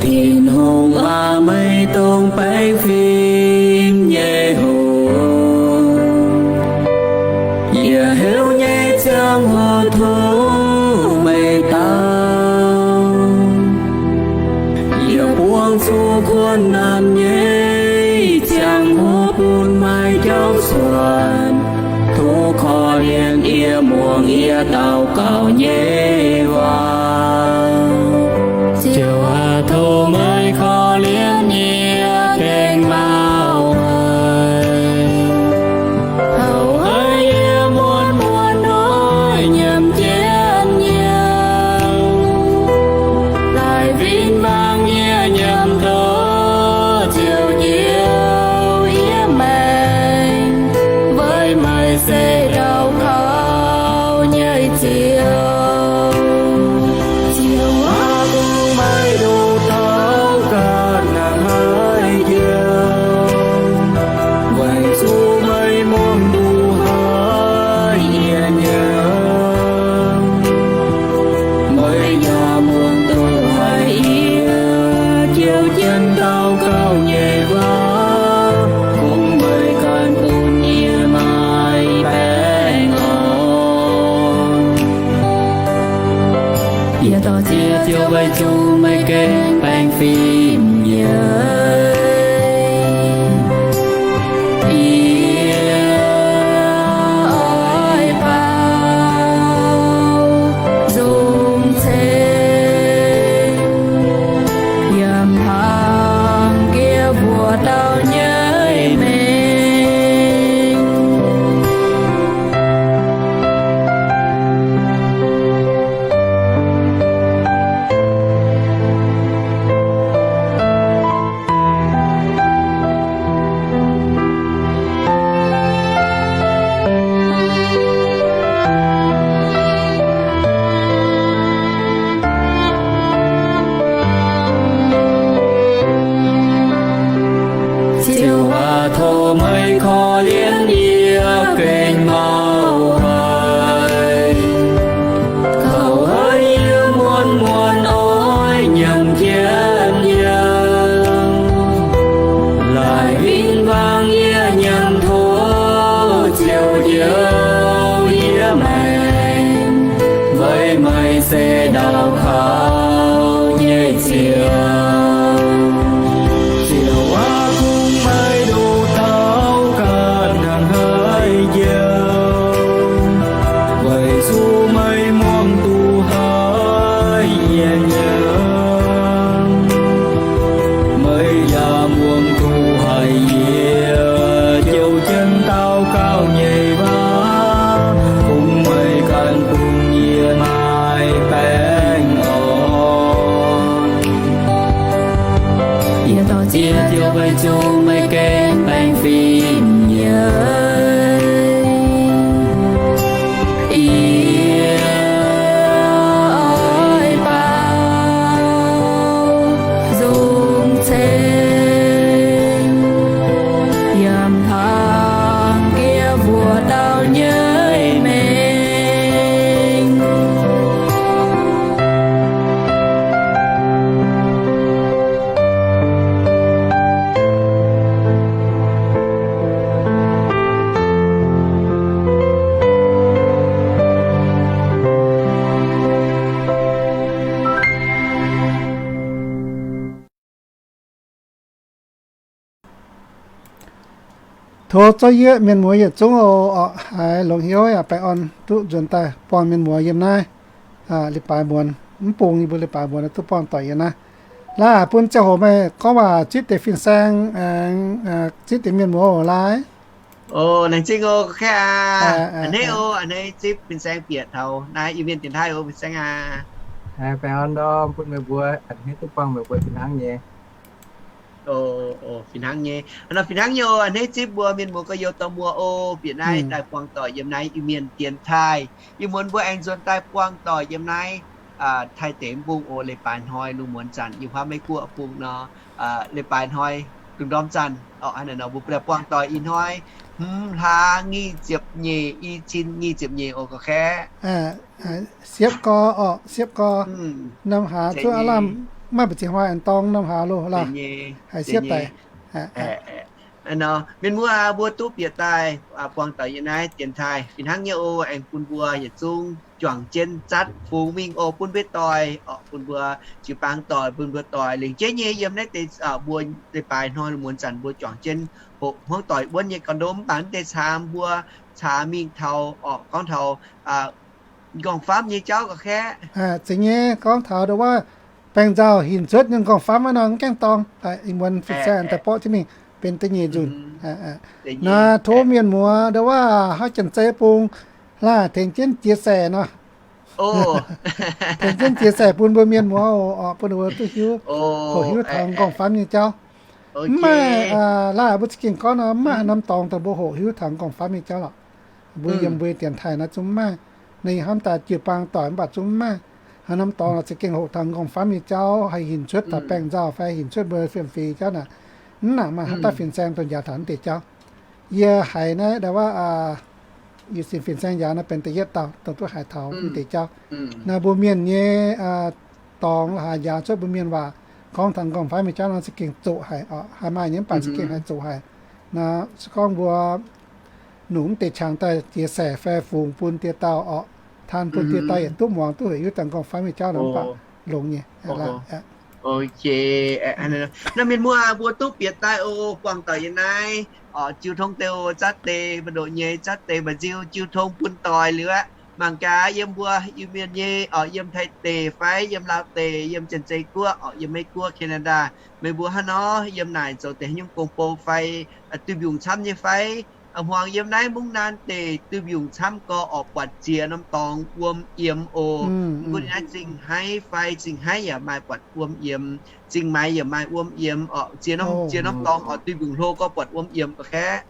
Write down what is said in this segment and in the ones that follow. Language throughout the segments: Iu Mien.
Tin-Hungh aac, meih dongh baengh fim nyei Hungh. Yie heuc nyei ziangh hoc tov meih dau. Yie buangh zuqc kuonx naanc nyei ziangh hoc bun meih jauv cuotv. Tov korv-lienh yie muangx yie daux gaux nyei waac. Ziouv aac, tov meih korv-lienh yie gengh lauh haic. Houx haic yie muonz muonz hnoi nyiemc jienv yie. Daaih win-wangv yie nyiemc ndoqv Ziouv Njoux yie maengc, weic meih se daux gaux nyei Ziouv. Ziouv, Ziouv, weic zuqc meih gengh baengh fim nyei, yie oix baaux nzung ceng yiem hnaangx jiex mbuoqc dauh nyei maengc. Ziouv aac, tov meih korv-lienh yie gengh mauh haic. Kouv haic yie muonz-muonz oix nyiemc jienv yiem, laaix win-wangv yie nyiemc tov Ziouv Njoux yie maengc, weic meih se ndau kaux nyei Ziouv. Ziouv aac, kungx meih nduqc taux ganh hnangv haaix jauv, weic zuqc meih muangx duqv haic yie nyei. Meih yaac muangx duqv haic yie jouh jienv daux gaux nyei waac. Kungx meih ganh bun yie maaih baengh orn. Yie dorh Ziouv, Ziouv, weic zuqc meih gengh baengh fim nyei, yie oix baaux nzung ceng yiem hnaangx jiex mbuoqc dauh nyei maengc. Tov zorqv yie mienh muoz yietc zungv oc, haiz longx hnyouv yaac baengh orn duqv nzuonx daaih buangh mienh muoz yiem naaiv leiz-baaix muonz, mv bung yie mbuo leiz-baaix muonz duqv buangh doic yiem naaiv. Laaix bun ziangh hoc meih gorngv waac zipv deix fin-saeng aengx zipv deix mienh muoz oc, laaix. O, laengz zingh oc, gorqv-kaeqv aac. A'hneiv oc, a'hneiv zipv fin-saeng bieqc taux naaiv Iu-Mienh dienx taaih oc, fin-saeng aac. Baengh orn ndorm bun meih mbuo, a'hneiv duqv buangh meih mbuo fih hnangv nyei. O, fih hnangv nyei. Nor fih hnangv nyei oc, a'hneiv zipv mbuo mienh muoz gorx-youz dorh muoz oc, bieqc naaiv daaih buangh doic yiem naaiv Iu-Mienh dienx taaih. Ih muonz mbuo aengx nzuonx daaih buangh doic yiem naaiv Taiv deix mv bung oc, leiz-baaix hnoi lungh muonz zanc, yiem huaav Meiv Guoqv bung nor, leiz-baaix hnoi lungh ndorm zanc oc. Hnangv naaic nor mbuo daaih buangh doic ih hnoi hmz hlaax nyic ziepc nyeic, i cin nyic ziepc nyeic oc, gorqv-kaeqv. Siepv gorx oc, siepv gorx. Norm hlaax zuov aav lamh maiv mbu'ziex hnoi aengx dorng norm hlaax loh laaix. Haiz siepv daic. Mienh muoz aac, mbuo duqv bieqc daaih buangh doic yiem naaiv dienx taaih fih hnangv nyei oc. Aengx bun mbuo yietc zungv juangc jienv zatv fungx mingh oc, bun mbuo doic oc, bun mbuo jiu-baang doic, bun mbuo doic lengc jeiv nyei yiem naaiv deix mbuo leiz-baaix hnoi lungh muonz zanc mbuo juangc jienv hoqc hmuangv doic wuonv nyei ga'ndongx, mv baac mv deix caamx mbuo caax mingh taux oc, gorngv taux m'nqorngv-famv nyei jauv, gorqv-kaeqv. Zeiz nyei, gorngv taux ndongc wuov baengh nzauh hinc cuotv nyei m'nqorngv-famv wuov nor, mv gaengh dorng. Ih muonz fin-saeng daaih borqv jienv mingh benx da'nyeic nzunc. Naaiv tov mienh muoz ndongc wuov haaix janx-zei bung laaix tengx jienv chia sẻ nor, tengx jienv chia sẻ bun mbuo mienh muoz oc, bun ninh mbuo duqv hiuv, hoqc hiuv taux m'nqorngv-famv nyei jauv. Mv maaih, laaix mbuo za'gengh gorngv nor, mv maaih haaix norm dorngx daaih mbuo hoqc hiuv taux m'nqorngv-famv nyei jauv lorqc. Mbuo yiem mbuo nyei dienx taaih naaiv zungv mv maaih. Ninh hnamv daaih jiu-baang doic mv baac zungv mv maaih. Haaix norm dorngx lorqc za'gengh hoqc taux m'nqorngv-famv nyei jauv, haih hinc cuotv taux baengh nzauh fai hinc cuotv mbuo fiem-fingx jauv naaic, mv nangc maaih haaix dauh fin-saeng dongh njaaux taux naaiv deix jauv. Yie haiz naaiv ndongc wuov, yie sin fin-saeng njaaux naaiv benx da'yietv dauh dongh duqv haiz taux naaiv deix jauv. Naaiv mbuo mienh nyei dorngx la'haaix njaaux cuotv mbuo mienh waac gorngv taux m'nqorngv-famv nyei jauv nor za'gengh zoqc haic oc. Haih maaih nyei mv baac za'gengh haiz zoqc haic. Naaiv se gorngv mbuo nungx mv deix qangx daaih chia sẻ fai fungx bun dieh dauh oc, Taan dongh dieh daaih yietc duqv muangx duqv heuc, yie zanc nqorngv fai meih jauv nor mv baac longx nyei. Ok. Naaiv mienh muoz mbuo duqv bieqc daaih oc, buangh doic yiem naaiv oc, jiu tong deix oc, zatv deix mba'ndoqc nyei, zatv deix mba'nziu, jiu tong bun doic liuz aqv. Mangc gaax yiem mbuo Iu-Mienh nyei oc, yiem Taiv deic fai yiem Laauv deic, yiem Janx-Zei Guoqv oc, yiem Meiv Guoqv, Canada, meih mbuo hnangv nor yiem naaic zoux deix haaix nyungc gong-bou fai duih mbiungc camv nyei fai? Hmuangx yiem naaiv Mungv Naan deic duih mbiungc camv gorx oc, buatc ziex norm dorngx wuom yiemx oc. Mv gunv naaiv Zingh Haiv fai Zingh Haiv yaac maaih buatc wuom yiemx, Zingh Maix yaac maaih wuom yiemx oc. Ziex norm, ziex norm dorngx oc, duih mbiungc hlo gorx buatc wuom yiemx oc kaeqv.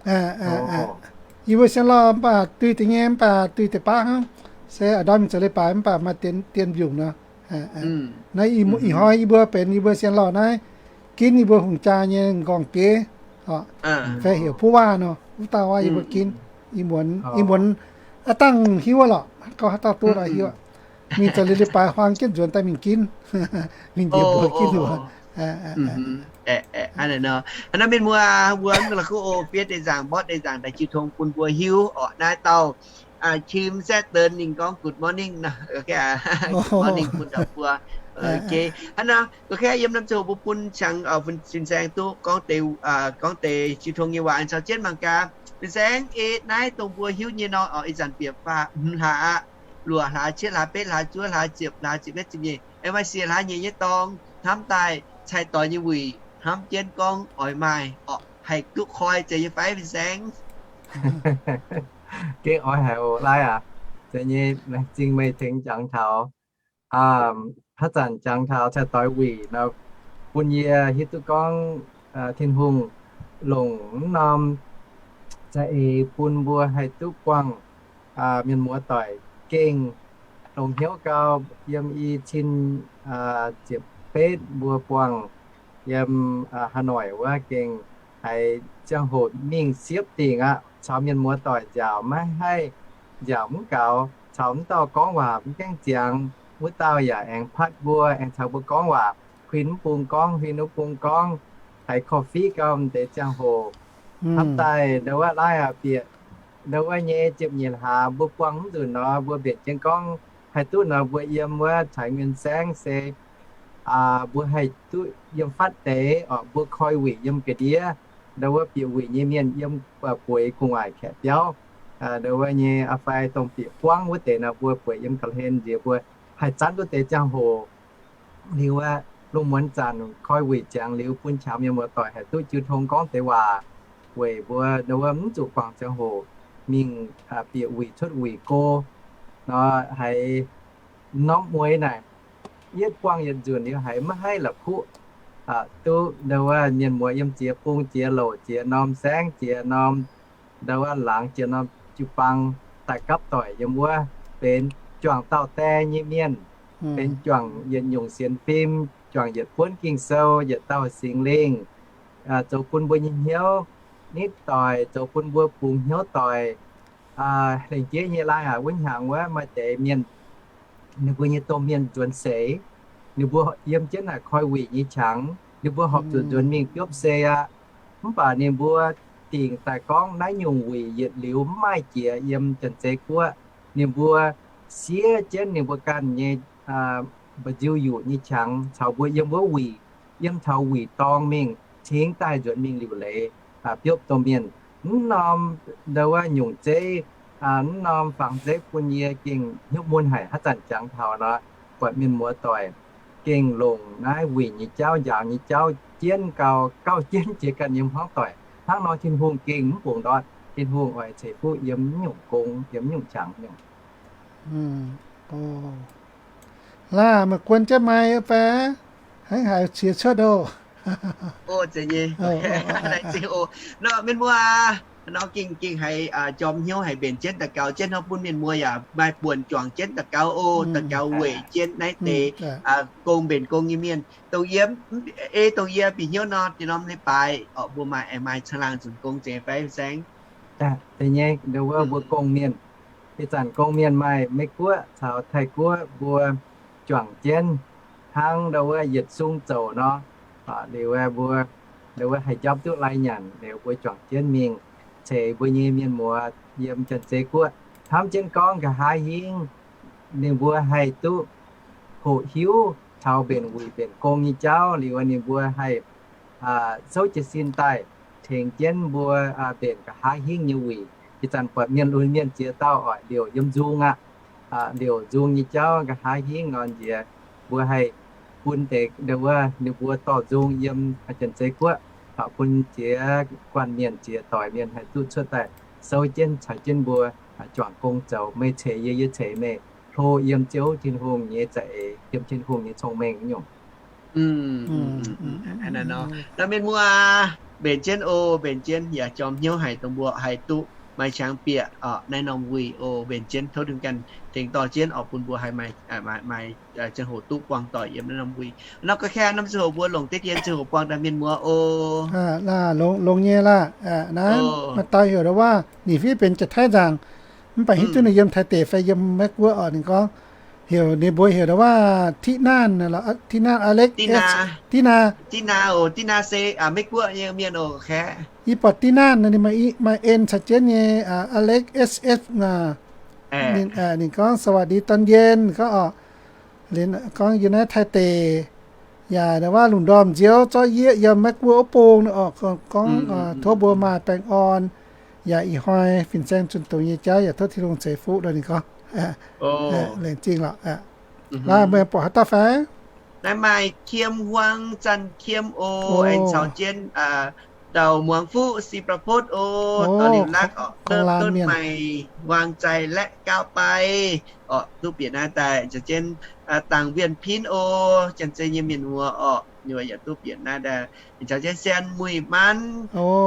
Yie mbuo sienx lorh mv baac duih deix nyei, mv baac duih deix baav hnangv. Se a'ndorm mingh zoux leiz-baaix mv baac maaih dien, dien mbiungc nor. Naaiv ih hnoi yie mbuo benx yie mbuo sienx lorh naaiv ginv yie mbuo hungh jaa nyei nqorngv-diev, fai heuc ผู้ว่า nor, wuov dauh waac yie mbuo ginv. Ih muonz, ih muonz aav dangh hiuv lorqc, gauh haaix dauh duqv nor hiuv. Mingh zoux leiz-baaix huaang jienv nzuonx daaih mingh ginv, mingh njiec mbuox ginv wuov. Hnangv naaiv mienh muoz, mbuo la'kuqv oc, fiev deix nzaangc, mborqv deix nzaangc daaih jiu tong bun mbuo hiuv oc. Naaiv dauh Kim Setv Deix ninh gorngv good morning, good morning bun dauh mbuo. Hnangv naaiv, gorngv yiem norm ziangh hoc mbuo bun qangx Fin-Saeng duqv gorngv deix, gorngv deix jiu tong nyei waac caux jienv mangc gaax. Fin-Saeng, ei naaiv dongh mbuo hiuv nyei nor, ih zanc bieqc faah hmz hlaax aqv, luoqc hlaax, cietv hlaax, betv hlaax, zuov hlaax, ziepc hlaax, ziepc betv, ziepc nyeic, ei maaih siec hlaax nyeic nyei dorngx hnamv daaih cai-doix nyei wuic, hnamv jienv gorngv oix maaih oc, haih duqv koi zeiz nyei fai, Fin-Saeng? Gengh oix haiz oc, Laaix aac. Zeiz nyei, laengz zingh meih tengx jangx taux, haaix zanc jangx taux cai-doix wuic nor, bun yie hiuv duqv gorngv Tin-Hungh longc mv norm za'eix bun mbuo haih duqv buangh mienh muoz doic gengh longc hnyouv gau. Yiem i cin ziepc betv mbuo buangh yiem Hà Nội wuov gengh haiz ziangh hoc mingh siepv dingc aqv, caux mienh muoz doic nziaauc maiv haih, nziaauc mv gaux, caux mv dauh gorngv waac mv gaengh ziangx, wuov dauh yaac aengx patv mbuo, aengx caux mbuo gorngv waac, huin mv bung gorngv, huin wuov bung gorngv, haiz korv-fiqv gau deix ziangh hoc. Hnamv daaih ndau wuov Laaix aac, bieqc ndau wuov nyei ziepc nyeic hlaax mbuo buangh mv nzunc nor, mbuo mbenc jienv gorngv haih duqv nor, mbuo yiem wuov Cai Nguyên saengv se mbuo haih duqv yiem fatv deix oc, mbuo koi wuic yiem ga'ndiev, ndau wuov bieqc wuic nyei mienh yiem bueix gu'nguaaic kaeqv biauv, ndau wuov nyei a'fai dongh bieqc buangv wuov deix nor, mbuo bueix yiem ga'hlen nziex mbuo haih zanv duqv deix ziangh hoc. Liuz aqv, lungh muonz zanc koi wuic ziangx liuz, bun qangx mienh muoz-doic haih duqv jiu tong gorngv deix waac weic mbuo ndau wuov mv zuqc guangc ziangh hoc mingh bieqc wuic cuotv wuic go nor, haiz norm mueiz naaic yietv buangh yietc nzunc liuz haiz maiv haih la'kuqv duqv ndau wuov mienh muoz yiem ziex bung ziex louc ziex norm saengv ziex norm ndau wuov laangz ziex norm jiu-baang daaih gapv doic yiem wuov, benx juangc dauh die nyei mienh, benx juangc yietc nyungc sienx fim, juangc yietc buonv Ging-Sou, yietc dauh Singx Lingh zoux bun mbuo nyei hnyouv nitv doic, zoux bun mbuo bungx hnyouv doic. Lengc jeiv nyei Laaix aac, wuov hnyangx wuov maaih deix mienh, ninh mbuo nyei domh mienh nzuonx seix, ninh mbuo yiem jienv naaic koi wuic nyei qangx, ninh mbuo horpc zuqc nzuonx mingh biopv sei aqv. Mv baac ninh mbuo dingc daaih gorngv naaiv nyungc wuic yietc liuz mv maaih jiex yiem Janx-Zei Guoqv. Ninh mbuo siev jienv ninh mbuo ganh nyei mba'nziu-yuqc nyei qangx caux mbuo yiem wuov wuic, yiem taux wuic dorngx mingh cingx daaih nzuonx mingh liuc leiz biopv domh mienh. Mv norm ndau wuov nyungc zeiv, mv norm fangx zeiv bun yie gengh hnyouv mun haic. Haaix zanc jangx taux nor, buatc mienh muoz-doic gengh longc naaiv wuic nyei jauv, njaaux nyei jauv jienv gau, gauh jienv jiex ganh nyei hmuangv doic. Hnangv nor Tin-Hungh gengh mv bungx ndortv. Tin-Hungh oix ceix fuqv yiem mv nyungc gong, yiem mv nyungc qangx nyungc. Laaix, meih guon jienv maiv fai? Hnangv haaix qiex cuotv oc. Nor mienh muoz, nor gengh, gengh haiz jorm hnyouv haic, mbenc jienv daux gaux jienv hnangv, bun mienh muoz yaac maaih buonc juangc jienv daux gaux oc, daux gaux weic jienv naaiv deix gong, mbenc gong nyei mienh. Dongh yie, ei dongh yie bieqc hnyouv nor, deix norm leiz-baaix oc, mbuo maaih, aengx maaih caangh laangh nzunc gong zeiz fai, Saeng? Deix nyei, ndau wuov mbuo gong-mienh, ih zanc gong-mienh maaih Meiv-Guoqv caux Taiv-Guoqv, mbuo juangc jienv hnangv ndau wuov yietc sung zoux nor. Liuz mbuo ndau wuov haih njopv duqv lai nyanc, liuz mbuo juangc jienv mingh ceix mbuo nyei mienh muoz yiem Janx-Zei Guoqv. Hnamv jienv gorngv nqa'haav hingv ninh mbuo haih duqv hoqc hiuv taux mbenc wuic mbenc gong nyei jauv liuz, ninh mbuo haih souv jiez sin daaih tengx jienv mbuo mbenc nqa'haav hingv nyei wuic. Ih zanc buatc mienh lunx mienh ziex dauh oix liouc yiem nzung aqv. Liouc nzung nyei jauv nqa'haav hingv nor nziex, mbuo haih bun deix wuov ninh mbuo dorh nzung yiem Janx-Zei Guoqv, bun ziex guanh mienh ziex doic mienh haih duqv cuotv daaih souv jienv caux jienv mbuo juangc gong zoux. Meih ceix yie, yie ceix meih, hlo yiem Ziouv Tin-Hungh nyei za'eix, yiem Tin-Hungh nyei cong-mengh nyungc. Nor mienh muoz, mbenc jienv oc, mbenc jienv yaac jorm hnyouv haic dongh mbuo haih duqv maaih qangx bieqc naaiv norm wuic oc. Mbenc jienv tov dinh ganh tengx dorh jienv oc bun mbuo haih maaih ziangh hoc duqv buangh doic yiem naaiv norm wuic. Nor ga'kaeqv norm ziangh hoc mbuo longc deix dien ziangh hoc buangh daaih mienh muoz oc. Longx nyei laah. Naaiv maaih dauh heuc ndau wuov, ninh fiev benx Janx-Taiv nzaangc, mv baac hiuv duqv ninh yiem Taiv deic fai yiem Meiv Guoqv oc. Ninh gorngv heuc ninh mbuo heuc ndau wuov Tiqv Naanh, Tiqv Naanh Alex, Dinaa, Dinaa oc. Dinaa se Meiv Guoqv nyei mienh oc. Yie buatc Dinaa ninh maaih en caux jienv nyei Alex S S. Ninh gorngv สวัสดีตอนเย็น gorngv oc, gorngv yiem naaiv Taiv deic, yaac ndau wuov lungh ndorm nziouv zorqv yie yiem Meiv Guoqv wuov bung oc. Gorngv tov mbuo maaih baengh orn, yaac ih hnoi fin-saeng zunh doz nyei jauv yaac tov Tin-Hungh ceix fuqv nor. Ninh gorngv laengz zingh lorqc. Laaix meih buatc haaix dauh fai? Naaiv maaih Kiem Huang, Zanh Kiem oc, aengx caux jienv Ndau Muangx Fuqv, Si Bra Potv oc, Dorh Liuz Lakv oc, เริ่มต้นใหม่ วางใจและก้าวไป oc, duqv bieqc naaiv daaih. Caux jienv Dangc Wien Pin oc, Janx-Zei nyei mienh muoz oc, yaac duqv bieqc naaiv daaih. Caux jienv Sian Muic Manv,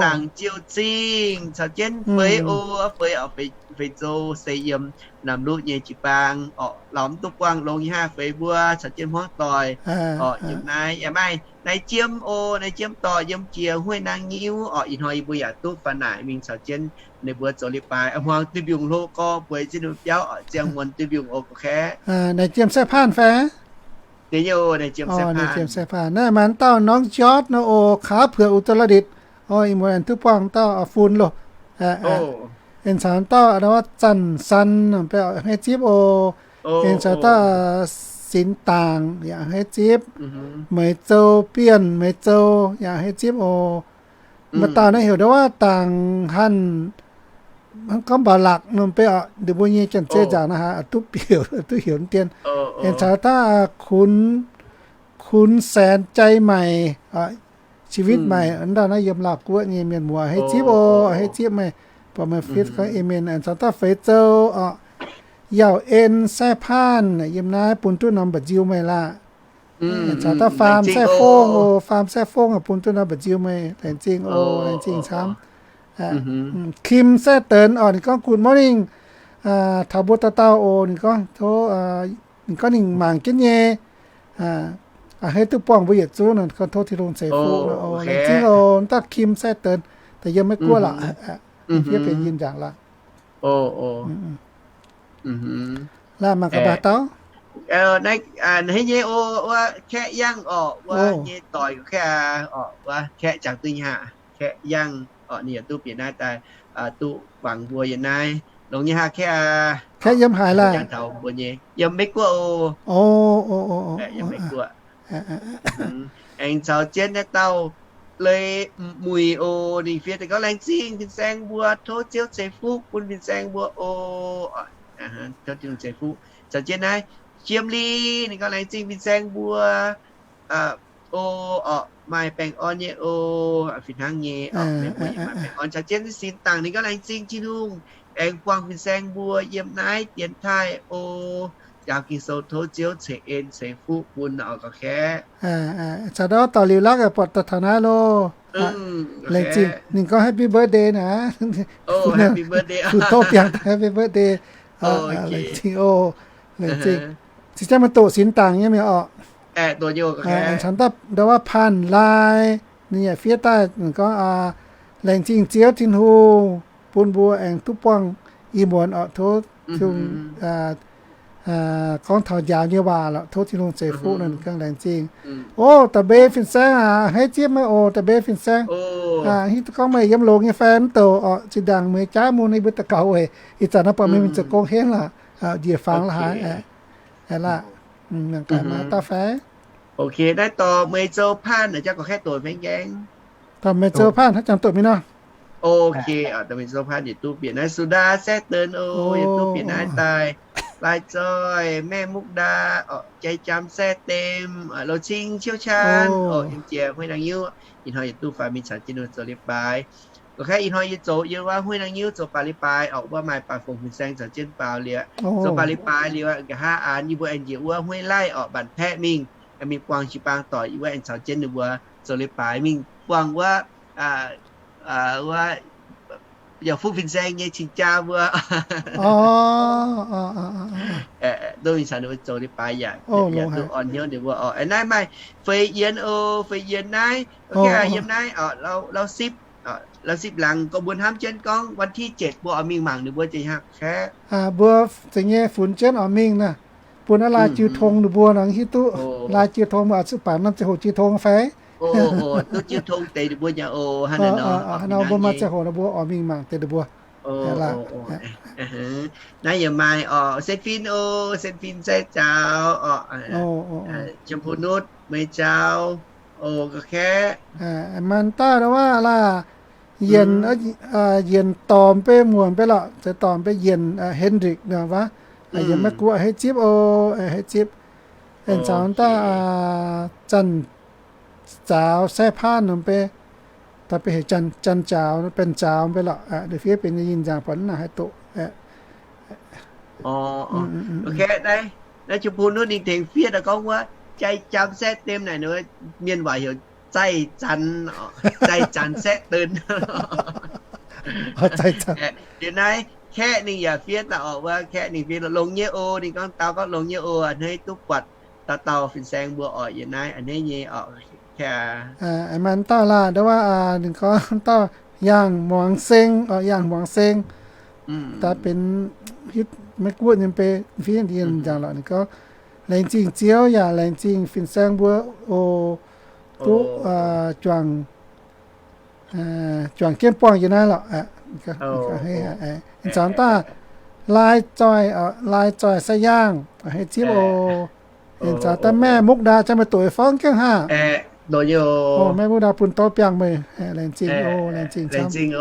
Dangc Jiou Zingh, caux jienv Feix oc, Feix oc, Feix Zou se yiem Namluqv nyei jiu-baang oc. Lorz mv duqv buangh longx nyei hnangv, Feix mbuo caux jienv hmuangv doic oc. Yiem naaiv yaac maaih Naaiv Jiem oc, Naaiv Jiem dorh yiem jiex Hueih Nang Nyiuv oc. Ih hnoi yie mbuo yaac duqv faaux naaic mingh caux jienv ninh mbuo zoux leiz-baaix, hmuangx duih mbiungc hlo gorx bueix jienv ninh mbuo biauv oc. Ziangh muonz duih mbiungc oc, gorqv-kaeqv. Naaiv Jiem Sai Paan fai? Naaiv Jiem Sai Paan. Naaiv maaih dauh Norm Jotv nor oc, Kaav Puoqc, Uc Dor Laditc oc. Ih muonz aengx duqv buangh dauh fun loh. Aengx caux dauh Zanc San, Hei Zipv oc. Aengx caux dauh Sinx Daangc yaac hei zipv. Meih Zou Bienh, Meih Zou yaac hei zipv oc. Maaih dauh naaiv heuc ndau wuov Dangc Hanh, gorngv Mbaac Lakc norm beiv oc, ninh mbuo nyei Janx-Zei nzaangc naaiv haiz duqv bieqc, duqv heuc dien. Aengx caux dauh Kunx, Kunx Saenx Jai Maic, Chi Vitv Maic, dauh naaiv yiem Laauh Guoqv nyei mienh muoz, hei zipv oc, hei zipv meih, buatc meih fiev gorngv amen. Aengx caux dauh Feix Zou oc, Yaauh En, Sai Paan, yiem naaiv bun duqv norm mba'nziu meih laah. Aengx caux dauh Faam Sai Fongv oc, Faam Sai Fongv bun duqv norm mba'nziu meih, laengz zingh oc, laengz zingh camv. Kim Sai Denx oc, ninh gorngv good morning, taux mbuo dauh dauh oc, ninh gorngv tov, ninh gorngv ninh mangc jienv nyei, a'hneiv duqv buangh mbuo yietc zungv nor, gorngv tov Tin-Hungh ceix fuqv nor. Laengz zingh oc, dauh Kim Sai Denx, da'yiem Meiv Guoqv lorqc, fiev benx Yinh nzaangc lorqc. Laaih mangc gaax maaih dauh. Naaiv, a'hneiv nyei oc, wuov Kaeqv Yangh oc, wuov nyei doic gorqv-kaeqv oc, wuov Kaeqv jangx duqv nyei aqv. Kaeqv Yangh oc, ninh yaac duqv bieqc naaiv daaih, duqv wangc mbuo yiem naaiv. Longx nyei haaix Kaeqv aqv? Kaeqv yiem haaix laah? Jangx taux mbuo nyei, yiem Meiv Guoqv oc. Yiem Meiv Guoqv. Aengx caux jienv naaiv dauh Leiz Muic oc, ninh fiev deix gorngv laengz zingh fin-saeng mbuo, tov Ziouv ceix fuqv bun fin-saeng mbuo oc. Tov Tin-Hungh ceix fuqv. Caux jienv naaiv Jiem Li, ninh gorngv laengz zingh fin-saeng mbuo oc, maaih baengh orn nyei oc, fih hnangv nyei oc, maaih baengh orn. Caux jienv Sinx Daangc ninh gorngv laengz zingh Tin-Hungh aengx buangh fin-saeng mbuo yiem naaiv dienx taaih oc. Njaaux Ging-Sou tov Ziouv ceix en ceix fuqv bun oc, gorqv-kaeqv. Caux ndau Dorh Liuz Lakv buatc daaih taux naaiv loh. Laengz zingh, ninh gorngv happy birthday naaic. Kuv tov biangh happy birthday. Laengz zingh oc. Laengz zingh. Cingx ziangh maaih doqc Sinx Daangc nyei mi'aqv oc. Aengx caux ndau wuov Paan Lai, ninh yaac fiev daaih gorngv, laengz zingh Ziouv Tin-Hungh bun mbuo aengx duqv buangh ih muonz oc. Tov Tin-Hungh gorngv taux njaaux nyei waac lorqc, tov Tin-Hungh ceix fuqv nor, ninh gorngv laengz zingh. Ov, da'mbei fin-saeng aac, hei zipv meih oc, da'mbei fin-saeng. Hiuv duqv gorngv meih yiem longx nyei fai mv douc oc, zinh ndaangc meih jaav mun yie mbuo daux gaux weic ih zanc naaiv buatc meih mingh zoux gong henv lorqc, njiec fangx la'haaix. Haiz laah, mangc gaax maaih dauh fai? Ok, naaiv dorh Meih Zou Paanh naaic jang gorqv-kaeqv doqc fai nqaeng? Dorh Meih Zou Paanh haaix jangx doqc mingh nor. Ok, dorh Meih Zou Paanh yietc duqv bieqc naaiv Suda Saeqv Deix oc, yietc duqv bieqc naaiv daaih. Lai Zoih, Maeqv Mukv Ndaa, Jai Jam Saeqv Dem, Lou Cing Ciouv Caan oc, yiem jiex Huin Nangv Nyiuv. Ih hnoi yietc duqv faaux mingh caux jienv ninh mbuo zoux leiz-baaix. Gorqv-kaeqv ih hnoi yie zoux yiem wuov Huin Nangv Nyiuv zoux baac leiz-baaix oc, wuov maaih baac fongc fin-saeng caux jienv baaux liuz, zoux baac leiz-baaix liuz, nqa'haav aengx yie mbuo aengx njiec wuov Huin Laiv oc, Mbaanc Paeqv mingh, mingh buangh jiu-baang doic, yie wuov aengx caux jienv ninh mbuo zoux leiz-baaix mingh buangh wuov, wuov yaac fuqv fin-saeng nyei cing-jaa mbuo. Duqv mingh caux ninh mbuo zoux leiz-baaix yaac, yaac duqv orn hnyouv ninh mbuo oc. Naaiv maaih Fei Yien oc, Fei Yien naaiv, yiem naaiv, Lauv Sipv, Lauv Sipv Laangz gorngv mbuo hnamv jienv gorngv วันที่เจ็ด mbuo oix mingh mangc ninh mbuo jiex hnangv kaeqv. Mbuo za'gengh nyei funx jienv oix mingh naaic, bun naaiv lai jiu tong ninh mbuo nor hiuv duqv. Lai jiu tong mbuo oix zuqc bangc norm ziangh hoc jiu tong fai? Duqv jiu tong deix ninh mbuo nyei oc. Hnangv nor mbuo maaih ziangh hoc nor mbuo oix mingh mangc deix ninh mbuo. Naaiv yaac maaih oc, Sen Fin oc, Sen Fin Sai Zaaux oc, Jiem Pu Nutv, Meih Zaaux oc, gorqv-kaeqv. Maaih dauh wuov laah, Yienc, Yienc dorh mv bei muonc mv bei lorqc, zeix dorh mv bei Yienc, Hendrik nor wuov. Yienc Maiv Guoqv hei zipv oc, hei zipv. Aengx caux dauh Zanc Zaaux, Sai Paanh nor mv bei, da'beiv heuc Zanc Zaaux, Benx Zaaux mv bei lorqc. Ninh fiev benx nyei yinh nzangc buatc naaic haih doqc. Naaiv Jiem Pu Nutv ninh tengx fiev daaih gorngv wuov, Jai Jam Saeqv Dem naaic, mienh waac heuc Zaih Zanx, Zaih Zanx Saeqv Dem. Liuz naaiv kaeqv ninh yaac fiev daaih oc, wuov kaeqv ninh fiev longx nyei oc. Ninh gorngv dau gorngv longx nyei oc, a'hneiv duqv buatc dauh dauh fin-saeng mbuo oc, yiem naaiv a'hneiv nyei oc. Maaih dauh laah, ndo wuov ninh gorngv dauh Yaangh Muangz Seng oc, Yaangh Muangz Seng. Daaih benx hitv Meiv Guoqv nyei mv bei, fiev yinh nzangc lorqc. Ninh gorngv, laengz zingh Ziouv yaac laengz zingh fin-saeng mbuo oc, duqv juangc, juangc jienv buangh yiem naaiv lorqc. Ninh caux daaih Lai Zoih, Lai Zoih Sai Yaangh hei zipv oc. Ninh caux daaih Maeqv Mukv Ndaa, jangx meih doqc fai gaengh haah? Maeqv Mukv Ndaa bun douv biangh meih. Laengz zingh oc, laengz zingh camv.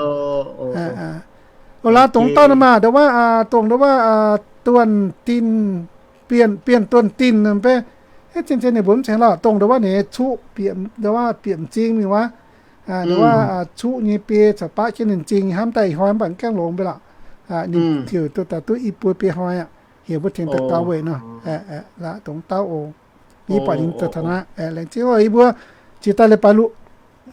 Oc, laaix dongh dauh nor maah, ndo wuov, dongh ndo wuov, Duonh Dinh, Bienh, Bienh Duonh Dinh mv bei. Zien-zien ninh mbuo mv cengx lorqc, dongh ndo wuov ninh nyei cuqv bieqc, ndo wuov bieqc m'zing mingh wuov. Ndo wuov cuqv nyei biei caux baqv jienv ninh m'zing hnamv daaih ih hnoi mv baac mv gaengh longx mv bei lorqc. Ninh ziouc duqv daaih duqv i buo biei hnoi aqv. Heuc mbuo tengx daux gaux weic nor, laaix dongh dauh oc. Yie buatc ninh zoux taux naaiv, laengz zingh oc. Yie mbuo jiex daaih leiz-baaix luqv,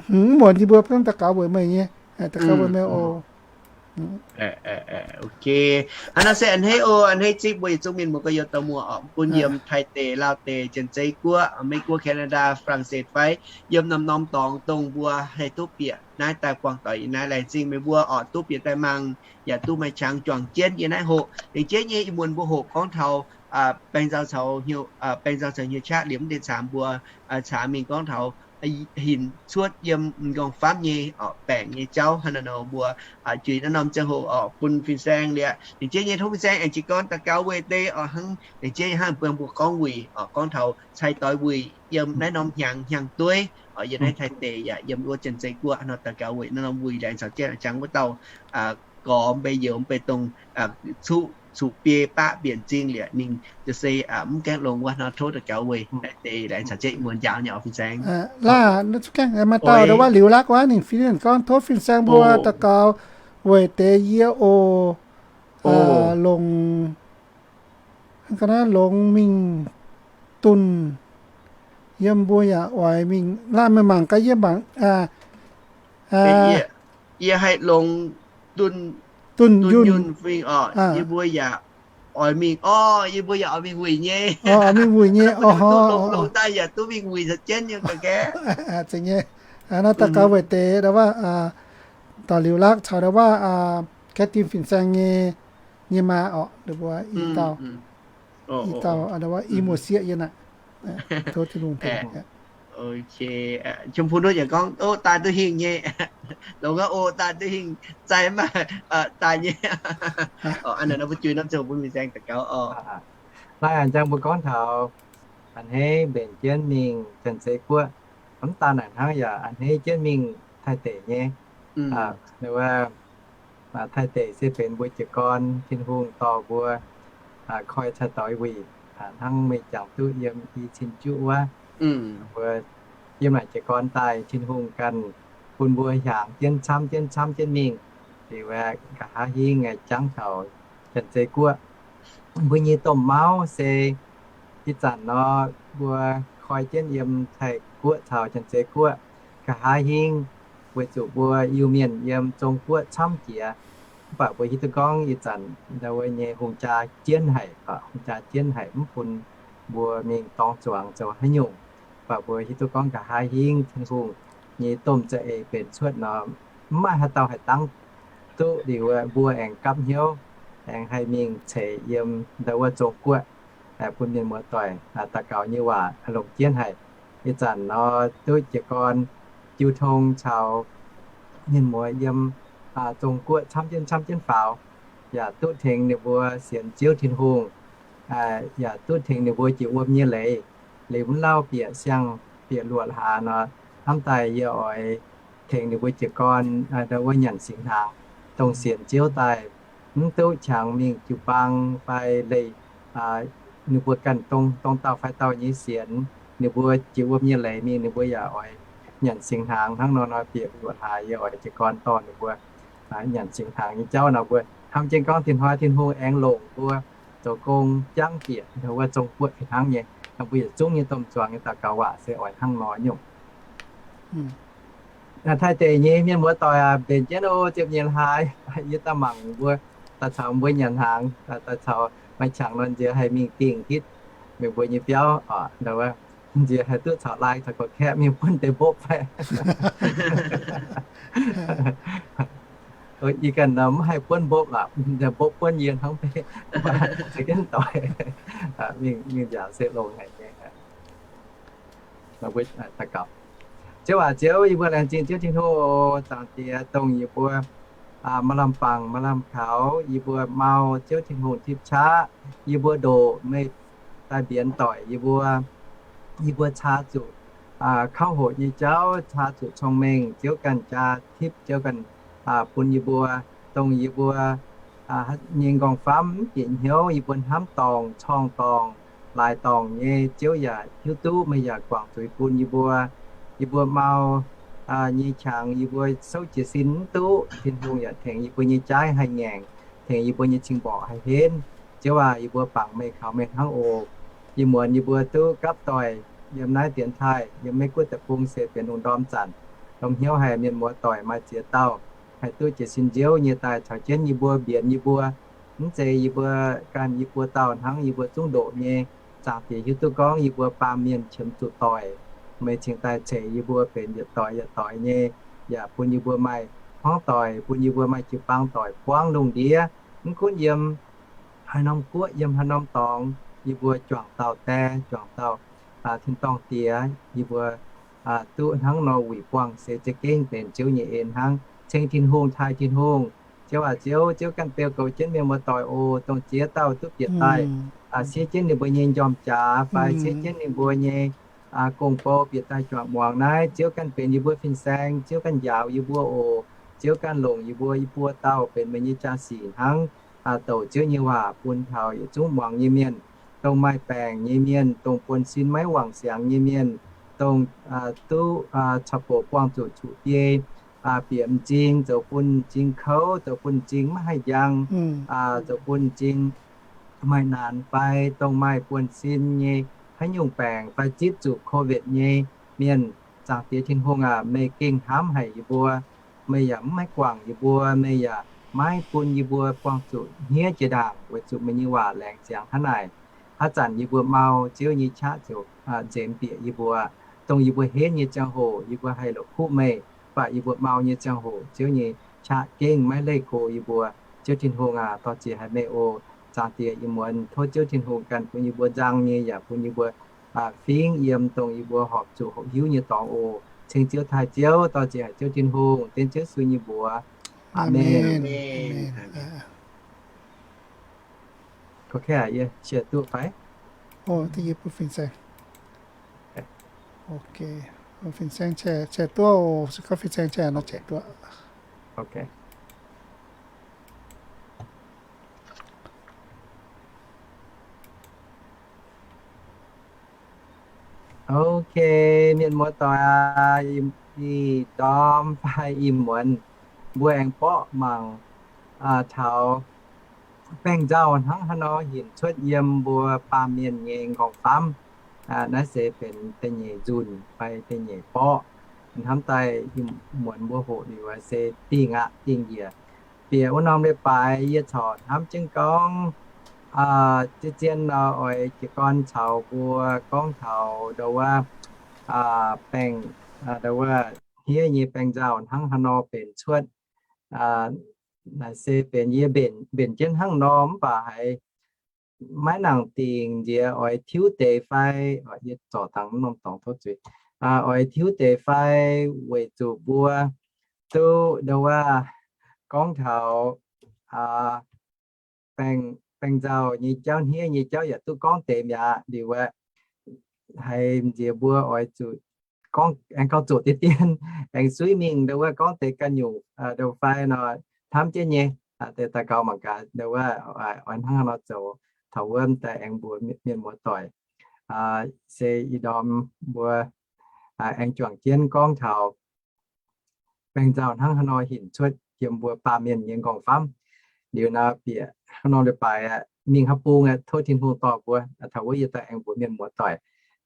mv muonz yie mbuo hnamv daux gaux weic meih nyei, daux gaux weic meih oc. Ok, hnangv naaiv se a'hneiv oc, a'hneiv zipv mbuo yietc zungv mienh muoz gorx-youz dauh muoz oc, bun yiem Taiv deic, Laauv deic, Janx-Zei Guoqv, Meiv Guoqv, Canada, Faa^lang^set fai yiem norm-norm dorngx dongh mbuo haih duqv bieqc naaiv daaih buangh doic yiem naaiv. Laengz zingh meih mbuo oc, duqv bieqc daaih mangc, yaac duqv maaih qangx juangc jienv yiem naaiv hoqc. Laengz jienv nyei ih muonz mbuo hoqc gorngv taux baeng nzauh caux hnyouv qaqv liemh mv deix caamx mbuo caamx mingh gorngv taux hinc cuotv yiem m'nqorngv famv nyei oc, baengc nyei jauv hnangv naaiv nor mbuo juix naaiv norm ziangh hoc oc bun fin-saeng liuz, laengz jienv nyei tov fin-saeng aengx jiez gorn daux gaux weic deix oc, hnangv laengz jienv hnangv bun mbuo gorngv wuic oc, gorngv taux cai doix wuic yiem naaiv norm hnyangx hnyangx-dueiv oc, yiem naaiv Taiv deic yaac yiem wuov Janx-Zei Guoqv nor daux gaux weic naaiv norm wuic. Laengz caux jienv jangx wuov dauh gorx mv bei youz mv bei dongh cuqv cuqv biei baqv bieqc m'zing liuz ninh za'gengh mv gaengh longx wuov nor tov daux gaux weic deix. Laengz caux jienv muonz njaaux nyei oc fin-saeng. Laaih, naaiv zungv gaengh maaih dauh ndo wuov liuz lakv wuov, ninh fiev gorngv tov fin-saeng mbuo daux gaux weic deix yie oc. Longx, ga'naaiv longx mingh dunh, yiem mbuo yaac oix mingh. Laaih meih mangc gaax yie mangc, yie haih longx dunh, dunh yunh fingx oc, yie mbuo yaac oix mingh oc, yie mbuo yaac oix mingh wuic nyei. Oix mingh wuic nyei oc. Longx daaih yaac duqv mingh wuic caux jienv nyei ga'naaiv. Zeiz nyei. Naaiv daux gaux weic deix ndo wuov, daux liuz lakv caux ndo wuov, Kaeqv Dim fin-saeng nyei, nyei maa oc, ndo wuov i dauh, i dauh ndo wuov i muoz-sieqv yie naaic. Tov Tin-Hungh tengx. Jiem Pu Nutv yaac gorngv, o, daaih duqv hingh nyei. Longx aqv, o, daaih duqv hingh, zaaih maaih daaih nyei. Aa, naaiv mbuo juix norm ziangh hoc bun fin-saeng daux gaux oc. Naaiv a'jang mbuo gorngv taux a'hneiv mbenc jienv mingh Janx-Zei Guoqv, mv daan naaic hnangv yaac a'hneiv jienv mingh Taiv deic nyei. Taiv deic se benx mbuo jiez gorn Tin-Hungh dorh mbuo koi cai doix wuic, hnangv meih jangx duqv yiem i cin juqv wuov. Mbuo yiem naaic jiez gorn daaih, Tin-Hungh ganh bun mbuo hiaangx jienv camv jienv camv jienv mingh. Liuz aeqv, nqa'haav hingv aeqv, jangv taux Janx-Zei Guoqv. Mbuo nyei domh mauv se ih zanc nor, mbuo koi jienv yiem Taiv Guoqv caux Janx-Zei Guoqv. Nqa'haav hingv weic zuqc mbuo Iu-Mienh yiem Zong Guoqv camv jiex, mv baac mbuo hiuv duqv gorngv ih zanc ndau wuov nyei hungh jaa jienv haic, hungh jaa jienv haic, mv bun mbuo mingh dorng zuangx zoux haaix nyungc. Mv baac mbuo hiuv duqv gorngv nqa'haav hingv Tin-Hungh nyei domh za'eix benx cuotv nor, mv maaih haaix dauh haih dangv duqv. Liuz mbuo aengx gapv hnyouv, aengx haih mingh ceix yiem ndau wuov Zong Guoqv, bun mienh muoz-doic daux gaux nyei waac longc jienv haic. Ih zanc nor duqv jiez gorn jiu tong caux mienh muoz yiem Zong Guoqv camv jienv camv jienv faaux, yaac duqv tengx ninh mbuo sienx Ziouv Tin-Hungh, yaac duqv tengx ninh mbuo jiex wuom nyei leiz. Liuz mv lauh bieqc siang bieqc luoqc hlaax nor, hnamv daaih yie oix tengx ninh mbuo jiez gorn ndau wuov nyanc singx hnaangx, dongh sienx Ziouv daaih mv duqv qangx mingh jiu-baang fai leih ninh mbuo ganh dongh dauh fai dauh nyei sienx, ninh mbuo jiex wuom nyei leiz mingh, ninh mbuo yaac oix nyanc singx hnaangx. Hnangv nor nor bieqc luoqc hlaax yie oix jiez gorn dorh ninh mbuo nyanc singx hnaangx nyei jauv nor, mbuo hnamv jienv gorngv tin hnoi Tin-Hungh aengx longc mbuo zoux gong jangv bieqc ndau wuov Zong Guoqv fih hnangv nyei. Nor mbuo yietc zungv nyei domh zuangx nyei daux gaux waac se oix hnangv nor nyungc. Taiv deic nyei mienh muoz-doic aac, mbenc jienv oc, ziepc nyeic hlaax yie daaih mangc mbuo, daaih caux mbuo nyanc hnaangx, daaih caux maaih qangx nor nziex haih mingh dingh hitv meih mbuo nyei biauv oc. Nziex haih duqv caux lai caux gorx-kaeqv mingh buonv deix mbopv fai. Ih ganh mv haih buonv mbopv lorqc, mbopv buonv yie hnangv beiv, za'gengh doix mingh nziaauc se longx haic nyei. Ziouv aac, Ziouv, yie mbuo laengz zingh Ziouv Tin-Hungh oc. Zaangc Diex, dongh yie mbuo maaih lamh bangc maaih lamh kaux, yie mbuo mau Ziouv Tin-Hungh tipv qaqv, yie mbuo ndoqc meih daaih mbienx doic yie mbuo. Yie mbuo caa zuqc kauv hoqc nyei jauv, caa zuqc cong-mengh, Ziouv ganh jaa tipv, Ziouv ganh bun yie mbuo. Dongh yie mbuo nyei nqorngv-famv mv bieqc hnyouv, yie mbuo hnamv dorngc, corng dorngc, laaix dorngc nyei, Ziouv yaac hiuv duqv, meih yaac guangc zuiz bun yie mbuo. Yie mbuo mau nyei qangx yie mbuo souv jiez sin mv duqv, Tin-Hungh yaac tengx yie mbuo nyei jaaix haih ngaengc, tengx yie mbuo nyei cing-mborqc haih henv. Ziouv aac, yie mbuo bangc meih kaux meih hnangv oc. Ih muonz yie mbuo duqv gapv doic yiem naaiv dienx taaih, yiem Meiv Guoqv deic-bung se benx lungh ndorm zanc. Lomh hnyouv haic mienh muoz-doic maaih ziex dauh haih duqv jiez sin nziouv nyei daaih caux jienv yie mbuo mbienx yie mbuo. Mv zeiz yie mbuo ganh yie mbuo dauh hnangv, yie mbuo zungv ndoqc nyei. Zaangc Diex hiuv duqv gorngv yie mbuo baamh mienh qiemx zuqc doic, meih cingx daaih ceix yie mbuo benx yietc doic yietc doic nyei, yaac bun yie mbuo maaih hmuangv doic, bun yie mbuo maaih jiu-baang doic buangv lungh ndiev. Mv gunv yiem haaix norm guoqv, yiem haaix norm dorngx, yie mbuo juangc dauh die, juangc dauh tin-dorngh Diex, yie mbuo duqv hnangv nor wuic buangh se za'gengh benx Ziouv nyei en hnangv. Ceng Tin-Hungh, taaih Tin-Hungh. Ziouv aac, Ziouv, Ziouv ganh beu goux jienv mienh muoz-doic oc. Dongh ziex dauh duqv bieqc daaih siev jienv ninh mbuo nyei njormh jaax fai siev jienv ninh mbuo nyei gong-bou bieqc daaih juangc muangx naaiv, Ziouv ganh benx yie mbuo fin-saeng, Ziouv ganh njaaux yie mbuo oc. Ziouv ganh longc yie mbuo, yie mbuo dauh benx meih nyei jaa-sic hnangv, douc Ziouv nyei waac bun taux yietc zungv muangx nyei mienh, dongh maaih baengc nyei mienh, dongh buonv-sin maiv wangc siangx nyei mienh, dongh duqv caux bouc buangh zuqc cuqv-biei, bieqc m'zing, zoux bun m'zing kouv, zoux bun m'zing maiv haih njang, zoux bun m'zing maaih naanx fai dongh maaih buonv-sin nyei haaix nyungc baengc fai zipv zuqc COVID nyei mienh, Zaangc Diex Tin-Hungh aac, meih gengh hnamv haic yie mbuo. Meih yaac mv maiv guangc yie mbuo, meih yaac maiv bun yie mbuo buangh zuqc hniev jiex ndaangc weic zuqc meih nyei waac laengz ziangx hnangv naaic. Haaix zanc yie mbuo mau, Ziouv nyei qaqv ziouc nzemx bieqc yie mbuo. Dongh yie mbuo henv nyei ziangh hoc yie mbuo haih la'kuqv meih, mv baac yie mbuo mau nyei ziangh hoc Ziouv nyei qaqv gengh maiv leih go yie mbuo. Ziouv Tin-Hungh aac, dorh ziex haiz meih oc. Zaangc Diex, ih muonz tov Ziouv Tin-Hungh ganh bun yie mbuo nzang nyei yaac bun yie mbuo fingv yiem dongh yie mbuo horpc zuqc hoqc hiuv nyei dorngx oc. Ceng Ziouv taaih Ziouv, dorh ziex haiz Ziouv Tin-Hungh, dengv Ziouv Yesu nyei mbuox. Aamen. Aamen. Aamen. Aamen. Aamen. Aamen. Da'yietv bun fin-saeng. Ok, fin-saeng chat duqv, se gorngv fin-saeng chat nor chat duqv. Ok. Ok, mienh muoz-doic aac, ih ndorm fai ih muonz mbuo aengx borqv mangc taux baengc nzauh hnangv haaix nor hinc cuotv yiem mbuo baamh mienh nyei nqorngv-famv. Naaiv se benx da'nyeic nzunc fai da'nyeic borqv. Hnamv daaih ih muonz mbuo hoqc liuz se dingh aqv, dingh njiec. Bieqc wuov norm leiz-baaix yie corc hnamv jienv gorngv, zien-zien nor oix jiez gorn caux mbuo gorngv taux ndau wuov baengc, ndau wuov hniev nyei baengc nzauh hnangv haaix nor benx cuotv. Naaiv se benx yie mbenc, mbenc jienv hnangv nor mv baac haiz maiv nangc dingc nziex oix tiuv deix fai, yie zorc dangx norm dorngx tov zuiz, oix tiuv deix fai weic zuqc mbuo duqv ndau wuov gorngv taux baengc, baengc nzauh nyei jauv, hniev nyei jauv yaac duqv gorngv deix mi'aqv. Liuz aeqv, haiz nziex mbuo oix zuqc gorngv aengx gauh zoqc deix dien, aengx suiv mingh ndau wuov gorngv deix ganh nyungc ndau fai nor, hnamv jienv nyei, deix daaih gauh mangc gaax ndau wuov oix hnangv haaix nor zoux. Taux wuov daaih aengx mbuox mienh muoz-doic, se ih ndorm mbuo aengx juangc jienv gorngv taux baengc nzauh hnangv haaix nor hinc cuotv yiem mbuo baamh mienh nyei nqorngv-famv. Liuz nor bieqc hnangv nor leiz-baaix mingh haaix bung aeqv, tov Tin-Hungh dorh mbuo. Taux wuov yie daaih aengx mbuox mienh muoz-doic,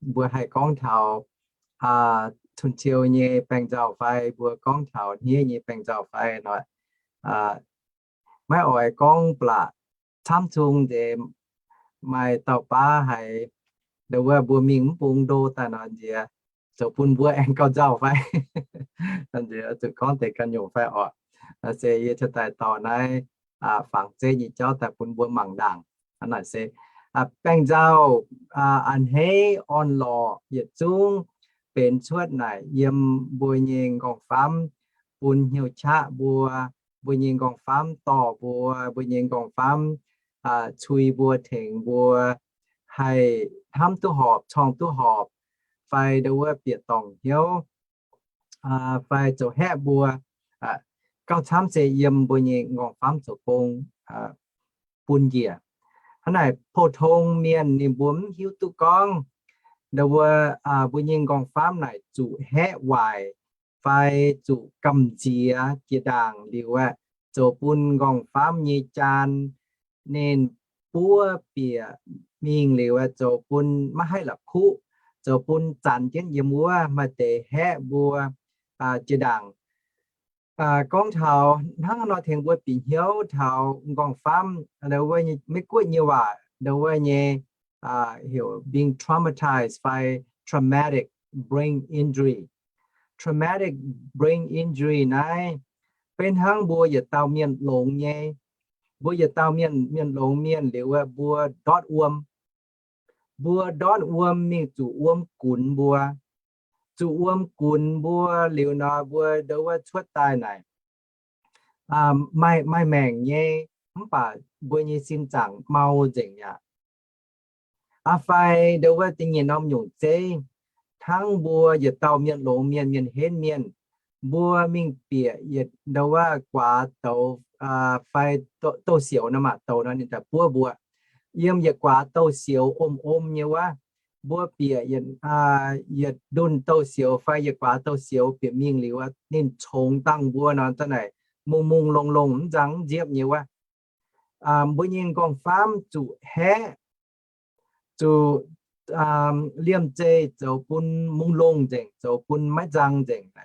mbuo haih gorngv taux cun-ciou nyei baengc nzauh fai mbuo gorngv taux hniev nyei baengc nzauh fai nor, maiv oix gorngv ba'laqc camv cung nzeix. Maaih dauh baav haiz ndau wuov mbuo mingh mv bung ndo daaih nor nziex, zoux bun mbuo aengx gauh nzauh fai nziex zuqc gorngv deix ganh nyungc fai orqc. Se yie cingx daaih dorh naaiv fangx zeiv nyei jauv daaih bun mbuo mangc ndaangc. Naaic se baengc nzauh a'hneiv orn-lorqc yietc zungv benx cuotv naaic yiem mbuo nyei nqorngv-famv bun hnyouv qaqv mbuo, mbuo nyei nqorngv-famv dorh mbuo, mbuo nyei nqorngv-famv cui mbuo, tengx mbuo haih hnamv duqv horpc, corng duqv horpc, fai ndau wuov bieqc dorngc hnyouv, fai zoux haeqv mbuo, gauh camv se yiem mbuo nyei nqorngv-famv zoux gong bun njiec. Hnangv naaic, pou-tong mienh ninh mbuo mv hiuv duqv gorngv ndau wuov mbuo nyei nqorngv-famv naaic zuqc haeqv waaic fai zuqc gamh nziex jiex ndaangc liuz aeqv, zoux bun nqorngv-famv nyei jaan ninh buov bieqc mingh liuz aeqv, zoux bun maiv haih la'kuqv, zoux bun zanc jienv yiem wuov maaih deix haeqv mbuo jiex ndaangc. Gorngv taux hnangv nor tengx mbuo bieqc hnyouv taux nqorngv-famv, ndau wuov nyei Meiv-Guoqv nyei waac, ndau wuov nyei heuc being traumatized fai traumatic brain injury. Traumatic brain injury naaiv benx hnangv mbuo yietc dauh mienh longx nyei. Mbuo yietc dauh mienh, mienh longx mienh liuz aeqv, mbuo ndortv wuom. Mbuo ndortv wuom mingh zuqc wuom gunx mbuo. Zuqc wuom gunx mbuo liuz nor, mbuo ndau wuov cuotv daaih naaic maaih, maaih maengc nyei, mv baac mbuo nyei sin zaangc mau nzengc aqv. Aa fai ndau wuov da'nyeic norm nyungc zeiv, hnangv mbuo yietc dauh mienh longx mienh, mienh henv mienh, mbuo mingh bieqc yietc ndau wuov guaax douz fai douz-sioux nor, maaih douz nor ninh daaih buov mbuo. Yiem yietc guaax douz-sioux om-om nyei wuov, mbuo bieqc yietc ndunh douz-sioux fai yietc guaax douz-sioux bieqc mingh liuz, ninh congx dangh mbuo nor, da'naaic mungh-mungh longh-longh, mv nzang mv nziepv nyei wuov, mbuo nyei nqorngv-famv zuqc haeqv, zuqc liemh zeih zoux bun mungh longh nzengc, zoux bun maiv nzang nzengc.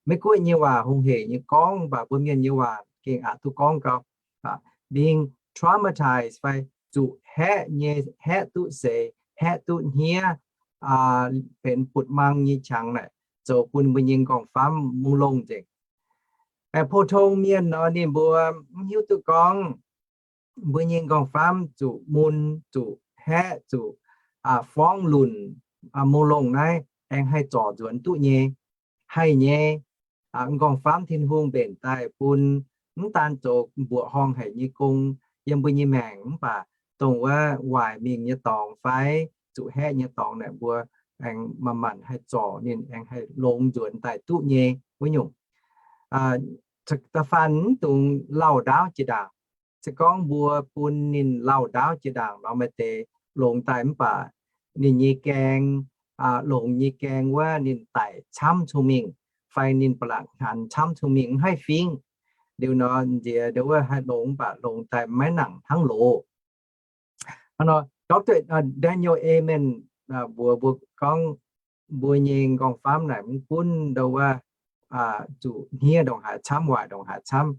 Maiv gunv nyei waac hungh heic nyei gorngv, mv baac mbuo mienh nyei waac gengh aqc duqv gorngv gau. Being traumatized fai zuqc haeqv nyei, haeqv duqv seix, haeqv duqv hniev, benx butv-mang nyei qangx naaic, zoux bun mbuo nyei nqorngv-famv mungh longh nzengc. Pou-tong mienh nor ninh mbuo mv hiuv duqv gorngv mbuo nyei nqorngv-famv zuqc mun, zuqc haeqv, zuqc forng lunc, mungh longh naaiv aengx haih zorc nzuonx duqv nyei. Haih nyei. Nqorngv-famv Tin-Hungh mbenc daaih bun mv daan zoux mbuoqc horngh haic nyei gong yiem mbuo nyei maengc, mv baac dongh wuov waaic mingh nyei dorngx fai zuqc haeqv nyei dorngx naaic mbuo aengx manc-manc haih zorc ninh aengx haih longx nzuonx daaih duqv nyei wuov nyungc. Da'faanh mv dungx lauh ndaauv jiex ndaangc. Se gorngv mbuo bun ninh lauh ndaauv jiex ndaangc nor, maaih deix longx daaih mv baac ninh nyei gaeng, longx nyei gaeng wuov ninh daic camv cong-mengh, fai ninh ba'laqc hnaanx camv cong-mengh mv haih fingv. Liuz nor nziex ndo wuov haih longx mv baac longx daaih maiv nangc hnangv loz. Doctor Daniel Amen mbuox mbuo gorngv mbuo nyei nqorngv-famv naaic mv gunv ndo wuov zuqc hniev ndongc haaix camv, waaic ndongc haaix camv,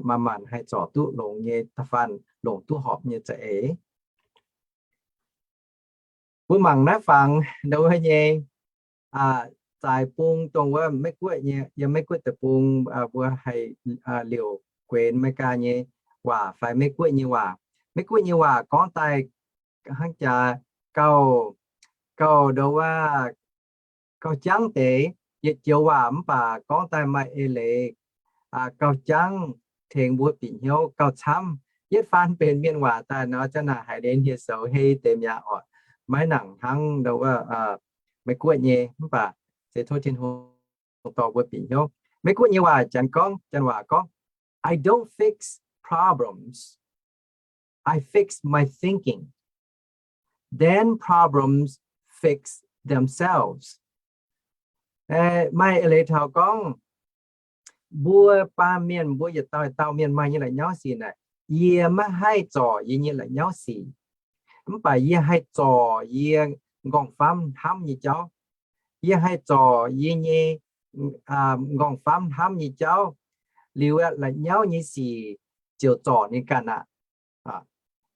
manc-manc haih zorc duqv longx nyei da'faanh, longc duqv horpc nyei za'eix. Mbuo mangc naaiv fangx ndo wuov nyei zaaix bung dongh wuov Meiv-Guoqv nyei, yiem Meiv-Guoqv deic-bung mbuo haih liouc guenx Meigaa nyei waac fai Meiv-Guoqv nyei waac. Meiv-Guoqv nyei waac gorngv daaih hnangv jaax gauh, gauh ndo wuov gauh jangv deix, yietc joux waac mv baac gorngv daaih maaih eix leiz gauh jangv tengx mbuo bieqc hnyouv gauh camv. Yietv faan benx mienh waac daaih nor, zanc naaic haiz ninh hieh soux hei deix mi'aqv orqc. Maiv nangc hnangv ndo wuov Meiv-Guoqv nyei, mv baac se tov Tin-Hungh dorh mbuo bieqc hnyouv. Meiv-Guoqv nyei waac janx gorngv, janx waac gorngv, I don't fix problems, I fix my thinking. Then problems fix themselves. Maaih eix leiz taux gorngv, mbuo baamh mienh, mbuo yietc dauh dauh mienh maaih nyei la'nyauv sic naaic, yie maiv haih zorc yie nyei la'nyauv sic, mv baac yie haih zorc yie nqorngv-famv hnamv nyei jauv. Yie haih zorc yie nyei nqorngv-famv hnamv nyei jauv. Liuz la'nyauv nyei sic ziouc zorc ninh ganh aqv.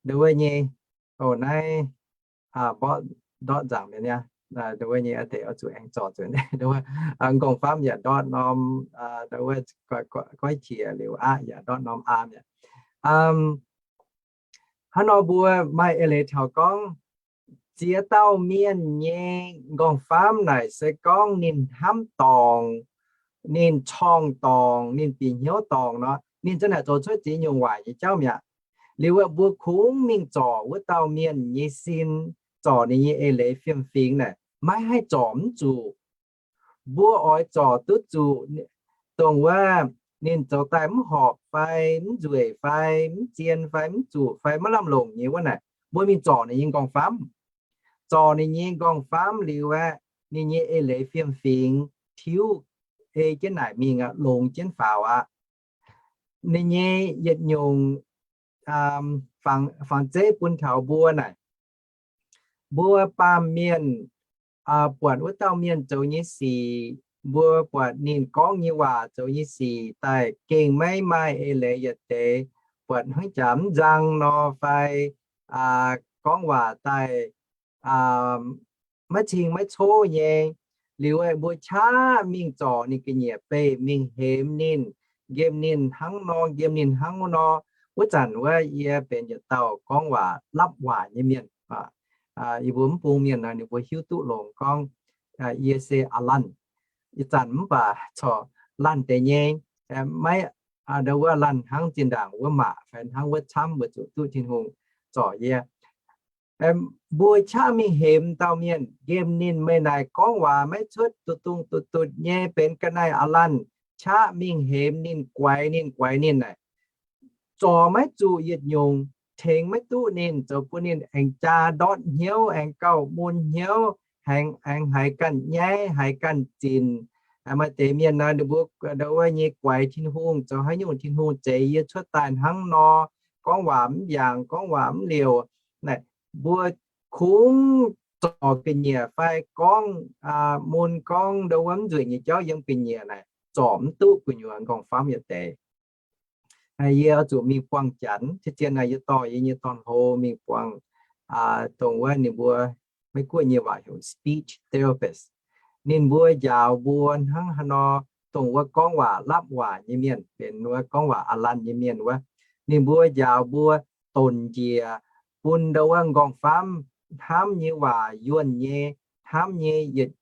Ndo wuov nyei, o naaiv, mborqv ndortv nzaangc mi'aqv. Ndo wuov nyei, deix oix zuqc aengx zorc nzunc. Nqorngv-famv yaac ndortv norm, ndo wuov goiv qiex liuz aqv yaac ndortv norm aam mi'aqv. Hnangv nor mbuo maaih eix leiz taux gorngv, ziex dauh mienh nyei nqorngv-famv naaic se gorngv ninh hnamv dorngc, ninh corngh dorngc, ninh bieqc hnyouv dorngc nor, ninh za'naaic zoux cuotv ziex nyungc waaic nyei jauv mi'aqv. Liuz mbuo kungx mingh zorc wuov dauh mienh nyei sin, zorc ninh nyei eix leiz fiem-fingx naaic, maiv haih zorc mv zuqc. Mbuo oix zorc duqv zuqc dongh wuov ninh zoux daaih mv horpc fai mv nzueic fai mv zien fai mv zuqc fai maiv lamh longc nyei wuov naaic, mbuo mingh zorc ninh nyei nqorngv-famv. Zorc ninh nyei nqorngv-famv liuz aeqv, ninh nyei eix leiz fiem-fingx tiuv ei jienv naaic mingh aqv, longx jienv faaux aqv. Ninh nyei yietc nyungc fangx zeiv bun taux mbuo naaic, mbuo baamh mienh buatc wuov dauh mienh zoux nyei sic, mbuo buatc ninh gorngv nyei waac zoux nyei sic daaih gengh maiv maaih eix leiz yietc deix, buatc hnangv jaax mv nzang nor fai gorngv waac daaih maiv cing maiv coqv nyei. Liuz mbuo qaqv mingh zorc ninh ga'nyiec beih, mingh hemx ninh, nqemh ninh hnangv nor, nqemh ninh hnangv wuov nor. Wuov zanc wuov yie benx yietc dauh gorngv waac lapv waac nyei mienh. Yie mbuo mv bung mienh nor ninh mbuo hiuv duqv longx gorngv yie se a'lanh. Ih zanc mv baac corc lanh deix nyei, maiv ndo wuov lanh hnangv zinh ndaangc wuov maac fai hnangv wuov camv weic zuqc duqv Tin-Hungh zorc yie. Mbuo qaqv mingh hemx dauh mienh, nqemh ninh meih naaic gorngv waac maiv cuotv, duqv dungz duqv dutv nyei, benx ga'naaiv a'lanh. Qaqv mingh hemx ninh, guaix ninh, guaix ninh naaic, zorc maiv zuqc yietc nyungc, tengx maiv duqv ninh, zoux bun ninh aengx jaa ndortv hnyouv, aengx gauh mun hnyouv, aengx haiz ganh nyaiv, haiz ganh zinc. Maaih deix mienh nor ninh mbuo ndo wuov nyei guaix Tin-Hungh, zoux haaix nyungc Tin-Hungh zeix yie cuotv daaih hnangv nor, gorngv waac mv mbiaangc, gorngv waac mv liouc. Naaic mbuo kungx zorc ga'nyiec fai gorngv mun gorngv ndo wuov mv nzueic nyei jauv yiem ga'nyiec naaic, zorc mv duqv gu'nyuoz nqorngv-famv yietc deix. Yie oix zuqc mingh buangh Janx, tien zien naaic yie dorh yie nyei dorn-hlo mingh buangh dongh wuov ninh mbuo Meiv-Guoqv nyei waac heuc speech therapist. Ninh mbuo njaaux mbuo hnangv haaix nor, dongh wuov gorngv waac lapv waac nyei mienh, benx wuov gorngv waac a'lanh nyei mienh wuov, ninh mbuo njaaux mbuo donc njiec bun ndo wuov nqorngv-famv hnamv nyei waac, yuonh nyei, hnamv nyei yietc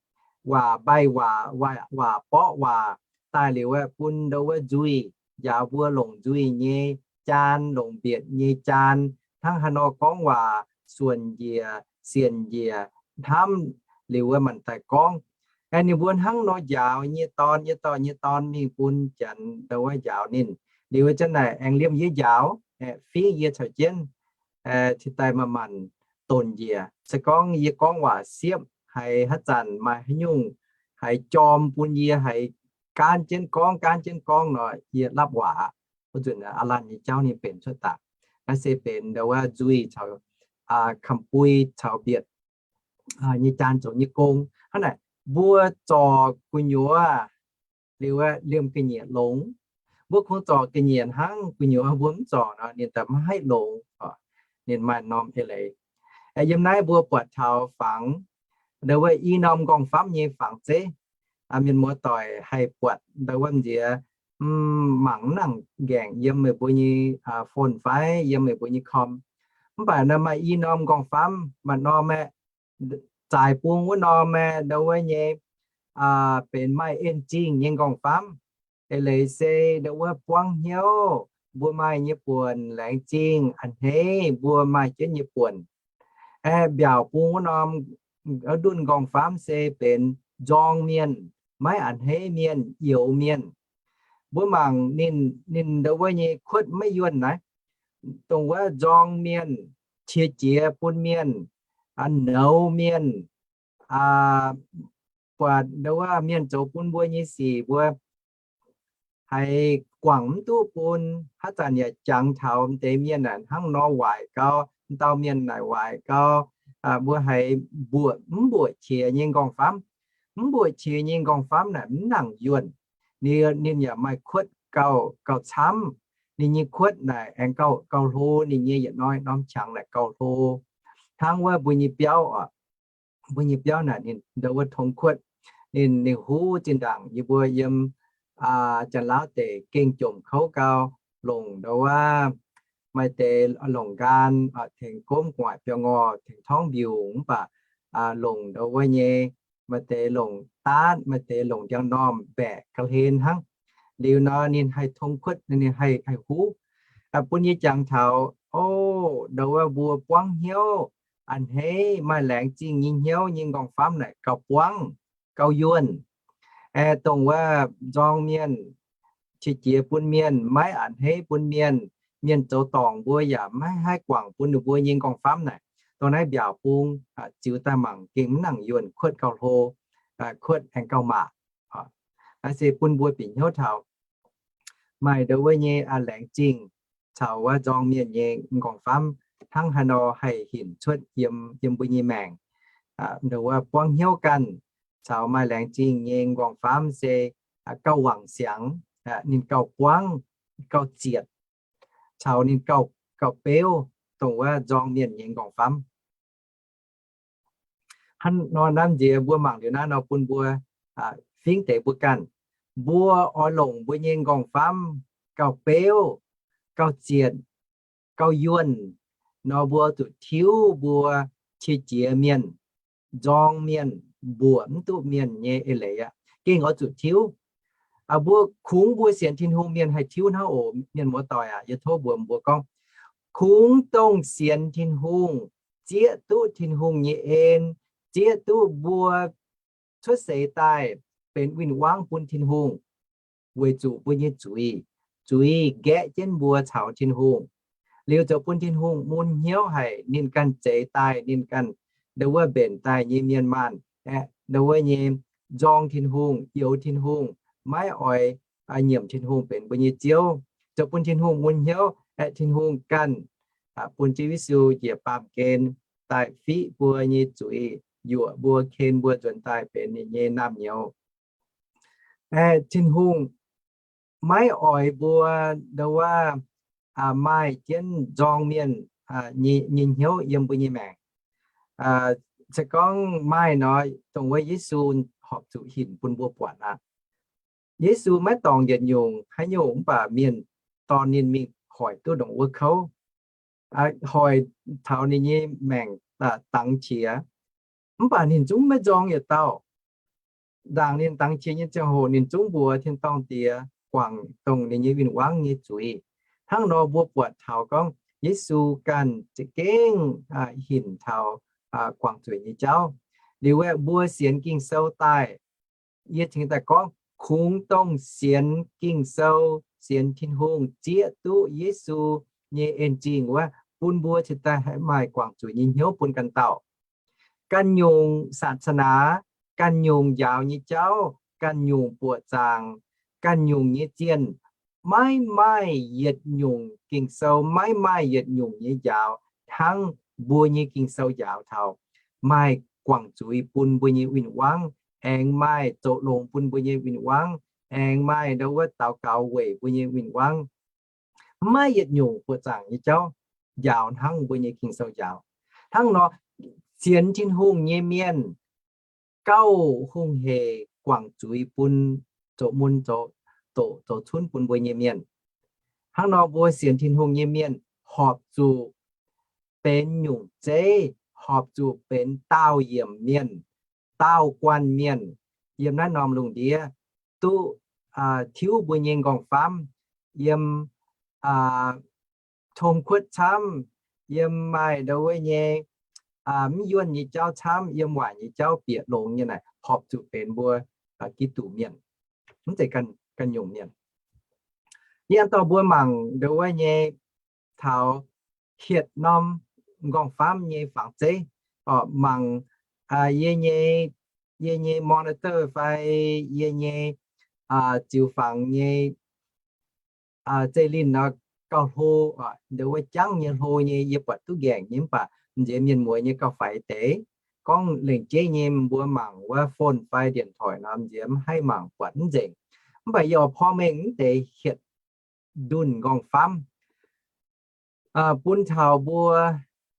waac, mbaih waac, waac borqv waac daaih liuz aeqv, bun ndo wuov nzuih, njaaux mbuo longc nzuih nyei jaan, longc mbietc nyei jaan, hnangv haaix nor gorngv waac suonc njiec, sienx njiec hnamv liuz wuov maanc daaih gorngv. Aengx ninh mbuo hnangv nor njaaux nyei dorn, nyei dorn, nyei dorn mingh bun Janx ndau wuov njaaux ninh. Liuz wuov zanc naaic aengx liemh yie njaaux, aeqv, fingv yie caux jienv, aeqv, cingx daaih manc-manc donx njiec. Se gorngv yie gorngv waac siepv haiz haaix zanc maaih haaix nyungc haiz jorm bun yie, haiz gaanv jienv gorngv, gaanv jienv gorngv nor, yie lapv waac aqv. Wuov nzunc aav laanh nyei jauv ninh benx cuotv daaih. Naaiv se benx ndau wuov nzuih caux, aa, kamx-bui caux mbietc, aa, nyei jaan zoux nyei gong. Hnangv naaic, mbuo zorc gu'nyuoz liuz aeqv, liemh ga'nyiec longx. Mbuo kungx zorc ga'nyiec hnangv gu'nyuoz mbuo mv zorc nor, ninh daaih maiv haih longx. Ninh maaih norm eix leiz. Aeqv, yiem naaiv mbuo buatc taux fangx, ndau wuov i norm nqorngv-famv nyei fangx zeiv. Aa, mienh muoz-doic haih buatc ndau wuov nziex, mm, mangc mv nangc nqaengc yiem meih mbuo nyei, aa, phone fai yiem meih mbuo nyei com. Mv baac naaiv maaih i norm nqorngv-famv, maaih norm aeqv, zaaix bung wuov norm aeqv, ndau wuov nyei, aa, benx maaih en zingh nyei nqorngv-famv. Eix leiz se ndau wuov buangv hnyouv, mbuo maaih nyei buonc, laengz zingh a'hneiv mbuo maaih jienv nyei buonc. Aeqv, mbiaauc bung wuov norm, wuov ndunh nqorngv-famv se benx nzorng mienh, maiv a'hneiv mienh, youx mienh. Mbuo mangc ninh, ninh ndau wuov nyei kuotv maiv yuonh naaiv, dongh wuov nzorng mienh, qiex jiez bun mienh, aa, nouz mienh, aa, buatc ndau wuov mienh zoux bun mbuo nyei sic mbuo haiz guangc mv duqv bun, haaix zanc yaac jangx taux m'deix mienh naaic hnangv nor waaic gau, m'dauh mienh naaic waaic gau, aa, mbuo haiz mbuoqc, mv mbuoqc qiex nyei nqorngv-famv. Mv mbuoqc qiex nyei nqorngv-famv naaic mv nangc yuonh. Ninh, ninh yaac maaih kuotv gauh, gauh camv. Ninh nyei kuotv naaic aengx gauh, gauh hlo, ninh nyei yietc norm, norm qangx naaic gauh hlo. Hnangv wuov mbuo nyei biauv oc, mbuo nyei biauv naaic ninh ndau wuov tong kuotv. Ninh, ninh huv zinh ndaangc yie mbuo yiem, aa, Janx-Laauv deic gengh jomc kouv gau, longc ndau wuov maaih deix longc nqaan, aa, tengx gomv gu'nguaaic biauv-ngorh, tengx torngv mbiungc mv baac, aa, longc ndau wuov nyei, maaih deix longc daatv, maaih deix longc ndiangx-normh mbaeqc ga'hlen hnangv. Liuz nor ninh haih tong kuotv, ninh haih, haih huv. Aa, bun yie jangx taux, o, ndau wuov mbuo buangv hnyouv, a'hneiv maaih laengz zingh nyei hnyouv nyei nqorngv-famv naaic gauh buangv, gauh yuonh. Aeqv, dongh wuov nzorng mienh, qiex jiez bun mienh, maiv a'hneiv bun mienh, mienh zoux dorngc mbuo yaac maiv haih guangc bun ninh mbuo nyei nqorngv-famv naaic, dongh naaiv mbiaauc bung, aa, ziux daaih mangc gengh mv nangc yuonh, kuotv gauh hlo, aa, kuotv aengx gauh maac. Naaiv se bun mbuo bieqc hnyouv taux maaih ndau wuov nyei, aa, laengz zingh caux wuov nzorng mienh nyei nqorngv-famv hnangv haaix nor haih hinc cuotv yiem, yiem mbuo nyei maengc. Aa, ndau wuov buangv hnyouv ganh caux maaih laengz zingh nyei nqorngv-famv se, aa, gauh wangc siangx, aa, ninh gauh buangv, gauh zietc, caux ninh gauh, gauh beuv dongh wuov nzorng mienh nyei nqorngv-famv. Hnangv nor, naaiv nziex mbuo mangc liuz naaiv nor bun mbuo, aa, fingx deix mbuo ganh. Mbuo oix longc mbuo nyei nqorngv-famv gauh beuv, gauh zietc, gauh yuonh nor, mbuo zuqc tiuv mbuo qiex jiez mienh, nzorng mienh, mbuoqc mv duqv mienh nyei eix leiz aqv. Gengh oix zuqc tiuv. Aa, mbuo kungx mbuo sienx Tin-Hungh mienh haih tiuv hnangv oc, mienh muoz-doic aac. Yie tov mbuox mbuo gorngv, kungx dongh sienx Tin-Hungh, zieqv duqv Tin-Hungh nyei en, zieqv duqv mbuo cuotv seix daaih benx win-wangv bun Tin-Hungh, weic zuqc mbuo nyei zuiz, zuiz nqaeqv jienv mbuo caux Tin-Hungh. Liuz zoux bun Tin-Hungh mun hnyouv haic, ninh ganh zeix daaih, ninh ganh ndau wuov mbenc daaih nyei mienh maanh, aeqv, ndau wuov nyei nzorng Tin-Hungh, youx Tin-Hungh, maiv oix, aa, nyiemc Tin-Hungh benx mbuo nyei Ziouv. Zoux bun Tin-Hungh mun hnyouv, aeqv, Tin-Hungh ganh, aa, bun Ziouv Yesu njiec baamh gen daaih fiqv mbuo nyei zuiz, yuoqc mbuo, ken mbuo nzuonx daaih benx ninh nyei naamh nyouz. Aeqv, Tin-Hungh maiv oix mbuo ndau wuov, aa, maaih jienv nzorng mienh, aa, nyei, nyei hnyouv yiem mbuo nyei maengc. Aa, se gorngv maaih nor, dongh wuov Yesu horpc zuqc hinc bun mbuo buatc aqv. Yesu maiv dorngc yietc nyungc haaix nyungc mv baac mienh dorh ninh mingh hoic duqv ndongc wuov kouv, aa, hoic taux ninh nyei maengc, aa, dangx qiex. Mv baac ninh zungv maiv nzorng yietc dauh. Ndaangc ninh dangx qiex nyei ziangh hoc ninh zungv mbuox tin-dorngh Diex guangc dongh ninh nyei win-wangv nyei zuiz. Hnangv nor mbuo buatc taux gorngv Yesu ganh za'gengh, aa, hinc taux guangc zuiz nyei jauv. Liuz aeqv, mbuo sienx Ging-Sou daaih, yie cingx daaih gorngv, kungx dongh sienx Ging-Sou, sienx Tin-Hungh zieqv duqv Yesu nyei en-zingh wuov, bun mbuo cingx daaih haih maaih guangc zuiz nyei hnyouv bun ganh dauh. Ganh nyungc ศาสนา, ganh nyungc njaaux nyei jauv, ganh nyungc buoqc zaangc, ganh nyungc nyei zienh, maiv maaih yietc nyungc Ging-Sou, maiv maaih yietc nyungc nyei njaaux hnangv mbuo nyei Ging-Sou njaaux taux maaih guangc zuiz bun mbuo nyei win-wangv, aengx maaih zoux longx bun mbuo nyei win-wangv, aengx maaih ndau wuov daux gaux weic mbuo nyei win-wangv. Maiv maaih yietc nyungc buoqc zaangc nyei jauv njaaux hnangv mbuo nyei Ging-Sou njaaux. Hnangv nor, sienx Tin-Hungh nyei mienh gauh hungh heic guangc zuiz bun, zoux mun zoux doqc zoux cunv bun mbuo nyei mienh. Hnangv nor mbuo sienx Tin-Hungh nyei mienh horpc zuqc benx nyungc zeiv, horpc zuqc benx daauh yiemc mienh, daauh guanh mienh yiem naaiv norm lungh ndiev duqv tiuv mbuo nyei nqorngv-famv, yiem tong kuotv camv, yiem maaih ndau wuov nyei mv yuonh nyei jauv camv, yiem waaic nyei jauv bieqc longx nyei naaic, horpc zuqc benx mbuo Giduc mienh, mv zeiz ganh nyungc mienh. Yie dorh mbuo mangc ndau wuov nyei taux hietc norm nqorngv-famv nyei fangx zeiv, mangc yie nyei, yie nyei monitor fai yie nyei ziux fangx nyei zeiv linh nor gauh hlo, ndau wuov jangv nyei hlo nyei, yie buatc duqv nqaengc nyei, mv baac m'nziex mienh mueiz nyei gauh faix deix. Gorngv lengc jeiv nyei mbuo mangc wuov phone fai điện thoại nor, m'nziex mv haih mangc buatc mv nzengc. Mv baac yie oix porv mengh mv deix hietc ndunh nqorngv-famv bun taux mbuo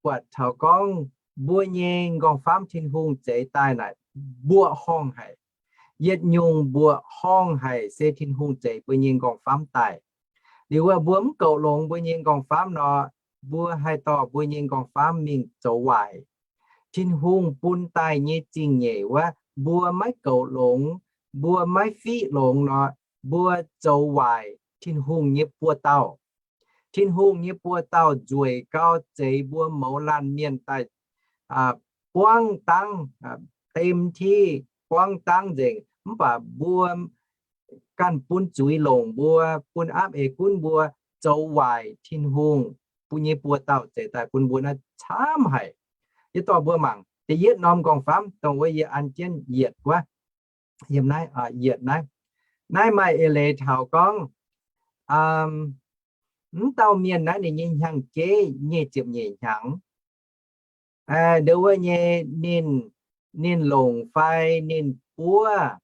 buatc taux gorngv mbuo nyei nqorngv-famv Tin-Hungh zeix daaih naaic mbuoqc horngh haic. Yietc nyungc mbuoqc horngh haic se Tin-Hungh zeix mbuo nyei nqorngv-famv daaih. Liuz wuov mbuo mv goux longx mbuo nyei nqorngv-famv nor, mbuo haih dorh mbuo nyei nqorngv-famv mingh zoux waaic. Tin-Hungh bun daaih nyei zingh nyeic wuov, mbuo maiv goux longx, mbuo maiv fiqv longx nor, mbuo zoux waaic Tin-Hungh nyei buoz-dauh. Tin-Hungh nyei buoz-dauh nzueic gau, zeix mbuo mouz laanh mienh daaih buangv dangv, dem ti buangv dangv nzengc. Mv baac mbuo ganh bun zuiz longc mbuo, bun aapv eix gunv mbuo zoux waaic Tin-Hungh bun nyei buoz-dauh zeix daaih bun mbuo naaiv camv haic. Yie dorh mbuo mangc da'yietv norm nqorngv-famv dongh wuov yie an jienv yietc wuov, yiem naaiv yietc naaiv. Naaiv maaih eix leiz taux gorngv mv dauh mienh naaiv ninh nyei hnyangx-jeiv nyic ziepc nyeic hnyangx. Ndau wuov nyei ninh, ninh longc fai ninh buov,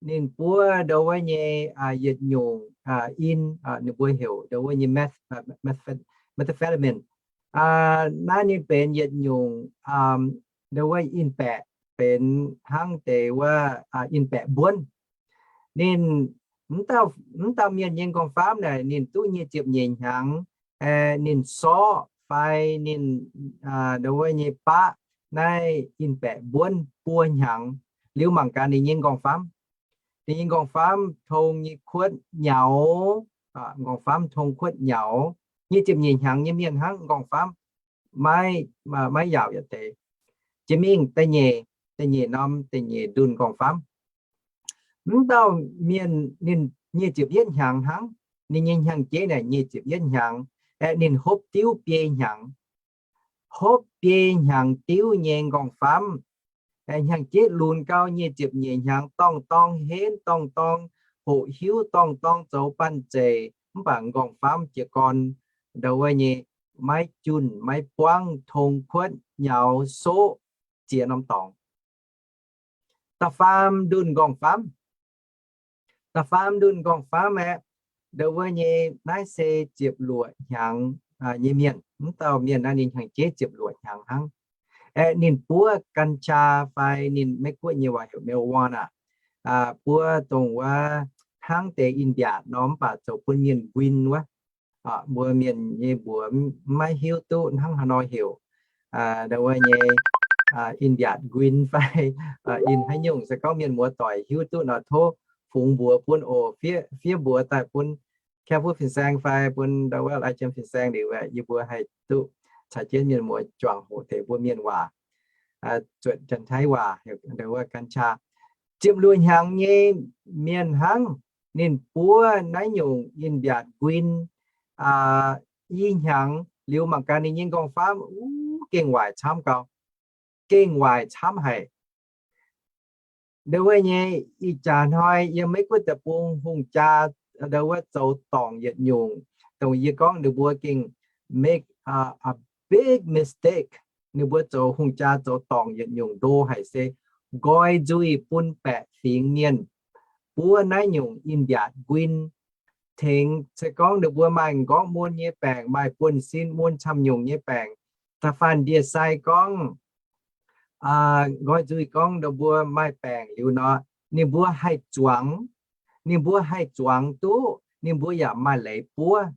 ninh buov ndau wuov nyei yietc nyungc in, ninh mbuo heuc ndau wuov nyei meth, methamphetamine. Naaiv ninh benx yietc nyungc ndau wuov in-baeqc, benx hnangv deix wuov in-baeqc mbuonv. Ninh, mv dauh mienh nyei nqorngv-famv naaic ninh duqv nyic ziepc nyeic hnyangx, ninh sorqv fai ninh ndau wuov nyei baqv naaiv in-baeqc mbuonv buo hnyangx liuz mangc gaax ninh nyei nqorngv-famv. Ninh nyei nqorngv-famv tong nyei kuotv nyaux, nqorngv-famv tong kuotv nyaux. Nyic ziepc nyeic hnyangx nyei mienh hnangv nqorngv-famv maiv, maiv yaauc yietc deix. Jiex mingh da'nyeic, da'nyeic norm, da'nyeic ndunh nqorngv-famv. Mv dauh mienh ninh nyic ziepc yietv hnyangx hnangv. Ninh nyei hnyangx-jeiv naaic nyic ziepc yietv hnyangx, aeqv, ninh hopv diuv biei hnyangx. Hopv biei hnyangx diuv nyei nqorngv-famv, hnyangx-jeiv lunx gau nyic ziepc nyeic hnyangx, dorngh dorng henv, dorngh dorng hoqc hiuv, dorngh dorng zoux banh zeic, mv baac nqorngv-famv jiez gorn ndau wuov nyei maiv junh maiv buangv, tong kuotv nyaux soqv ziex norm dorngx. Da'faam ndunh nqorngv-famv. Da'faam ndunh nqorngv-famv aeqv, ndau wuov nyei naaiv se ziepc luoqc hnyangx nyei mienh. Mv dauh mienh naaiv ninh hnyangx-jeiv ziepc luoqc hnyangx hnangv. Aeqv, ninh buov กัญชา fai ninh Meiv-Guoqv nyei waac heuc marijuana, buov dongh wuov hnangv deix in-mbiaatc nor, mv baac zoux bun mienh nquin wuov. Mbuo mienh nyei mbuox maiv hiuv duqv hnangv haaix nor heuc ndau wuov nyei in-mbiaatc nquin fai in haaix nyungc. Se gorngv mienh muoz doic hiuv duqv nor, tov fungx mbuox bun oc. Fiev mbuox daaih bun Kemp Fin-Saeng fai bun ndau wuov Lai Jiem Fin-Saeng liuz, yie mbuo haih duqv caux jienv mienh muoz juangc hoqc deix mbuo mienh waac. zuotc Janx-Taiv waac, nduov wuov กัญชา. Ziepc luoqc hnyangx nyei mienh hnangv, ninh buov naaiv nyungc in-mbiaatc nquin, i hnyangx liuz mangc gaax ninh nyei nqorngv-faamv, uv, gengh waaic camv gau, gengh waaic camv haic. Nduov wuov nyei, ih jaax hnoi yiem Meiv-Guoqv deic-bung hungh jaa, nduov wuov zoux dorngc yietc nyungc, dongh yie gorngv ninh mbuo gengh make a big mistake. Ninh mbuo zoux hungh jaa zoux dorngc yietc nyungc ndo haic se nqoi nzuih bun baeqc fingx mienh buov naaiv nyungc in-mbiaatc nquin. Tengx se gorngv ninh mbuo maaih nqorngv mun nyei baengc, maaih buonv-sin mun camv-nyungc nyei baengc, da'faanh ndie-sai gorngv, nqoi nzuih gorngv ninh mbuo maaih baengc liuz nor, ninh mbuo haih zuangx, ninh mbuo haih zuangx duqv, ninh mbuo yaac maaih leiz buov.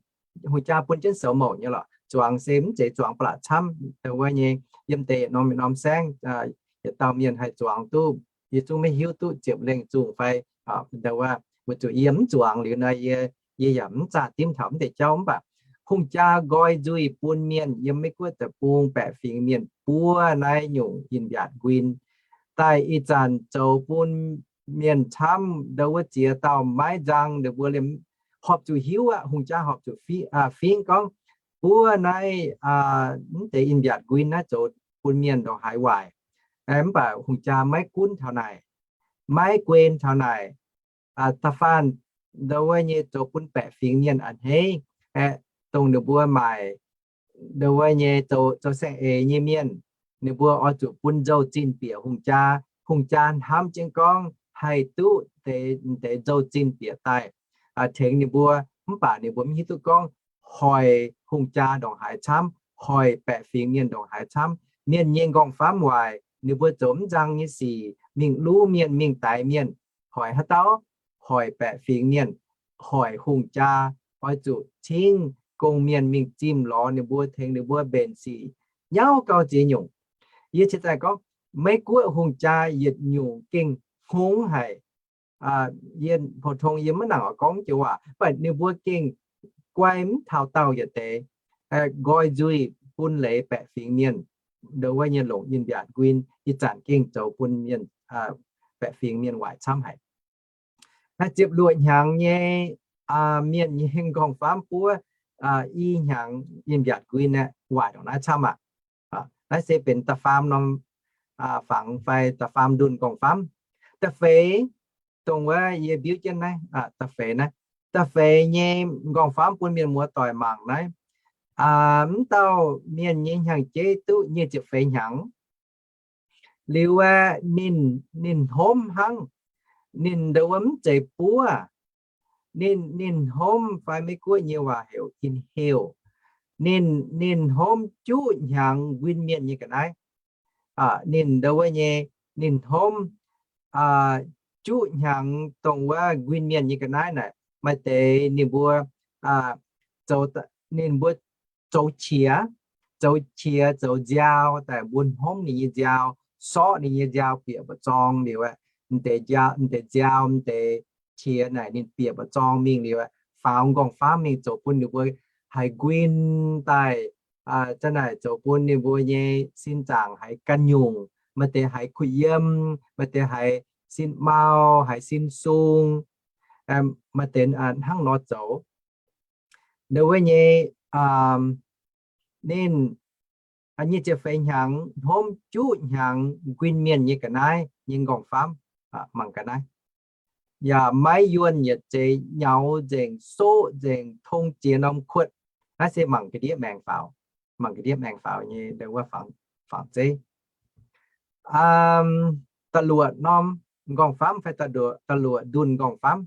Hungh jaa bun jienv soux mouc nyei lorqc. Zuangx se mv zeiz zuangx ba'laqc camv, nduov wuov nyei, yiem deix yietc norm yietc norm saengv, yietc dauh mienh haih zuangx duqv, yie zungv maiv hiuv duqv ziepc lengh zungh fai, nduov wuov, weic zuqc yie mv zuangx liuz nor, yie, yie yaac mv zaah dimv taux mv deix jauv. Mv baac hungh jaa nqoi nzuih bun mienh yiem Meiv-Guoqv deic-bung baeqc fingx mienh buov naaiv nyungc in-mbiaatc nquin daaih ih zanc zoux bun mienh camv, nduov wuov ziex dauh maiv nzang, ninh mbuo liemh horpc zuqc hiuv aqv. Hungh jaa horpc zuqc fingv gorngv buov naaiv, mv deix in-mbiaatc nquin naaiv zoux bun mienh ndongc haaix waaic. Mv baac hungh jaa maiv gunv taux naaic, maiv guen taux naaic. Da'faanh nduov wuov nyei zoux bun baeqc fingx mienh a'hneiv, aeqv, dongh ninh mbuo maaic nduov wuov nyei zoux, zoux saeng-eix nyei mienh, ninh mbuo oix zuqc bun nzou-zinh bieqc hungh jaa. Hungh jaa hnamv jienv gorngv haih duqv deix, deix nzou-zinh bieqc daaih tengx ninh mbuo. Mv baac ninh mbuo mv hiuv duqv gorngv hoic hungh jaa ndongc haaix camv, hoic baeqc fingx mienh ndongc haaix camv. Mienh nyei nqorngv-famv waaic, ninh mbuo zoux mv nzang nyei sic, mingh luv mienh, mingh daix mienh, hoic haaix dauh? Hoic baeqc fingx mienh, hoic hungh jaa. Oix zuqc cingv gong-mienh mingh zimh lorz ninh mbuo, tengx ninh mbuo mbenc sic, nyauv gau ziex nyungc. Yie cingx daaih gorngv, Meiv-Guoqv hungh jaa yietc nyungc gengh hngongx haic. Yie pou-tong yie maiv nangc oix gorngv joux waac, mv baac ninh mbuo gengh guai mv taux daauh yietc deix, nqoi nzuih bun leiz baeqc fingx mienh, nduov wuov nyei longc in-mbiaatc nquin ih zanc gengh zoux bun mienh, baeqc fingx mienh waaic camv haic. Naaiv ziepc luoqc hnyangx nyei mienh nyei nqorngv-famv buov i hnyangx in-mbiaatc nquin aeqv, waaic ndongc naaiv camv aqv. Naaiv se benx da'faam norm fangx fai da'faam ndunh nqorngv-famv. Da'feix, dongh wuov yie mbiuv jienv naaiv, da'feix naaiv, da'feix nyei nqorngv-famv bun mienh muoz-doic mangc naaiv. Mv dauh mienh nyei hnyangx-jeiv duqv nyic ziepc feix hnyangx. Liuz aeqv, ninh, ninh hnomv hnangv. Ninh nduov wuov mv zeiz buov. Ninh, ninh hnomv fai Meiv-Guoqv nyei waac heuc inhale. Ninh, ninh hnomv juqv hnyangx nquin mienh nyei ga'naaiv. Ninh nduov wuov nyei, ninh hnomv juqv hnyangx dongh wuov nquin mienh nyei ga'naaiv naaic, maaih deix ninh mbuo zoux, ninh mbuo zoux qiex, zoux qiex zoux nziaau daaih mbuo hnomv ninh nyei nziaau, sorqv ninh nyei nziaau bieqc mba'zorng liuz, deix nziaau, deix nziaau, deix qiex naaic ninh bieqc mba'zorng mingh liuz, faaux nqorngv-famv mingh zoux bun ninh mbuo haiz nquin daaih, za'naaic zoux bun ninh mbuo nyei sin zaangc haiz ganh nyungc, maaih deix haiz kuh yiem, maaih deix haiz sin mau, haiz sin sung, maaih deix hnangv nor zoux. Nduov wuov nyei, ninh nyic ziepc feix hnyangx hnomv juqv hnyangx nquin mienh nyei ga'naaiv nyei nqorngv-famv, mangc ga'naaiv. Yaac maiv yuonh yietc zeiz nyaux nzengc, soqv nzengc, tong jiex norm kuotv. Naaiv se mangc ga'ndiev maengx faaux, mangc ga'ndiev maengx faaux nyei nduov wuov fangx zeiv. Da'luoqc norm nqorngv-famv fai da'luoqc ndunh nqorngv-famv.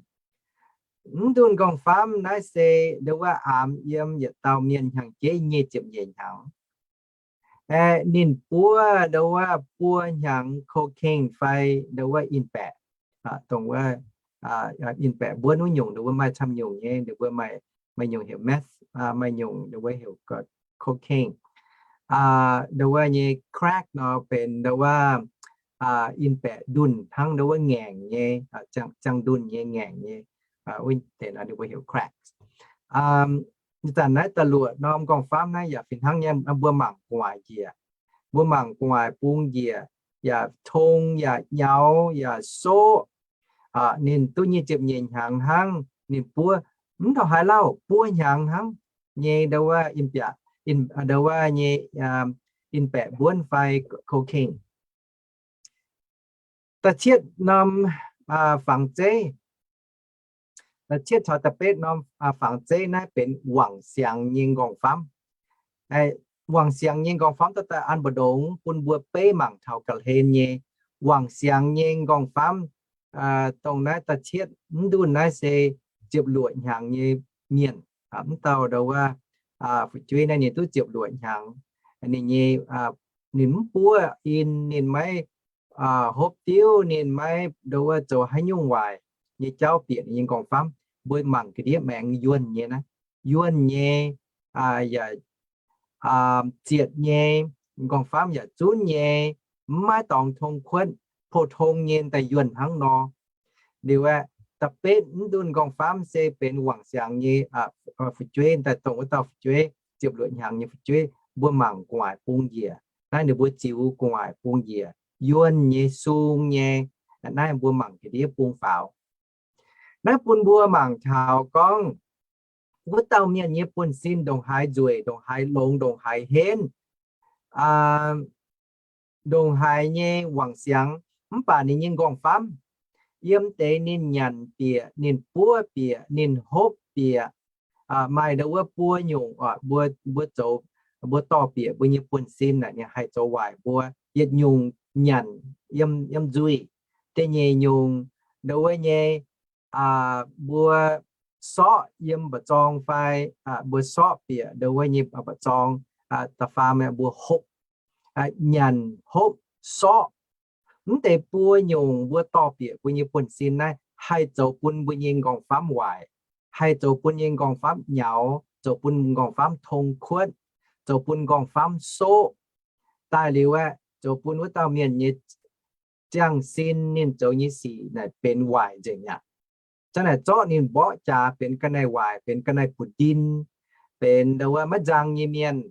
Mv ndunh nqorngv-famv naaiv se nduov wuov aamx yiem yietc dauh mienh hnyangx-jeiv nyic ziepc nyeic hnyangx. Aeqv, ninh buov nduov wuov buo hnyangx cocaine fai nduov wuov in-baeqc, dongh wuov in-baeqc mbuonv wuov nyungc, nduov wuov maaih camv nyungc nyei, nduov wuov maaih, maaih nyungc heuc meth, maaih nyungc nduov wuov heuc cocaine. Nduov wuov nyei crack nor benx nduov wuov in-baeqc ndunh hnangv nduov wuov ngaengc nyei, ziangh ndunh nyei ngaengc nyei, wuov deix nduov wuov heuc crack. Ih zanc naaiv da'luoqc norm nqorngv-famv naaiv yaac fih hnangv nyei, mbuo mangc gu'nguaaic njiec. Mbuo mangc gu'nguaaic bung njiec, yaac tong, yaac nyaux, yaac soqv. Ninh duqv nyic ziepc nyeic hnyangx hnangv, ninh buov, mv taux haaix lauh, buo hnyangx hnangv nyei, ndo wuov, ndo wuov nyei, in baeqc mbuonv fai cocaine. Da'cietv norm fangx zeiv, da'cietv caux da'betv norm fangx zeiv naaiv benx wangc siangx nyei nqorngv-famv. Wangc siangx nyei nqorngv-famv da'daaih an mbu'ndongx bun mbuo beiv mangc taux ga'hlen nyei. Wangc siangx nyei nqorngv-famv, dongh naaiv da'cietv mv ndunh naaiv se ziepc luoqc hnyangx nyei mienh, mv dauh ndo wuov fu'jueiv naaiv ninh duqv ziepc luoqc hnyangx. Ninh nyei, ninh mv buov in, ninh maiv hopv diuv, ninh maiv ndo wuov zoux haaix nyungc waaic nyei jauv bieqc ninh nyei nqorngv-famv. Mbuo mangc ga'ndiev maengx yuonh nyei naaiv, yuonh nyei, yaac zietc nyei, nqorngv-famv yaac zunv nyei, mv maaih dorngx tong kuotv, pou-tong nyei daaih yuonh hnangv nor. Liuz aeqv, da'betv mv ndunh nqorngv-famv se benx wangc siangx nyei fu'jueiv, daaih dongh wuov dauh fu'jueiv, ziepc luoqc hnyangx nyei fu'jueiv, mbuo mangc gu'nguaaic bung njiec. Naaiv ninh mbuo ziux gu'nguaaic bung njiec, yuonh nyei, sung nyei. Naaiv mbuo mangc ga'ndiev bung faaux. Naaiv bun mbuo mangc taux gorngv wuov dauh mienh nyei buonv-sin ndongc haaix nzueic, ndongc haaix longx, ndongc haaix henv, ndongc haaix nyei wangc siangx, mv baac ninh nyei nqorngv-famv, yiem deix ninh nyanc bieqc, ninh buov bieqc, ninh hopv bieqc, maaih ndo wuov buo nyungc, mbuo zoux, mbuo dorh bieqc mbuo nyei buonv-sin naaic ninh haih zoux waaic mbuo yietc nyungc nyanc yiem nzuih. Da'nyeic nyungc ndo wuov nyei, mbuo sorqv yiem mba'zorng fai mbuo sorqv bieqc ndo wuov nyei mba'zorng, da'faam mbuo hopv, nyanc, hopv, sorqv. Mv deix buo nyungc mbuo dorh bieqc mbuo nyei buonv-sin naaiv haih zoux bun mbuo nyei nqorngv-famv waaic, haih zoux bun nyei nqorngv-famv nyaux, zoux bun nqorngv-famv tong kuotv, zoux bun nqorngv-famv soqv. Daaih liuz aeqv, zoux bun wuov dauh mienh nyei ziangh sin ninh zoux nyei sic naaic benx waaic nzengc aqv. Zanc naaic zorqv ninh mborqv jaax benx ga'naaiv waaic, benx ga'naaiv buoz-ndin, benx ndo wuov maiv nzang nyei mienh,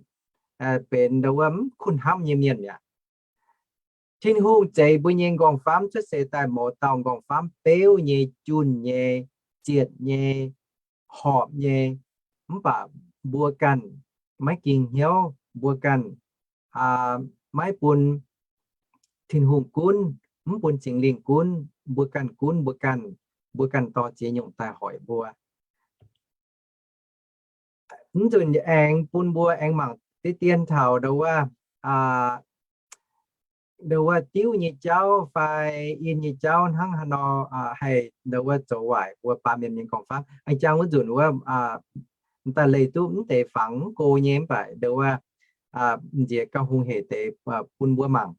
benx ndo wuov mv kunh hnamv nyei mienh mi'aqv. Tin-Hungh zeix mbuo nyei nqorngv-famv cuotv seix daaih mouz dauh nqorngv-famv beuv nyei, junh nyei, zietc nyei, horpc nyei, mv baac mbuo ganh maiv ging hnyouv, mbuo ganh maiv bun Tin-Hungh gunv, mv bun Singx Lingh gunv, mbuo ganh gunv mbuo ganh, mbuo ganh dorh ziex nyungc daaih hoic mbuo. Mv nzunc aengx bun mbuo aengx mangc deix dien taux ndo wuov, ndo wuov diuv nyei jauv fai in nyei jauv hnangv haaix nor haih ndo wuov zoux waaic mbuo baamh mienh nyei nqorngv-famv. Aengx jangx wuov nzunc wuov, m'daaih leih duqv mv deix fangx mv go nyei mv baac ndo wuov nziex gauh hungh hec deix bun mbuo mangc.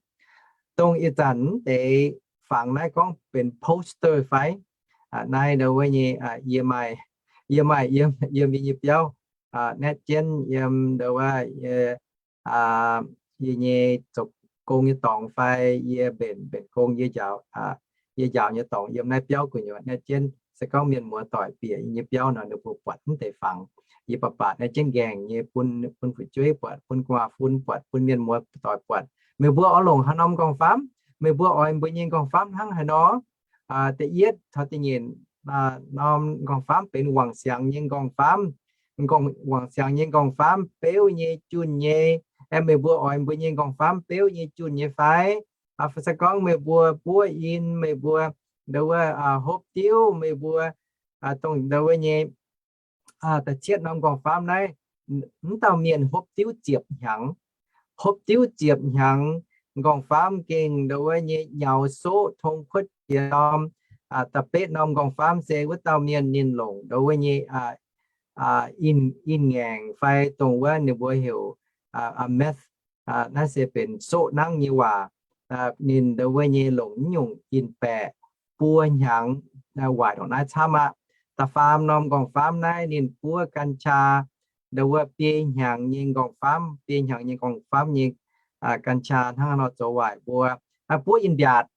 Dongh ih zanc mv deix fangx naaiv gorngv benx poster fai? Naaiv ndo wuov nyei, yie maaih, yie maaih yiem, yiem yie nyei biauv, naetv jienv yiem ndo wuov, yie nyei zoux gong nyei dorngx fai yie mbenc, mbenc gong yie njaaux, yie njaaux nyei dorngx yiem naaiv biauv gu'nyuoz naetv jienv. Se gorngv mienh muoz doic bieqc yie nyei biauv nor, ninh mbuo buatc mv deix fangx. Yie baac baac naetv jienv nqaengc nyei bun, bun fu'jueiv buatc, bun gu'nguaaz-fun buatc, bun mienh muoz doic buatc. Meih mbuo oix longc haaix norm nqorngv-famv? Meih mbuo oix mbuo nyei nqorngv-famv hnangv haaix nor? Da'yietv taux da'nyeic norm nqorngv-famv benx wangc siangx nyei nqorngv-famv. Wangc siangx nyei nqorngv-famv beuv nyei, junh nyei. Aeqv, meih mbuo oix mbuo nyei nqorngv-famv beuv nyei, junh nyei fai? Se gorngv meih mbuo buov in, meih mbuo ndo wuov hopv diuv, meih mbuo dongh ndo wuov nyei da'cietv norm nqorngv-famv naaiv, mv dauh mienh hopv diuv ziepc hnyangx. Hopv diuv ziepc hnyangx, nqorngv-famv gengh ndo wuov nyei nyaux soqv tong kuotv jiex norm. Da'betv norm nqorngv-famv se wuov dauh mienh ninh longc ndo wuov nyei in, in ngaengc fai dongh wuov ninh mbuo heuc meth, naaiv se benx soqv nangv nyei waac. Ninh ndo wuov nyei longc nyungc in baeqc buo hnyangx, waaic ndongc naaiv camv aqv. Da'faam norm nqorngv-famv naaiv ninh buov gan caa, ndo wuov biei hnyangx nyei nqorngv-famv, biei hnyangx nyei nqorngv-famv nyei gan caa hnangv nor zoux waaic mbuo. Buov in mbiaatc,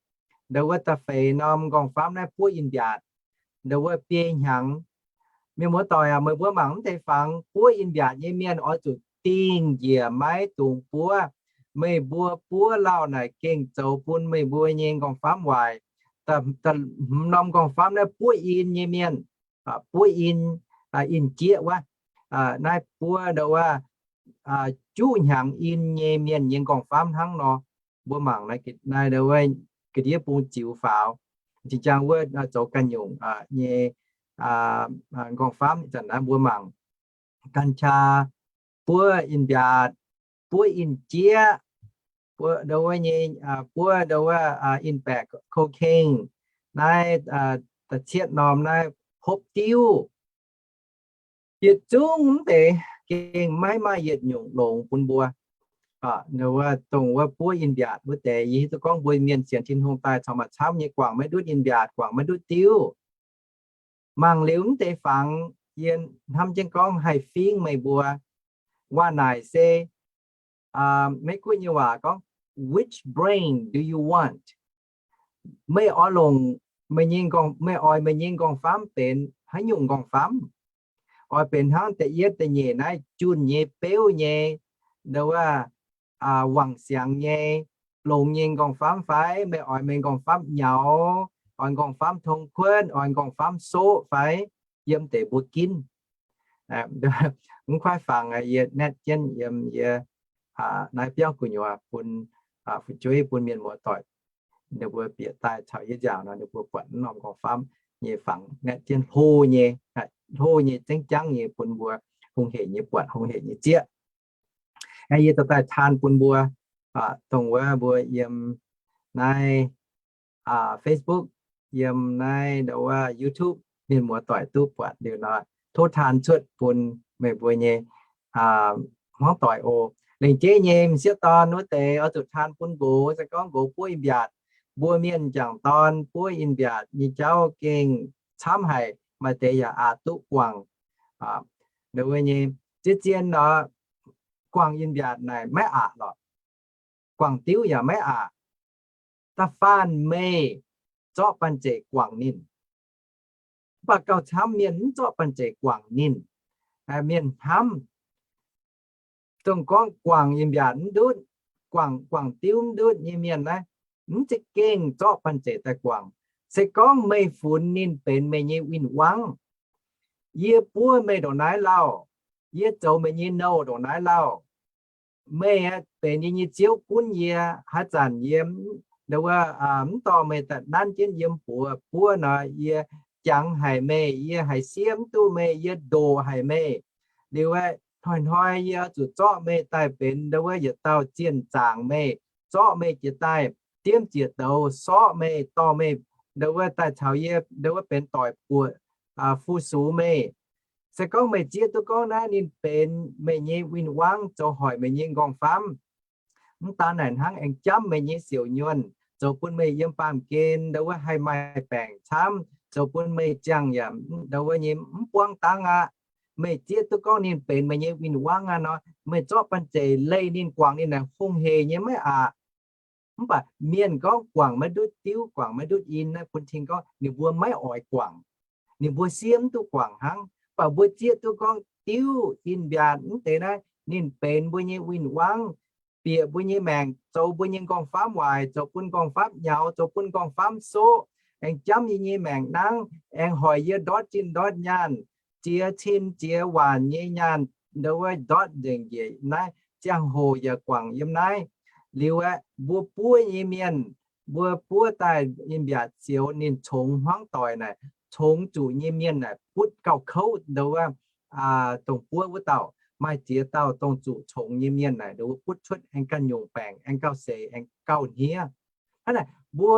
ndo wuov da'feix norm nqorngv-famv naaiv buov in mbiaatc, ndo wuov biei hnyangx. Mienh muoz doic aac, meih mbuo mangc mv deix fangx buov in mbiaatc nyei mienh oix zuqc dingh njiec maiv dungx buov. meih mbuo buov lauh naaic gengh zoux bun meih mbuo nyei nqorngv-famv waaic. Hmz norm nqorngv-famv naaiv buov in nyei mienh, buov in, in-jieqv wuov, naaiv buov ndau wuov juqv hnyangx in nyei mienh nyei nqorngv-famv hnangv nor. Mbuo mangc naaiv ga'ndiev bung ziux faaux, zinh ziangh wuov zoux ganh nyungc nyei nqorngv-famv. Ih zanc naaiv mbuo mangc กัญชา, buov in-mbiaatc, buov in-jieqv, buov ndau wuov nyei, buov ndau wuov in-baeqc cocaine, naaiv da'cietv norm naaiv hopv diuv. Yietc zungv mv deix gengh maiv maaih yietc nyungc longx bun mbuo. Dongh wuov buov in-mbiaatc wuov deix, yie hiuv duqv gorngv mbuo mienh sienx Tin-Hungh daaih caux maaih camv nyei guangc maiv ndutv in-mbiaatc, guangc maiv ndutv diuv. Mangc liuz mv deix fangx, yie hnamv jienv gorngv haih fingx meih mbuo. Waac naaic se, Meiv-Guoqv nyei waac gorngv, which brain do you want? Meih oix longc, meih nyei nqorngv, meih oix meih nyei nqorngv-famv benx haaix nyungc nqorngv-famv? Oix benx hnangv da'yietv da'nyeic naaiv junh nyei beuv nyei, ndau wuov wangc siangx nyei, longx nyei nqorngv-famv fai meih oix meih nqorngv-famv nyaux, oix nqorngv-famv tong kuotv, oix nqorngv-famv soqv fai? Yiem deix mbuo ginv. Mv kuaaiv fangx yie naetv jienv yiem yie naaiv biauv gu'nyuoz bun fu'jueiv bun mienh muoz-doic, ninh mbuo bieqc daaih caux yie nziaauc nor, ninh mbuo buatc mv norm nqorngv-famv nyei fangx naetv jienv hlo nyei, hlo nyei, zengv jangv nyei, bun mbuo hungh hec nyei buatc, hungh hec nyei zieqv. Yie dorh daaih taan bun mbuo, dongh wuov mbuo yiem naaiv Facebook, yiem naaiv ndau wuov YouTube, mienh muoz-doic duqv buatc liuz nor, tov taan cuotv bun meih mbuo nyei hmuangv doic oc. Lengc jeiv nyei m'sieqv dorn wuov deix oix zuqc taan bun nqox. Se gorngv nqox buov in-mbiaatc, mbuo mienh m'jangc dorn buov in-mbiaatc nyei jauv gengh camv haic, maaih deix yaac aqc duqv guangc. Ndau wuov nyei, zien-zien nor, guangc in-mbiaatc naaic maiv aqc lorqc. Guangc diuv yaac maiv aqc. Da'faanh meih zorqv banh zeic guangc ninh. Mv baac gauh camv mienh mv zorqv banh zeic guangc ninh. Mienh hnamv, dongh gorngv guangc in-mbiaatc mv ndutv, guangc, guangc diuv mv ndutv nyei mienh naaiv, mv za'gengh zorqv banh zeic daaih guangc. Se gorngv meih funx ninh benx meih nyei win-wangv, yie buov meih ndongc naaiv lauh, yie zoux meih nyei nouh ndongc naaiv lauh, meih aeqv, benx yie nyei ziouv gunv yie. Haaix zanc yie, ndau wuov, mv dorh meih daaih nanv jienv yiem buoz buov nor, yie jangx haic meih, yie haiz siev mv duqv meih, yie ndoqc haic meih. Liuz aeqv, hnoi-hnoi yie zuqc zorqv meih daaih benx ndau wuov yietc dauh zienh zaangc meih, zorqv meih jiex daaih diemv ziec douz, sorqv meih, dorh meih ndau wuov daaih caux yie ndau wuov benx doic buoqc, fu-sux meih. Se gorngv meih zieqv duqv gorngv naaiv ninh benx meih nyei win-wangv, zoux hoic meih nyei nqorngv-famv, mv daan naaic hnangv, aengx jamv meih nyei siouc nyuonh, zoux bun meih yiem baamh gen ndau wuov haih maaih baengc camv, zoux bun meih ziangh yaac ndau wuov nyei mv buangv dangv aqv. Meih zieqv duqv gorngv ninh benx meih nyei win-wangv aqv nor, meih zorqv banh zeic leih ninh, guangc ninh naaic hungh hec nyei maiv aqc. Mv baac mienh gorngv guangc maiv ndutv diuv, guangc maiv ndutv in naaiv, bun cing gorngv ninh mbuo maiv oix guangc. Ninh mbuo siev mv duqv guangc hnangv. Mv baac mbuo zieqv duqv gorngv diuv in-mbiaatc mv deix naaiv, ninh benx mbuo nyei win-wangv, bieqc mbuo nyei maengc, zoux mbuo nyei nqorngv-famv waaic, zoux bun nqorngv-famv nyaux, zoux bun nqorngv-famv soqv, aengx jamv yie nyei maengc nangv, aengx hoic yie ndortv zinh ndortv nyaanh, ziex cin ziex waanc nyei nyaanh, ndau wuov ndortv nzengc njiec naaiv, ziangh hoc yaac guangc yiem naaiv. Liuz aeqv, mbuo buov nyei mienh, mbuo buov daaih in-mbiaatc zioux ninh congx hmuangv doic naaic, congx zuqc nyei mienh naaic butv gauh kouv ndau wuov, dongh buov wuov dauh. Maaih ziex dauh dongh zuqc congx nyei mienh naaic, ndau wuov butv cuotv aengx ganh nyungc baengc, aengx gauh seix, aengx gauh hniev. Hnangv naaic mbuo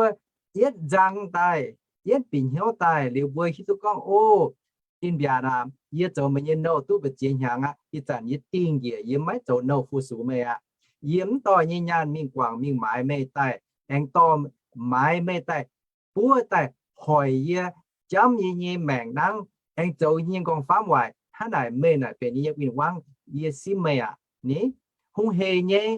yietv nzang daaih, yietv bieqc hnyouv daaih liuz, mbuo hiuv duqv gorngv, O, in-mbiaatc aac, yie zoux meih nyei nouh duqv mbu'ziex hnyangx aqv. Ih zanc yie dingh njiec, yie maiv zoux nouh fu-sux meih aqv. Yie mv dorh nyei nyaanh mingh guangc mingh maaiz meih daaih, aengx dorh maaiz meih daaih, buov daaih hoic yie, jamv yie nyei maengc nangv, aengx zoux yie nyei nqorngv-famv waaic. Hnangv naaic meih naaic benx yie nyei win-wangv, yie simv meih aqv. Ni, hungh hec nyei,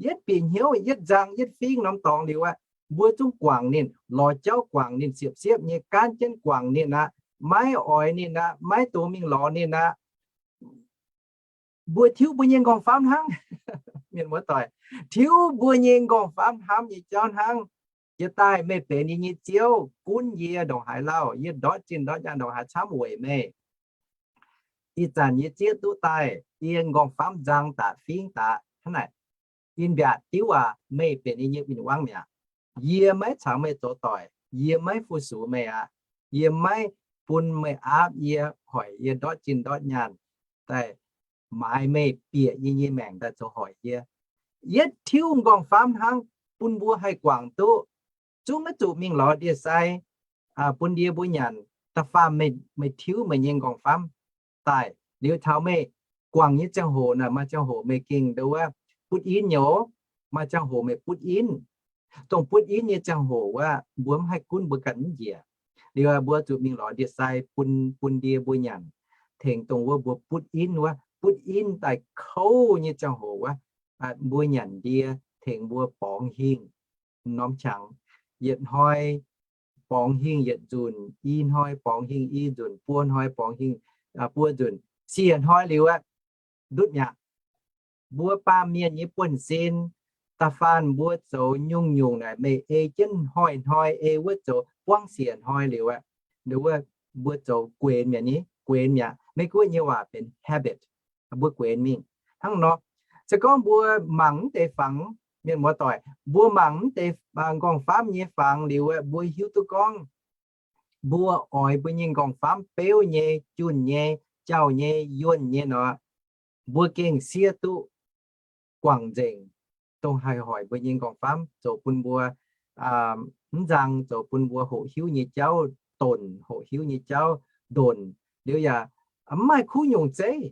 yietv bieqc hnyouv, yietv nzang, yietv fingx norm dorngx liuz aqv, mbuo zungv guangc ninh, lorz jauv guangc ninh, siepv-siepv nyei gaanv jienv guangc ninh aqv, maiv oix ninh aqv, maiv dungx mingh lorz ninh aqv. mbuo tiuv mbuo nyei nqorngv-famv hnangv. Mienh muoz-doic, tiuv mbuo nyei nqorngv-famv hnamv nyei jauv hnangv. Jiex daaih meih benx yie nyei Ziouv, gunv yie ndongc haaix lauh, yie ndortv zinh ndortv nyaanh ndongc haaix camv weic meih. Ih zanc yie zieqv duqv daaih, yie nqorngv-famv nzang daaih fingv daaih hnangv naaic. Ih mbiaatc diuv aac, meih benx yie nyei win-wangv mi'aqv. Yie maiv caux meih zoux doic, yie maiv fu-sux meih aqv. Yie maiv bun meih aapv yie, hoic yie ndortv zinh ndortv nyaanh daaih maaiz meih bieqc yie nyei maengc daaih zoux hoic yie. Yietv tiuv nqorngv-famv hnangv bun mbuo haih guangc duqv. Zungv maiv zuqc mingh lorz ndie-sai bun ndie mbuo nyanc. Da'faanh meih tiuv meih nyei nqorngv-famv daaih liuz taux meih guangc nyei ziangh hoc naaic, maaih ziangh hoc meih gengh ndo wuov butv inv nyei oc. Maaih ziangh hoc meih butv inv. Dongh butv inv nyei ziangh hoc wuov, mbuo mv haih gunv mbuo ganh mv njiec. Liuz mbuo zuqc mingh lorz ndie-sai bun, bun ndie mbuo nyanc, tengx dongh wuov mbuo butv inv wuov, butv inv daaih kouv nyei ziangh hoc wuov, mbuo nyanc ndie tengx mbuo borngz hingh norm qangx, yietc hnoi borngz hingh yietc nzunc, i hnoi borngz hingh i nzunc, buo hnoi borngz hingh buo nzunc, siec hnoi liuz aeqv, ndutv mi'aqv. Mbuo baamh mienh nyei buonv-sin, da'faanh mbuo zoux nyungc-nyungc naaic meih ei jienv hnoi-hnoi ei wuov zoux buangv siec hnoi liuz aeqv, wuov mbuo zoux guenx mi'aqv ni, guenx mi'aqv. Meiv Guoqv nyei waac benx habit, mbuo guenx mingh hnangv nor. Se gorngv mbuo mangc mv deix fangx, mienh muoz-doic, mbuo mangc mv deix nqorngv-famv nyei fangx liuz aeqv, mbuo hiuv duqv gorngv mbuo oix mbuo nyei nqorngv-famv beuv nyei, junh nyei, jauh nyei, yuonh nyei nor, mbuo gengh siev duqv guangc nzengc dongh haih hoic mbuo nyei nqorngv-famv, zoux bun mbuo mv nzang, zoux bun mbuo hoqc hiuv nyei jauv donc, hoqc hiuv nyei jauv donc. Liuz yaac mv maaih kuv nyungc zeiv.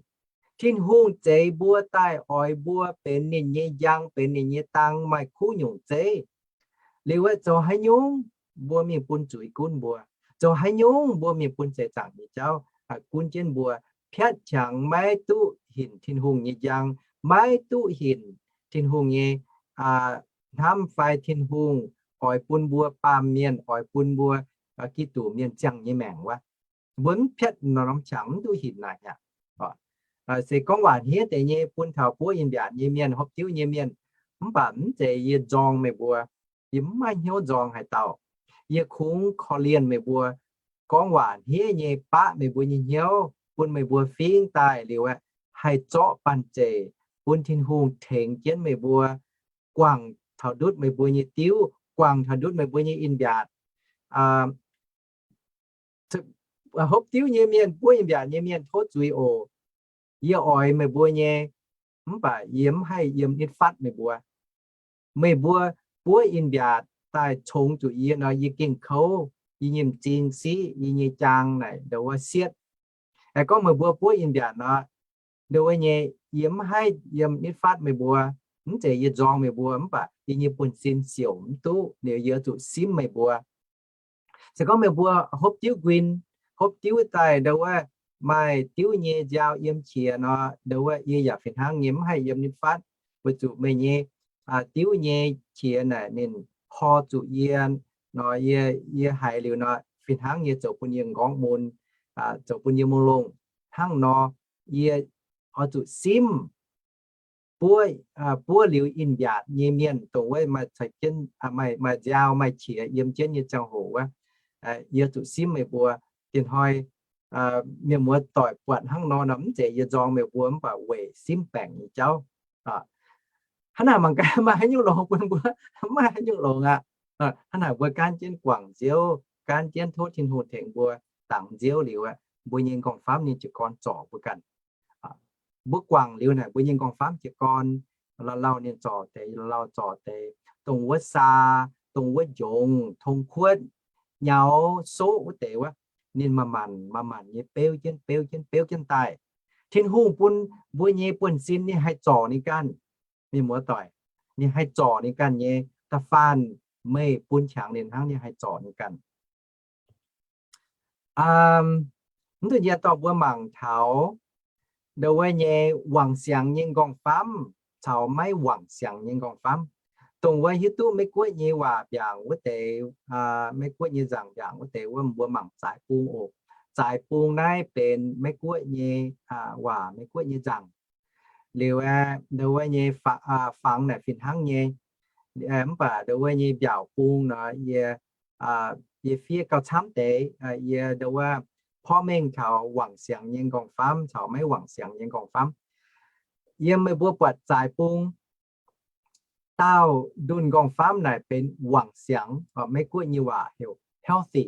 Tin-Hungh zeix mbuo daaih oix mbuo benx ninh nyei njang, benx ninh nyei dang, maaih kuv nyungc zeiv. Liuz aeqv, zoux haaix nyungc mbuo mingh bun zuiz gunv mbuo, zoux haaix nyungc mbuo mingh bun seix zaangc nyei jauv gunv jienv mbuo, piatv qangx maiv duqv hinc Tin-Hungh nyei njang, maiv duqv hinc Tin-Hungh nyei hnamv fai Tin-Hungh oix bun mbuo baamh mienh, oix bun mbuo Giduc mienh ziangh nyei maengc wuov. Mbuo mv piatv norm qangx mv duqv hinc naaic aqv. Se gorngv waac hniev deix nyei bun taux buov in-mbiaatc nyei mienh, hopv diuv nyei mienh, mv baac mv zeiz yie nzorng meih mbuo. Yie mv maaih hnyouv nzorng haaix dauh. Yie kungx korv-lienh meih mbuo gorngv waac hniev nyei baqv meih mbuo nyei hnyouv, bun meih mbuo fingx daaih liuz aeqv, haih zorqv banh zeic bun Tin-Hungh tengx jienv meih mbuo guangc taux ndutv meih mbuo nyei diuv, guangc taux ndutv meih mbuo nyei in-mbiaatc. Hopv diuv nyei mienh, buov in-mbiaatc nyei mienh, tov zuiz oc. Yie oix meih mbuo nyei, mv baac yie mv haih yiem nitv fatv meih mbuo. Meih mbuo buov in-mbiaatc daaih congx zuqc yie nor, yie gengh kouv, yie nyei m'zing siqv, yie nyei jaang naaic ndo wuov sietv. Aengx gorngv meih mbuo buov in-mbiaatc nor, ndo wuov nyei, yie mv haih yiem nitv fatv meih mbuo. Mv zeiz yie nzorng meih mbuo, mv baac yie nyei buonv-sin siouc mv duqv, liuz yie zuqc simv meih mbuo. Se gorngv meih mbuo hopv diuv nquin, hopv diuv daaih ndo wuov maaih diuv nyei nziaaux yiem qiex nor, ndo wuov yie yaac fih hnangv nyei mv haih yiem nitv fatv, weic zuqc meih nyei diuv nyei qiex naaic ninh hor zuqc yie nor, yie, yie haiz liuz nor, fih hnangv nyei zoux bun yie m'nqorngv mun, zoux bun yie mungh longh. Hnangv nor, yie oix zuqc simv buov, buov liuz in-mbiaatc nyei mienh, dongh wuov maaih caux jienv, maaih, maaih nziaaux maaih qiex yiem jienv nyei ziangh hoc wuov, yie zuqc simv meih mbuo. Diex hnoi mienh muoz doic buatc hnangv nor nor, mv zeiz yie nzorng meih mbuo, mv baac weic simv baengc nyei jauv. Hnangv naaic mangc gaax maaih haaix nyungc longx bun mbuo, mv maaih haaix nyungc longx aqv. Hnangv naaic mbuo gaanv jienv guangc nziouv, gaanv jienv tov Tin-Hungh tengx mbuo dangx nziouv liuz, mbuo nyei nqorngv-famv ninh jiez gorn zorc mbuo ganh. Mbuo guangc liuz naaic mbuo nyei nqorngv-famv jiez gorn, lauh lauh ninh zorc deix, lauh lauh zorc deix, dongh wuov saa, dongh wuov njongc, tong kuotv, nyaux, soqv wuov deix wuov, ninh manc-manc, manc-manc nyei beuv jienv, beuv jienv, beuv jienv daaih. Tin-Hungh bun mbuo nyei buonv-sin ninh haih zorc ninh ganh. Mienh muoz doic, ninh haih zorc ninh ganh nyei. Da'faanh meih bun qangx ninh hnangv, ninh haih zorc ninh ganh. Mv duqv yie dorh mbuo mangc taux ndo wuov nyei wangc siangx nyei nqorngv-famv caux maiv wangc siangx nyei nqorngv-famv. Dongh wuov hiuv duqv Meiv Guoqv nyei waac mbiaangc wuov deix, Meiv Guoqv nyei nzaangc mbiaangc wuov deix wuov, mbuo mangc zaaix bung oc. Zaaix bung naaiv benx Meiv Guoqv nyei waac, Meiv Guoqv nyei nzaangc. Liuz aeqv, ndau wuov nyei fangx naaic fih hnangv nyei. Mv baac ndau wuov nyei mbiaauc bung nor, yie, yie fiev gauh camv deix, yie ndau wuov porv mengh taux wangc siangx nyei nqorngv-famv caux maiv wangc siangx nyei nqorngv-famv. Yiem meih mbuo buatc zaaix bung, daauh ndunh nqorngv-famv naaic benx wangc siangx, Meiv-Guoqv nyei waac heuc healthy.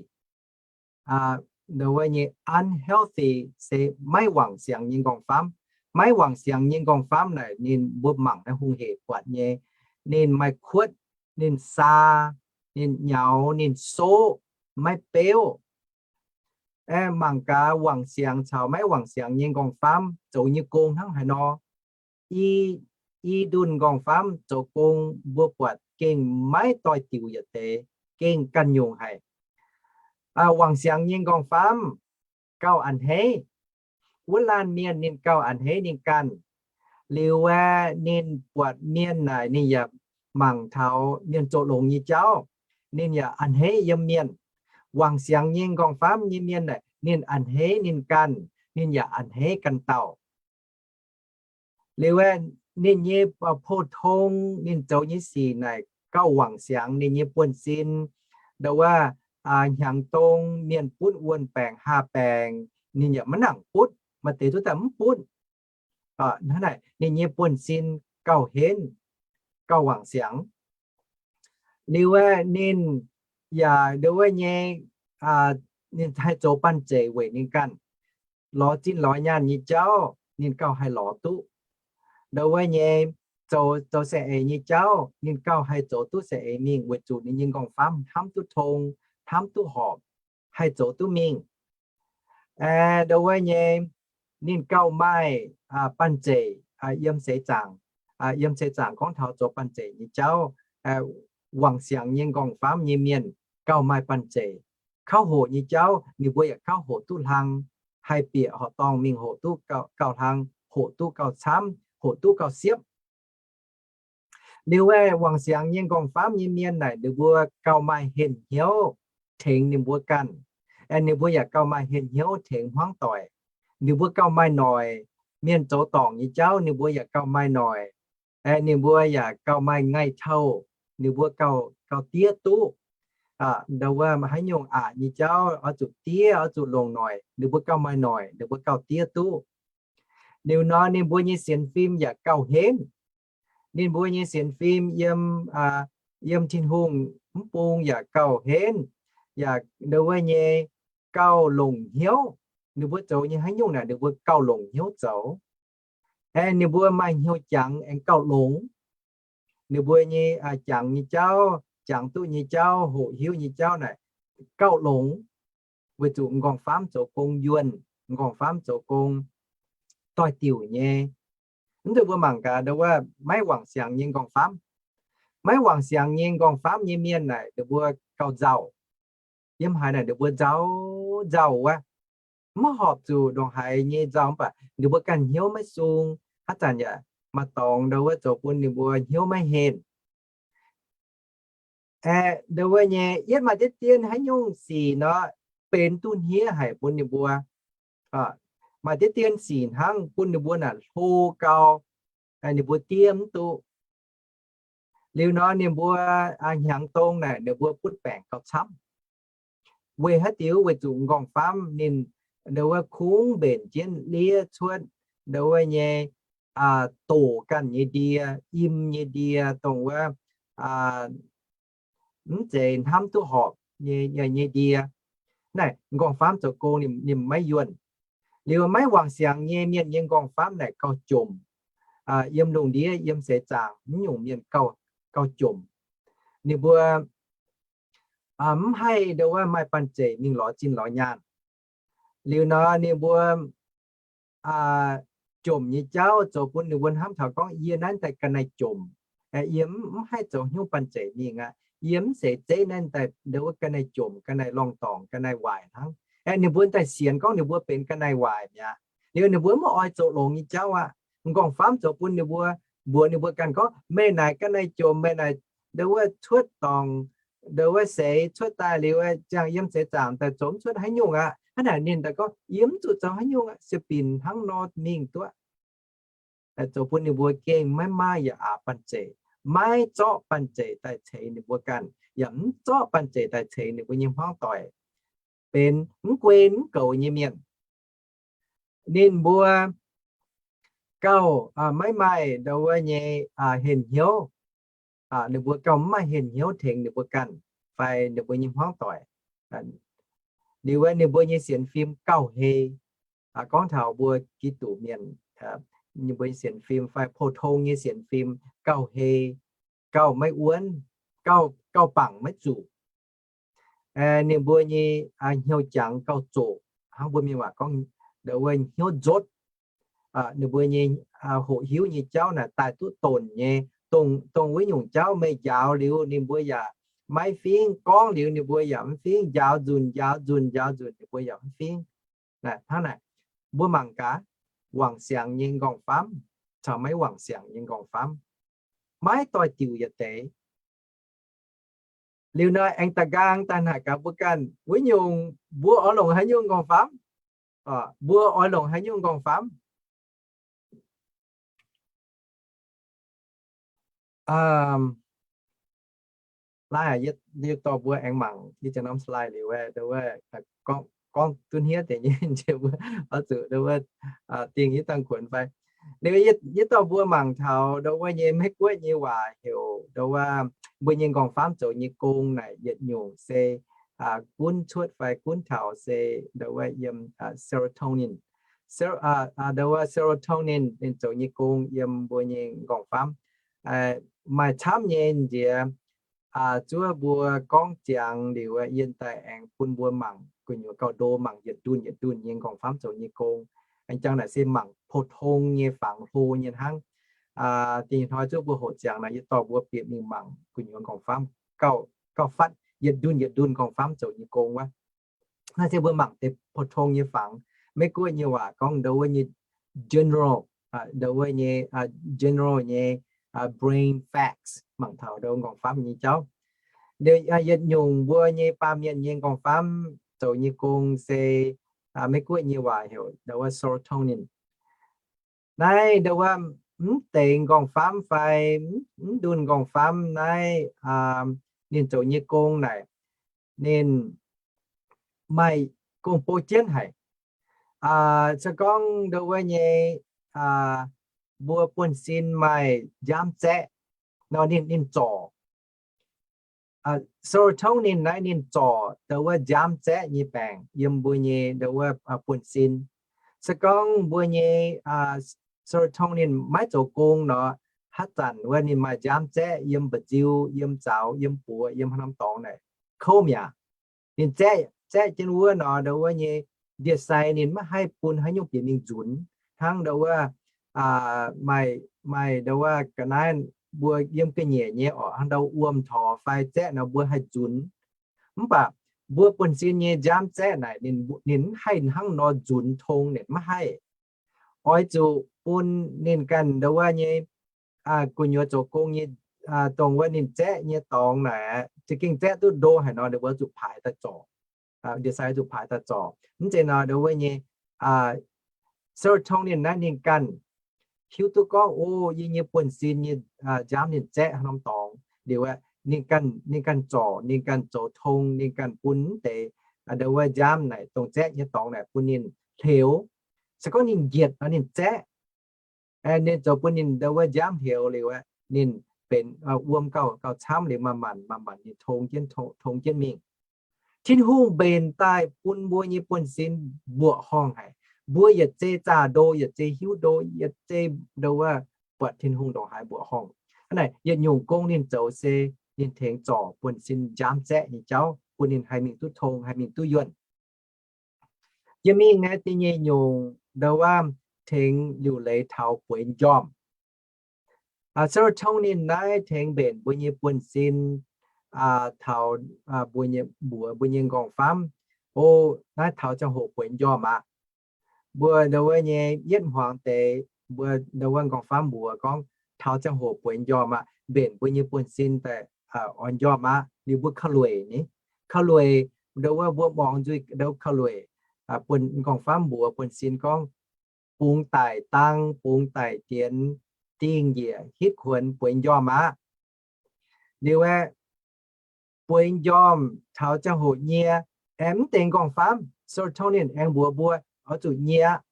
Ndau wuov nyei unhealthy se maiv wangc siangx nyei nqorngv-famv. Maiv wangc siangx nyei nqorngv-famv naaic ninh mbuo mangc naaiv hungh hec buatc nyei, ninh maaih kuotv, ninh saa, ninh nyaux, ninh soqv, maiv beuv. Aeqv, mangc gaax wangc siangx caux maiv wangc siangx nyei nqorngv-famv zoux nyei gong hnangv haaix nor. I, i ndunh nqorngv-famv zoux gong mbuo buatc gengh maiv doix-diuc yietc deix, gengh ganh nyungc haic. Wangc siangx nyei nqorngv-famv gauh a'hneiv. Wuov laanh mienh ninh gauh a'hneiv ninh ganh. Liuz aeqv, ninh buatc mienh naaic ninh yaac mangc taux mienh zoux longx nyei jauv, ninh yaac a'hneiv yiem mienh. Wangc siangx nyei nqorngv-famv nyei mienh naaic ninh a'hneiv ninh ganh, ninh yaac a'hneiv ganh dauh. Liuz aeqv, ninh nyei pou-tong ninh zoux nyei sic naaic gauh wangc siangx ninh nyei buonv-sin. Ndau wuov hnyangx dong mienh butv wuon-baengc haa-baengc ninh yaac maiv nangc butv, maaih deix duqv daaih mv butv. Hnangv naaic ninh nyei buonv-sin gauh henv, gauh wangc siangx. Liuz aeqv, ninh yaac ndau wuov nyei, ninh haih zoux banh zeic weic ninh ganh. Lorz zinh lorz nyaanh nyei jauv ninh gauh haih lorz duqv. Ndau wuov nyei zoux, zoux saeng-eix nyei jauv ninh gauh haih zoux duqv saeng-eix mingh weic zuqc ninh nyei nqorngv-famv hnamv duqv tong, hnamv duqv horpc, haih zoux duqv mingh. Ndau wuov nyei ninh gauh maaih banh zeic yiem seix zaangc, yiem seix zaangc gorngv taux zoux banh zeic nyei jauv. Wangc siangx nyei nqorngv-famv nyei mienh gauh maaih banh zeic. Kauv hoqc nyei jauv ninh mbuo yaac kauv hoqc duqv hlang, haih bieqc horqc dorngh mingh hoqc duqv gauh hlang, hoqc duqv gauh camv, hoqc duqv gauh siepv. Liuz aeqv, wangc siangx nyei nqorngv-famv nyei mienh naaic ninh mbuo gauh maaih henh hnyouv tengx ninh mbuo ganh. Ninh mbuo yaac gauh maaih henh hnyouv tengx hmuangv doic. Ninh mbuo gauh maaih noic, mienh zoux dorngc nyei jauv ninh mbuo yaac gauh maaih noic. Ninh mbuo yaac gauh maaih ngaih touh, ninh mbuo gauh, gauh diev duqv. Ndau wuov haaix nyungc aqc nyei jauv oix zuqc diev, oix zuqc longc noic, ninh mbuo gauh maaih noic, ninh mbuo gauh diev duqv. Liuz nor ninh mbuo nyei sienx fim yaac gauh henv. Ninh mbuo nyei sienx fim yiem, yiem Tin-Hungh mv bung yaac gauh henv, yaac ndau wuov nyei gauh longc hnyouv. Ninh mbuo zoux nyei haaix nyungc naaic ninh mbuo gauh longc hnyouv zoux. Aeqv, ninh mbuo maaih hnyouv jangx aengx gauh longx. Ninh mbuo nyei jangx nyei jauv, jangx duqv nyei jauv, hoqc hiuv nyei jauv naaic gauh longx, weic zuqc m'nqorngv-famv zoux gong yuonh, m'nqorngv-famv zoux gong doix-diuc nyei. Mv zeiz mbuo mangc gaax ndau wuov maiv wangc siangx nyei m'nqorngv-famv. Maiv wangc siangx nyei m'nqorngv-famv nyei mienh naaic ninh mbuo gauh nzauh. Yiem haaix naaic ninh mbuo nzauh nzauh wuov, maiv horpc zuqc ndongc haaix nyei nzauh, mv baac ninh mbuo ganh hnyouv maiv sung, haaix zanc yaac maaih dorngx ndau wuov zoux bun ninh mbuo hnyouv maiv henh. Aeqv, ndau wuov nyei yietv maaih deix dien haaix nyungc sic nor, benx duqv hniev haic bun ninh mbuo. Maaih deix dien sic hnangv bun ninh mbuo naaic hlo gau, ninh mbuo diev mv duqv. Liuz nor ninh mbuo hnyangx dong naaic ninh mbuo butv baengc gauh camv. Weic haaix diuc? Weic zuqc m'nqorngv-famv ninh ndau wuov kungx mbenc jienv liev cuotv ndau wuov nyei doqc ganh nyei ndie, im nyei ndie, dongh wuov mv zeiz hnamv duqv horpc nyei, nyei ndie. Naaiv m'nqorngv-famv zoux gong ninh maiv yuonh. Liuz maiv wangc siangx nyei mienh nyei m'nqorngv-famv naaic gauh jomc. Yiem lungh ndiev yiem seix zaangc mv nyungc mienh gauh, gauh jomc. Ninh mbuo mv haih ndau wuov maaih banh zeic mingh lorz zinh lorz nyaanh. Liuz nor ninh mbuo jomc nyei jauv zoux bun ninh mbuo hnamv taux gorngv, yie naaiv daaih ga'naaiv jomc. Yie mv haih zoux hnyouv banh zeic mingh aqv. Yie mv zeiz zeiv naaiv daaih ndau wuov ga'naaiv jomc, ga'naaiv lorngh dorngc, ga'naaiv waaic hnangv. Ninh mbuo daaih sienx gorngv ninh mbuo benx ga'naaiv waaic mi'aqv. Liuz ninh mbuo mv oix zoux longx nyei jauv aqv. M'nqorngv-famv zoux bun ninh mbuo, mbuox ninh mbuo ganh gorngv, meih naaic ga'naaiv jomc, meih naaic ndau wuov cuotv dorngc, ndau wuov seix cuotv daaih liuz ziangh yiem seix zaangc daaih zoux mv cuotv haaix nyungc aqv. Hnangv naaic ninh daaih gorngv, yie mv zuqc zoux haaix nyungc aqv, se binc hnangv nor mingh duqv. zoux bun ninh mbuo gengh maiv maaih yaac aax banh zeic, maiv zorqv banh zeic daaih ceix ninh mbuo ganh, yaac mv zorqv banh zeic daaih ceix ninh mbuo nyei hmuangv doic, benx mv guei mv goux nyei mienh. Ninh mbuo gauh maiv maaih ndo wuov nyei henh hnyouv. Ninh mbuo gauh mv maaih henh hnyouv tengx ninh mbuo ganh fai ninh mbuo nyei hmuangv doic. Liuz wuov ninh mbuo nyei sienx fim gauh hei. Gorngv taux mbuo Giduc mienh, ninh mbuo nyei sienx fim fai pou-tong nyei sienx fim gauh hei, gauh maiv wuonv, gauh, gauh bangc maiv zuqc. Ninh mbuo nyei hnyouv jangx gauh zoqc, hnangv mbuo mienh waac gorngv ndo wuov hnyouv nzotv. Ninh mbuo nyei hoqc hiuv nyei jauv naaic daaih duqv donc nyei, dongh, dongh wuov nyungc jauv meih njaaux liuz ninh mbuo yaac maiv fingx, gorngv liuz ninh mbuo yaac mv fingx, njaaux nzunc, njaaux nzunc, njaaux nzunc, ninh mbuo yaac mv fingx. Hnangv naaic, mbuo mangc gaax, wangc siangx nyei nqorngv-famv caux maiv wangc siangx nyei nqorngv-famv maiv doix-diuc yietc deix. Liuz nor aengx da'nqaang daaih naaic gaax mbuo ganh, wuov nyungc mbuo oix longc haaix nyungc nqorngv-famv? Mbuo oix longc haaix nyungc nqorngv-famv? Naaiv, yie dorh mbuo aengx mangc yie jiex norm slide liuz, gorngv duqv hniev deix nyei, oix zuqc dingh yie dangh kuonx fai. Liuz yie dorh mbuo mangc taux ndo wuov nyei Meiv Guoqv nyei waac heuc ndo wuov mbuo nyei nqorngv-famv zoux nyei gong naaic yietc nyungc se gunv cuotv fai gunv taux se ndo wuov yiem serotonin. Ndo wuov serotonin ninh zoux nyei gong yiem mbuo nyei nqorngv-famv maaih camv nyei nziex. Zuov mbuo gorngv ziangx liuz, yie daaih aengx bun mbuo mangc gu'nyuoz gauh ndo, mangc yietc ndunh yietc ndunh nyei nqorngv-famv zoux nyei gong. Aengx jangx naaic se mangc pou-tong nyei fangx hlo nyei hnangv. Da'nyeic hnoi zuov mbuo hoqc ziangx naaic, yie dorh mbuo bieqc mingh mangc gu'nyuoz nqorngv-famv gauh, gauh fatv yietc ndunh yietc ndunh nqorngv-famv zoux nyei gong wuov. Naaiv se mbuo mangc deix pou-tong nyei fangx. Meiv Guoqv nyei waac gorngv ndo wuov nyei general, ndo wuov nyei general nyei brain facts, mangc taux ndo nqorngv-famv nyei jauv. Yietc nyungc mbuo nyei baamh mienh nyei nqorngv-famv zoux nyei gong se Meiv Guoqv nyei waac heuc ndo wuov serotonin. Naaiv ndo wuov mv deix nqorngv-famv fai mv ndunh nqorngv-famv naaiv ninh zoux nyei gong naaic, ninh maaih gong bou jienv haic. Se gorngv ndo wuov nyei mbuo buonv-sin maaih nziaamv zaeqv nor, ninh, ninh zorc serotonin naaiv ninh zorc ndo wuov nziaamv zaeqv nyei baengc yiem mbuo nyei ndo wuov buonv-sin. Se gorngv mbuo nyei serotonin maiv zoux gong nor, haaix zanc wuov ninh maaih nziaamv zaeqv yiem mba'nziu, yiem zaux, yiem buoz, yiem haaix norm dorngx naaic, kouv mi'aqv. Ninh zaeqv, zaeqv jienv wuov nor, ndo wuov nyei ndie-sai ninh maiv haih bun haaix nyungc bieqc mingh nzunx. Hnangv ndo wuov maaih, maaih ndo wuov ga'naaiv mbuo yiem ga'nyiec nyei orqc, hnangv ndo wuom torx fai zaeqv nor mbuo haih nzunx. Mv baac mbuo buonv-sin nyei nziaamv zaeqv naaic, ninh mv haih hnangv nor nzunx tong, ninh maiv haih. Oix zuqc bun ninh ganh ndo wuov nyei gu'nyuoz zoux gong nyei, dongh wuov ninh zaeqv nyei dorngx naaic, za'gengh zaeqv duqv ndo haic nor, ninh mbuo zuqc paaix daaih zorc. Ndie-sai zuqc paaix daaih zorc. Mv zeiz nor, ndo wuov nyei serotonin naaiv ninh ganh hiuv duqv gorngv, o, yie nyei buonv-sin nyei nziaamv ninh zaeqv haaix norm dorngx liuz, ninh ganh, ninh ganh zorc, ninh ganh zoux tong, ninh ganh bun mv deix ndo wuov nziaamv naaic, dongh zaeqv nyei dorngx naaic bun ninh hleux. Se gorngv ninh njietc nor ninh zaeqv, ninh zoux bun ninh ndo wuov nziaamv hleux liuz, ninh benx wuom gauh, gauh camv liuz, manc-manc, manc-manc ninh tong jienv, tong jienv mingh. Tin-Hungh mbenc daaih bun mbuo nyei buonv-sin mbuoqc horngh haic. Mbuo yietc zei zaah ndo, yietc zei hiuv ndo, yietc zei ndo wuov buatc Tin-Hungh ndongc haaix mbuoqc horngh. Hnangv naaic, yietc nyungc gong ninh zoux se ninh tengx zorc buonv-sin nziaamv zaeqv nyei jauv, bun ninh haih mingh duqv tong, haih mingh duqv yuonh. Yie mingh naaiv da'nyeic nyungc ndo wuov tengx liuc leiz taux bueix njormh. Serotonin naaiv tengx mbenc mbuo nyei buonv-sin taux mbuo nyei mbuox, mbuo nyei nqorngv-famv. O, naaiv taux ziangh hoc bueix njormh aqv. Mbuo ndo wuov nyei yietv hmuangx deix, mbuo ndo wuov nqorngv-famv mbuox gorngv taux ziangh hoc bueix njormh aqv, mbenc mbuo nyei buonv-sin daaih oix njormh aqv. Liuz mbuo ka'lueic ni, ka'lueic ndo wuov mbuo muangx nzuih ndo ka'lueic, buonv nqorngv-famv mbuox buonv-sin gorngv bungx daic dang, bungx daic dienx, dingh njiec hitv kuonx bueix njormh aqv. Liuz aeqv, bueix njormh taux ziangh hoc nyie, aengx mv deix m'nqorngv-famv serotonin aengx mbuox mbuo oix zuqc nyie aqv.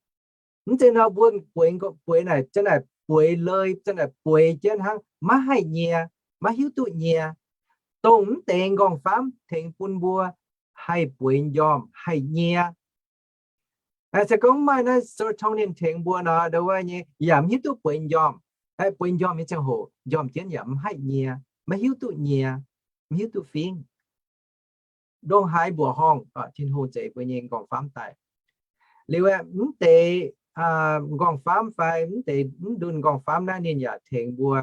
Mv zeiz nor mbuo bueix, bueix naaic, za'naaic bueix leiz, za'naaic bueix jienv hnangv maiv haih nyie, maiv hiuv duqv nyie. Dongh mv deix m'nqorngv-famv tengx bun mbuo haih bueix njormh, haih nyie. Se gorngv mv maaih naaiv serotonin tengx mbuo nor, ndo wuov nyei yaac mv hiuv duqv bueix njormh. Bueix njormh nyei ziangh hoc njormh jienv yaac mv haih nyie, maiv hiuv duqv nyie, mv hiuv duqv fingv. Ndongc haaix mbuoqc horngh, Tin-Hungh zeix mbuo nyei m'nqorngv-famv daaih. Liuz aeqv, mv deix m'nqorngv-famv fai mv deix mv ndunh m'nqorngv-famv naaiv ninh yaac tengx mbuo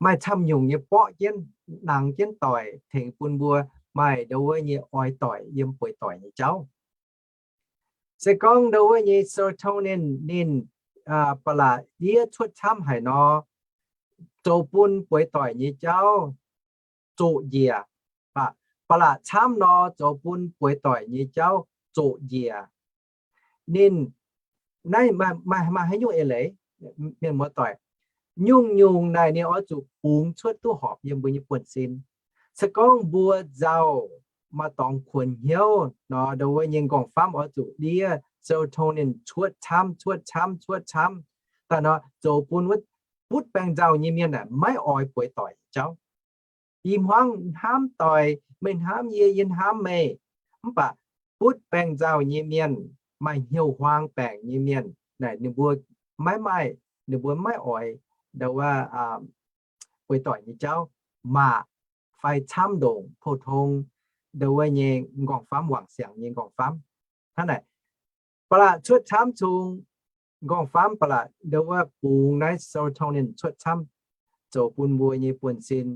maaih camv nyungc nyei borqv jienv, nangx jienv doic tengx bun mbuo maaih ndo wuov nyei oix doic yiem bueix doic nyei jauv. Se gorngv ndo wuov nyei serotonin ninh ba'laqc ndiev cuotv camv haic nor, zoux bun bueix doic nyei jauv zoqc njiec. Ba'laqc camv nor zoux bun bueix doic nyei jauv zoqc njiec. Ninh naaiv maaih haaix nyungc eix leiz, mienh muoz-doic? Nyungc-nyungc naaic ninh oix zuqc bungx cuotv duqv horpc yiem mbuo nyei buonv-sin. Se gorngv mbuo nzauh, maaih dorngx kuonx hnyouv nor, ndo wuov nyei m'nqorngv-famv oix zuqc ndiev serotonin cuotv camv, cuotv camv, cuotv camv. Daaih nor zoux bun wuov butv baengh nzauh nyei mienh naaic maiv oix bueix doic nyei jauv. Ih hmuangv hnamv doic, meih hnamv yie, yie hnamv meih. Mv baac butv baengh nzauh nyei mienh, maaih hnyouv huaang baengc nyei mienh naaic ninh mbuo maiv maaih, ninh mbuo maiv oix ndo wuov bueix doic nyei jauv, maac fai camv ndongc pou-tong ndo wuov nyei m'nqorngv-famv, wangc siangx nyei m'nqorngv-famv. Hnangv naaic, ba'laqc cuotv camv cung, m'nqorngv-famv ba'laqc ndo wuov bungx naaiv serotonin cuotv camv, zoux bun mbuo nyei buonv-sin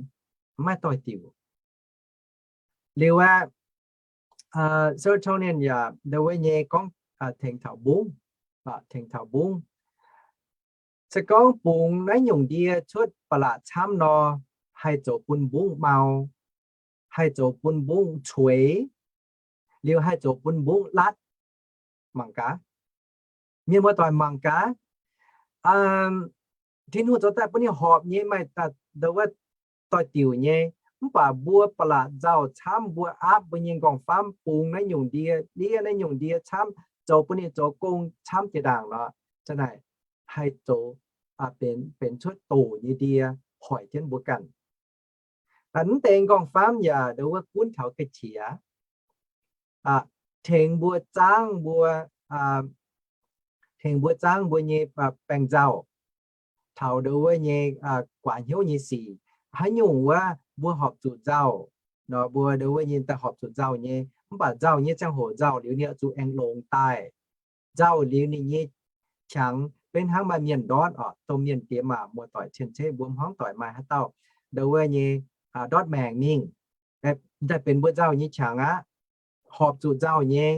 maiv doix-diuc. Liuz aeqv, serotonin yaac ndo wuov nyei gorngv tengx taux mbungv, tengx taux mbungv. Se gorngv bungx naaiv nyungc ndie cuotv ba'laqc camv nor, haih zoux bun mbungv mau, haih zoux bun mbungv cueix, liuz haih zoux bun mbungv latv. Mangc gaax, mienh muoz-doic mangc gaax, Tin-Hungh zoux daaih bun ninh horpc nyei, maaih ndo wuov doix-diuc nyei. Mv baac mbuo ba'laqc nzauh camv, mbuo aapv mbuo nyei m'nqorngv-famv bungx naaiv nyungc ndie, ndiev naaiv nyungc ndie camv, zoux bun ninh zoux gong camv jiex ndaangc nor, za'naaic haih zoux benx cuotv doqc nyei ndie hoic jienv mbuo ganh. Mv deix m'nqorngv-famv yaac ndo wuov gunv taux ga'qiex, tengx mbuo zaangv mbuo, tengx mbuo zaangv mbuo nyei baengc nzauh, taux ndo wuov nyei guaax hnyouv nyei sic. Haaix nyungc wuov mbuo horpc zuqc nzauh nor, mbuo ndo wuov nyei daaih horpc zuqc nzauh nyei. Mv baac nzauh nyei ziangh hoc nzauh liuz ninh oix zuqc aengx longx daaih. Nzauh liuz ninh nyei qangx benx hnangv maaih mienh ndortv oc, dongh mienh diex maac muoz-doic cien-ceqv mbuo hmuangv doic maaih haaix dauh ndo wuov nyei ndortv maengc mingh, daaih benx mbuo nzauh nyei qangx aqv. Horpc zuqc nzauh nyei.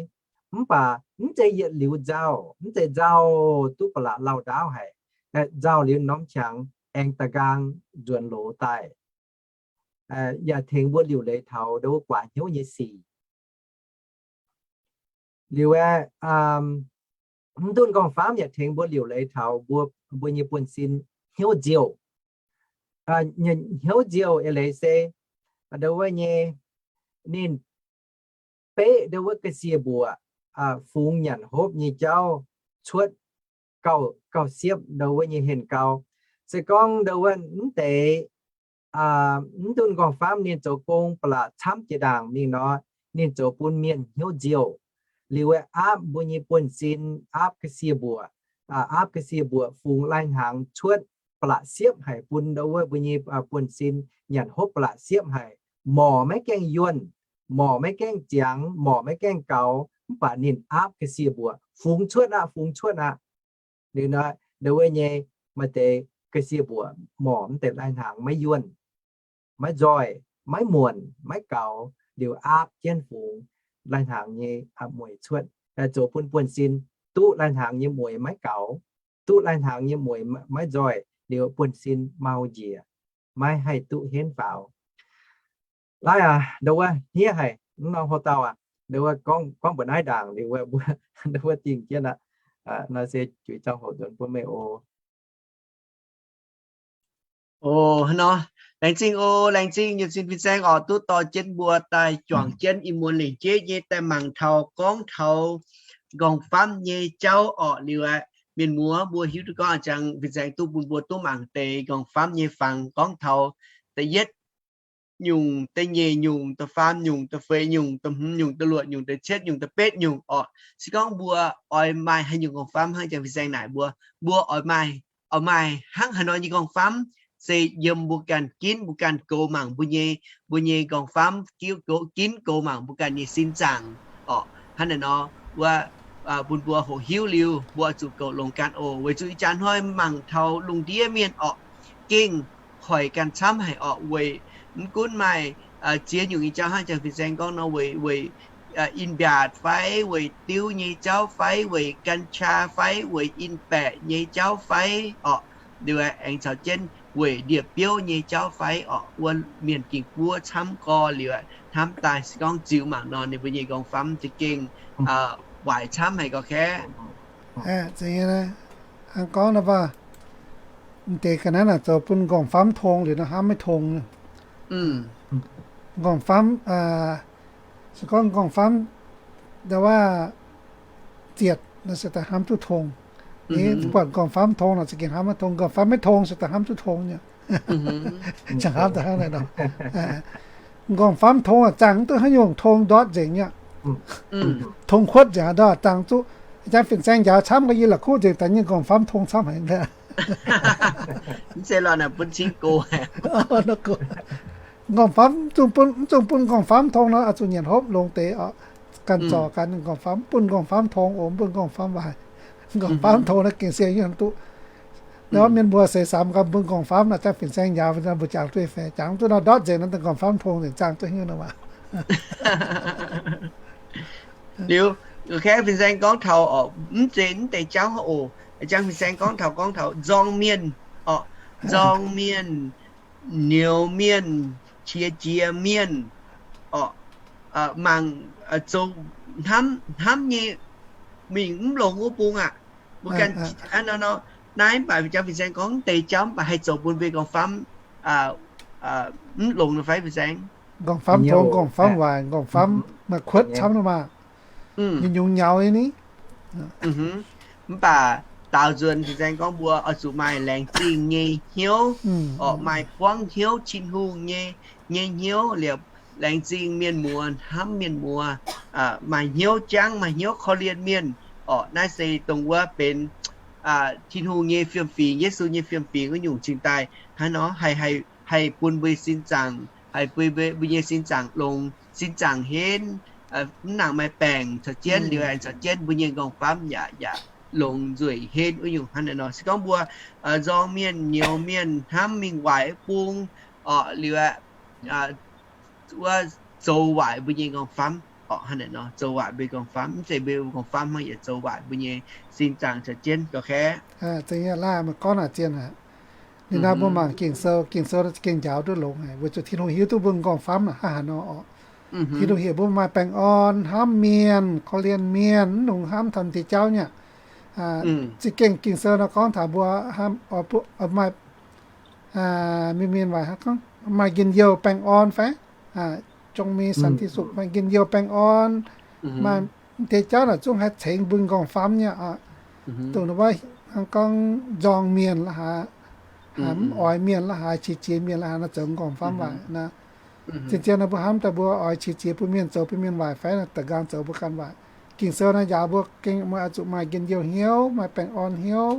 Mv baac mv zeiz yietc liuz nzauh, mv zeiz nzauh duqv ba'laqc lauh ndaauv haic. Nzauh liuz norm qangx aengx da'nqaang nzuonx loz daaih, yaac tengx mbuo liuc leiz taux ndo wuov guaax hnyouv nyei sic. Liuz aeqv, mv ndunh m'nqorngv-famv yaac tengx mbuo liuc leiz taux mbuo nyei buonv-sin hnyouv nziouh. Hnyouv nziouh eix leiz se ndo wuov nyei ninh beqv ndo wuov ga'sie mbuoqc, fungx nyanc hopv nyei jauv cuotv gauh siepv ndo wuov nyei henh gau. Se gorngv ndo wuov mv deix mv ndunh m'nqorngv-famv ninh zoux gong ba'laqc camv jiex ndaangc mingh nor, ninh zoux bun mienh hnyouv nziouh. Liuz aapv mbuo nyei buonv-sin, aapv ga'sie mbuoqc, aapv ga'sie mbuoqc fungx lai-hnaangx cuotv ba'laqc siepv haic bun ndo wuov mbuo nyei buonv-sin nyanc hopv ba'laqc siepv haic. Morc maiv gaengh yuonh, morc maiv gaengh ziangx, morc maiv gaengh gaux, mv baac ninh aapv ga'sie mbuoqc fungx cuotv aqv, fungx cuotv aqv. Liuz nor ndo wuov nyei maaih deix ga'sie mbuoqc morc mv deix lai-hnaangx maiv yuonh, maiv nzoih, maiv muonc, maiv gaux, liuz aapv jienv fungx lai-hnaangx nyei mueiz cuotv, zoux bun buonv-sin duqv lai-hnaangx nyei mueiz maiv gaux, duqv lai-hnaangx nyei mueiz maiv nzoih, liuz buonv-sin mau njiec, maiv haih duqv henv faaux. Laaiv aac, ndo wuov hniev haic, mv norm hlo dauh aac, ndo wuov gorngv mbuox naaiv ndaangc liuz wuov, ndo wuov dingh jienv aqv. Naaiv se juix ziangh hoc nzuonx bun meih oc. Oc, hnangv nor, laengz zingh oc, laengz zingh nyei sin fin-saeng oc, duqv dorh jienv mbuo daaih juangc jienv ih muonz lengc jeiv nyei daaih mangc taux gorngv taux nqorngv-famv nyei jauv orqc. Liuz aeqv, mienh muoz mbuo hiuv duqv gorngv a'jangx fin-saeng duqv bun mbuo duqv mangc deix nqorngv-famv nyei fangx gorngv taux da'yietv nyungc, da'nyeic nyungc, da'faam nyungc, da'feix nyungc, da'hmz nyungc, da'luoqc nyungc, da'cietv nyungc, da'betv nyungc orqc. Se gorngv mbuo oix maaih haaix nyungc nqorngv-famv hnangv jangx fin-saeng naaic mbuo, mbuo oix maaih, oix maaih hnangv haaix nor nyei nqorngv-famv, se yiem mbuo ganh ginv, mbuo ganh goux mangc mbuo nyei, mbuo nyei nqorngv-famv, ginv goux mangc mbuo ganh nyei sin zaangc orqc. Hnangv naaic nor, wuov, bun mbuo hoqc hiuv liuz, mbuo oix zuqc goux longx ganh oc. Weic zuqc ih jaax hnoi mangc taux lungh ndiev mienh orqc, gengh hoic ganh camv haic orqc. Weic mv gunv maaih ziex nyungc nyei jauv hnangv jangx fin-saeng gorngv nor, weic, weic in-mbiaatc fai weic diuv nyei jauv fai weic gan qaa fai weic in-baeqc nyei jauv fai orqc, liuz aengx caux jienv weic ndie-biouv nyei jauv fai orqc, wuov mienh ging buov camv gorx liuz hnamv daaih se gorngv ziux mangc nor ninh mbuo nyei nqorngv-famv za'gengh waaic camv haic gorx kaeqv. Hnangv gorngv nor baac, deix ga'naaiv naaic zoux bun nqorngv-famv tong liuz nor hnamv maiv tong. Nqorngv-famv, se gorngv nqorngv-famv ndau wuov zietc nor se daaih hnamv duqv tong. Buatc nqorngv-famv tong nor za'gengh hnamv maiv tong, nqorngv-famv maiv tong se daaih hnamv duqv tong nyei. Hnamv daaih hnangv naaic nor. Nqorngv-famv tong zaangh mv duqv haaix nyungc, tong ndortv nzengc nyei. Tong kuotv nzengc ndortv zaangh zuqv. Jangx fin-saeng njaaux camv ga'yie la'kuqv nzengc daaih nyei nqorngv-famv tong camv haic. Nqorngv-famv, mv zungh bun nqorngv-famv tong nor, oix zuqc nyanc hopv longx deix oc. Ganh zorc ganh nqorngv-famv, mv bun nqorngv-famv tong oc, mv bun nqorngv-famv waaic. Nqorngv-famv tong naaiv gengh sienx yiem duqv. Nor mienh mbuo seix samx ganh mbuo nqorngv-famv naaic, jangx fin-saeng njaaux mbuo jangx duqv fai, jangx duqv nor ndortv nzengc nor, nqorngv-famv tong nzengc zaangh duqv hnyouv nor maah. Liuz, kaeqv fin-saeng gorngv taux oc, mv zeiz mv deix jauv oc, jangx fin-saeng gorngv taux, gorngv taux nzorng mienh oc, nzorng mienh, nyouz mienh, qiex jiez mienh orqc, mangc zoux hnamv, hnamv nyei mingh mv longx wuov bung aqv. Mbuo ganh, naaiv mv baac jangx fin-saeng gorngv mv deix jauv mv baac haih zoux bun mbuo nqorngv-famv mv longx nor fai fin-saeng? Nqorngv-famv tong, nqorngv-famv waaic, nqorngv-famv maaih kuotv camv nor maah. Nyungc-nyungc nyaux nyei ni. Mv baac daaux nzuonx fin-saeng gorngv mbuo oix zuqc maaih laengz zingh nyei hnyouv orqc, maaih buangv hnyouv Tin-Hungh nyei, nyei hnyouv liepc laengz zingh mienh muoz, hnamv mienh muoz, maaih hnyouv jangv, maaih hnyouv korv-lienh mienh orqc. Naaiv se dongh wuov benx Tin-Hungh nyei fiem-fingx, Yesu nyei fiem-fingx wuov nyungc cingx daaih hnangv nor haih, haih bun mbuo sin zaangc, haih bun mbuo nyei sin zaangc longx, sin zaangc henv, mv nangc maaih baengc caux jienv, liuz aengx caux jienv mbuo nyei nqorngv-famv yaac, yaac longx nzueic henv wuov nyungc hnangv naaiv nor. Se gorngv mbuo nzorng mienh, nyouz mienh, hnamv mingh waaic wuov bung orqc, liuz wuov zoux waaic mbuo nyei nqorngv-famv orqc, hnangv naaiv nor zoux waaic mbuo nqorngv-famv, mv zeiz mbuo nqorngv-famv hnangv, yaac zoux waaic mbuo nyei sin zaangc caux jienv gauh kaeqv. Zeiz nyei, laaih meih gorngv naaic zien aqv. Ninh naaiv mbuo mangc Ging-Sou, Ging-Sou gengh njaaux duqv longx haic, weic zuqc Tin-Hungh hiuv duqv mbuo nqorngv-famv naaic hnangv haaix nor orqc. Tin-Hungh heuc mbuo maaih baengh orn, hnamv mienh, korv-lienh mienh, mv longc hnamv taux deix jauv nyei. Za'gengh Ging-Sou nor gorngv taux mbuo maaih, mienh, mienh waac hnangv gorngv maaih njien-youh baengh orn fai, จงมีสันติสุข, maaih njien-youh baengh orn, maaih deix jauv naaic zungv haih cengx mbuo nqorngv-famv nyei aqv. Dongh wuov hnangv gorngv nzorng mienh la'haaix, mv oix mienh la'haaix, qiex jiez mienh la'haaix nor zoux nqorngv-famv waaic nor. Zien-zien nor mbuo hnamv daaih mbuo oix qiex jiez bun mienh, zoux bun mienh waaic fai nor, da'nqaang zoux mbuo ganh waaic. Ging-Sou naaiv njaaux mbuo gengh mbuo oix zuqc maaih njien-youh hnyouv, maaih baengh orn hnyouv.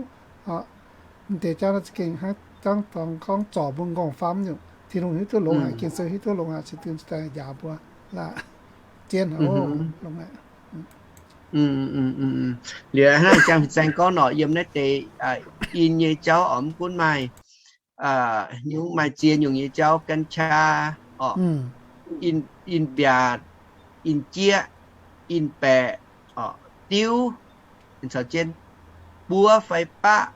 Mv deix jauv naaiv za'gengh hnangv jangv dorngx gorngv zorc mbuo nqorngv-famv nyungc. Tin-Hungh hiuv duqv longx haic, Ging-Sou hiuv duqv longx haic, se dingh daaih njaaux mbuo laaih. Zien haic oc, longx haic. Liuz hnangv jangv fin-saeng gorngv nor, yiem naaiv deix in nyei jauv oc, mv gunv maaih, nyungc maaih ziex nyungc nyei jauv, gan qaa orqc, in-mbiaatc, in-jieqv, in-baeqc orqc, diuv, caux jienv buov fai baqv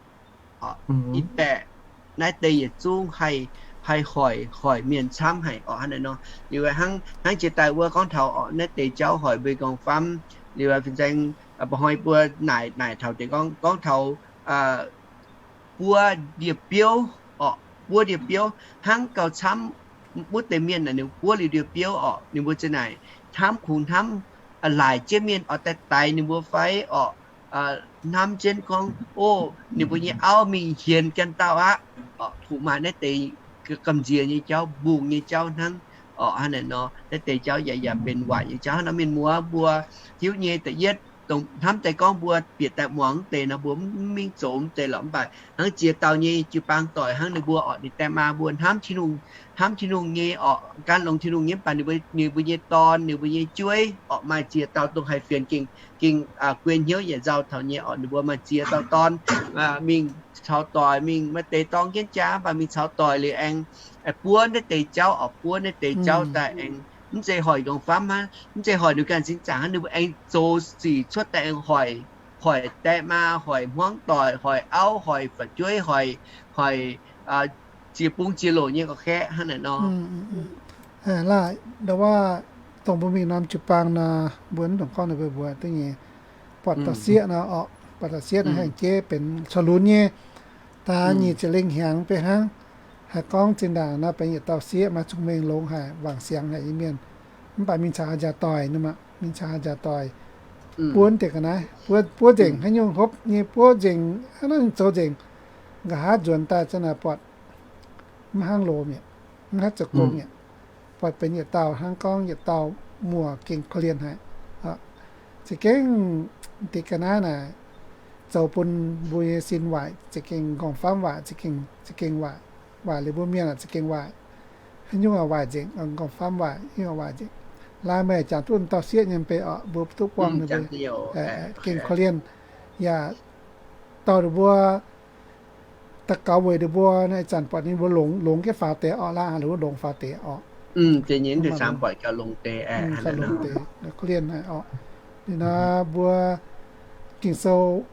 orqc, in-baeqc, naaiv deix yietc zungv haih, haih hoic, hoic mienh camv haic orqc. Hnangv naaiv nor, liuz hnangv, hnangv jiex daaih wuov gorngv taux orqc, naaiv deix jauv hoic mbuo nqorngv-famv. Liuz fin-saeng Mba'hnoi mbuo naaic, naaic taux deix gorngv, gorngv taux buov ndie-biouv orqc, buov ndie-biouv hnangv gauh camv. Wuov deix mienh naaic ninh buov liuz ndie-biouv orqc, ninh mbuo ziouc naaic hnamv kungx hnamv laaic jienv mienh oix daaih daix ninh mbuo fai orqc, hnamv jienv gorngv, o, ninh mbuo nyei auv mingh hienx ganh dauh aqv orqc. Kungx maaih naaiv deix gamh nziex nyei jauv, mbungh nyei jauv hnangv orqc. Hnangv naaic nor, naaiv deix jauv yaac, yaac benx waaic nyei jauv. Hnangv nor mienh muoz mbuo hiuv nyei da'yietv, hnamv daaih gorngv mbuo bieqc daaih muangx deix nor, mbuo mv mingh zoux deix lorqc. Mv baac hnangv ziex dauh nyei jiu-baang doic hnangv ninh mbuo orqc, ninh die maa mbuo hnamv Tin-Hungh, hnamv Tin-Hungh nyei orqc, gan longx Tin-Hungh nyei. Mv baac ninh mbuo, ninh mbuo nyei dorn, ninh mbuo nyei jueiv orqc, maaih ziex dauh dongh haih fienx gengh, gengh guei hnyouv yietc nzauh taux nyei orqc, ninh mbuo maaih ziex dauh dorn mingh caux doic, mingh maaih deix dorng jienv jaax, mv baac mingh caux doic liuz aengx buov naaiv deix jauv orqc, buov naaiv deix jauv daaih aengx mv zeiz hoic nqorngv-famv hnangv, mv zeiz hoic ninh ganh sin zaangc hnangv, ninh mbuo aengx zoux sic cuotv daaih aengx hoic, hoic die maa, hoic hmuangv doic, hoic auv, hoic fu'jueiv, hoic, hoic ziex bung ziex loc nyei gorqv-kaeqv hnangv naaic nor. Laaic ndau wuov dongh mbuo mingh norm jiu-baang nor, mbuo mv dungx gorngv ninh mbuo mbuox duqv nyei, buatc dauh sieqv nor orqc, buatc dauh sieqv nor haengh jeiv benx corc lunx nyei. Daaih nyic ziepc lengh hnyangx beiv hnangv, haih gorngv zinh ndaangc nor benx yietc dauh sieqv maaih zungh mengh longx haic, wangc siangx haic nyei mienh. Mv baac mingh caux a'nziaauc doic, ninh mbuo mingh caux a'nziaauc doic buov deix ga'naaiv, buov, buov nzengc, haaix nyungc hopv nyei buov nzengc, hnangv naaiv zoux nzengc. Nqa'haav nzuonx daaih za'naaic buatc mv hnangv loz mi'aqv, mv haih zoux gong mi'aqv. Buatc benx yietc dauh hnangv gorngv yietc dauh muoc gengh korv-lienh haic. Za'gengh deix ga'naaiv naaic zoux bun mbuo nyei sin waaic, za'gengh nqorngv-famv waaic, za'gengh, za'gengh waaic, waaic liuz mbuo mienh aac za'gengh waaic. Haaix nyungc aac waaic nzengc, nqorngv-famv waaic, haaix nyungc aac waaic nzengc. Laai meih jangx duqv dauh sieqv nyei mbe orqc, mbuo duqv buangh ninh mbe gengh korv-lienh, yaac dorh ninh mbuo daux gaux weic ninh mbuo naaiv zanc buatc ninh mbuo longx, longx jienv faaux deix orqc, laai haaix ninh mbuo longx faaux deix orqc. Korv-lienh haic orqc. Ninh naaiv mbuo Ging-Sou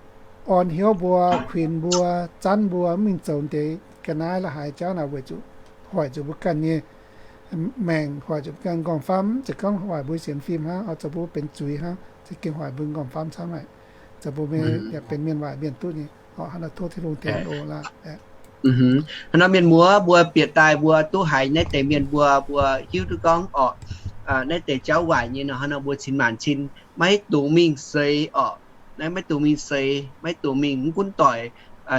orn hnyouv mbuo, kuinx mbuo, zanv mbuo mv mingh zoux deix ga'naaiv la'haaix jauv naaic weic zuqc hoic zuqc mbuo ganh nyei maengc, hoic zuqc mbuo ganh nqorngv-famv, mv zeiz gorngv hoic mbuo sienx fim hnangv, oix zoux mbuo benx zuiz hnangv, za'gengh hoic mbuo nqorngv-famv camv haic, zoux mbuo yaac benx mienh waaic mienh duqv nyei. Hnangv nor tov Tin-Hungh tengx oc laaix. Hnangv nor mienh muoz mbuo bieqc daaih mbuo duqv haiz naaiv deix mienh mbuo, mbuo hiuv duqv gorngv orqc, naaiv deix jauv waaic nyei nor, hnangv nor mbuo cin-maanc cin maiv dungx mingh seix orqc. Naaiv maiv dungx mingh seix, maiv dungx mingh mv gunv doic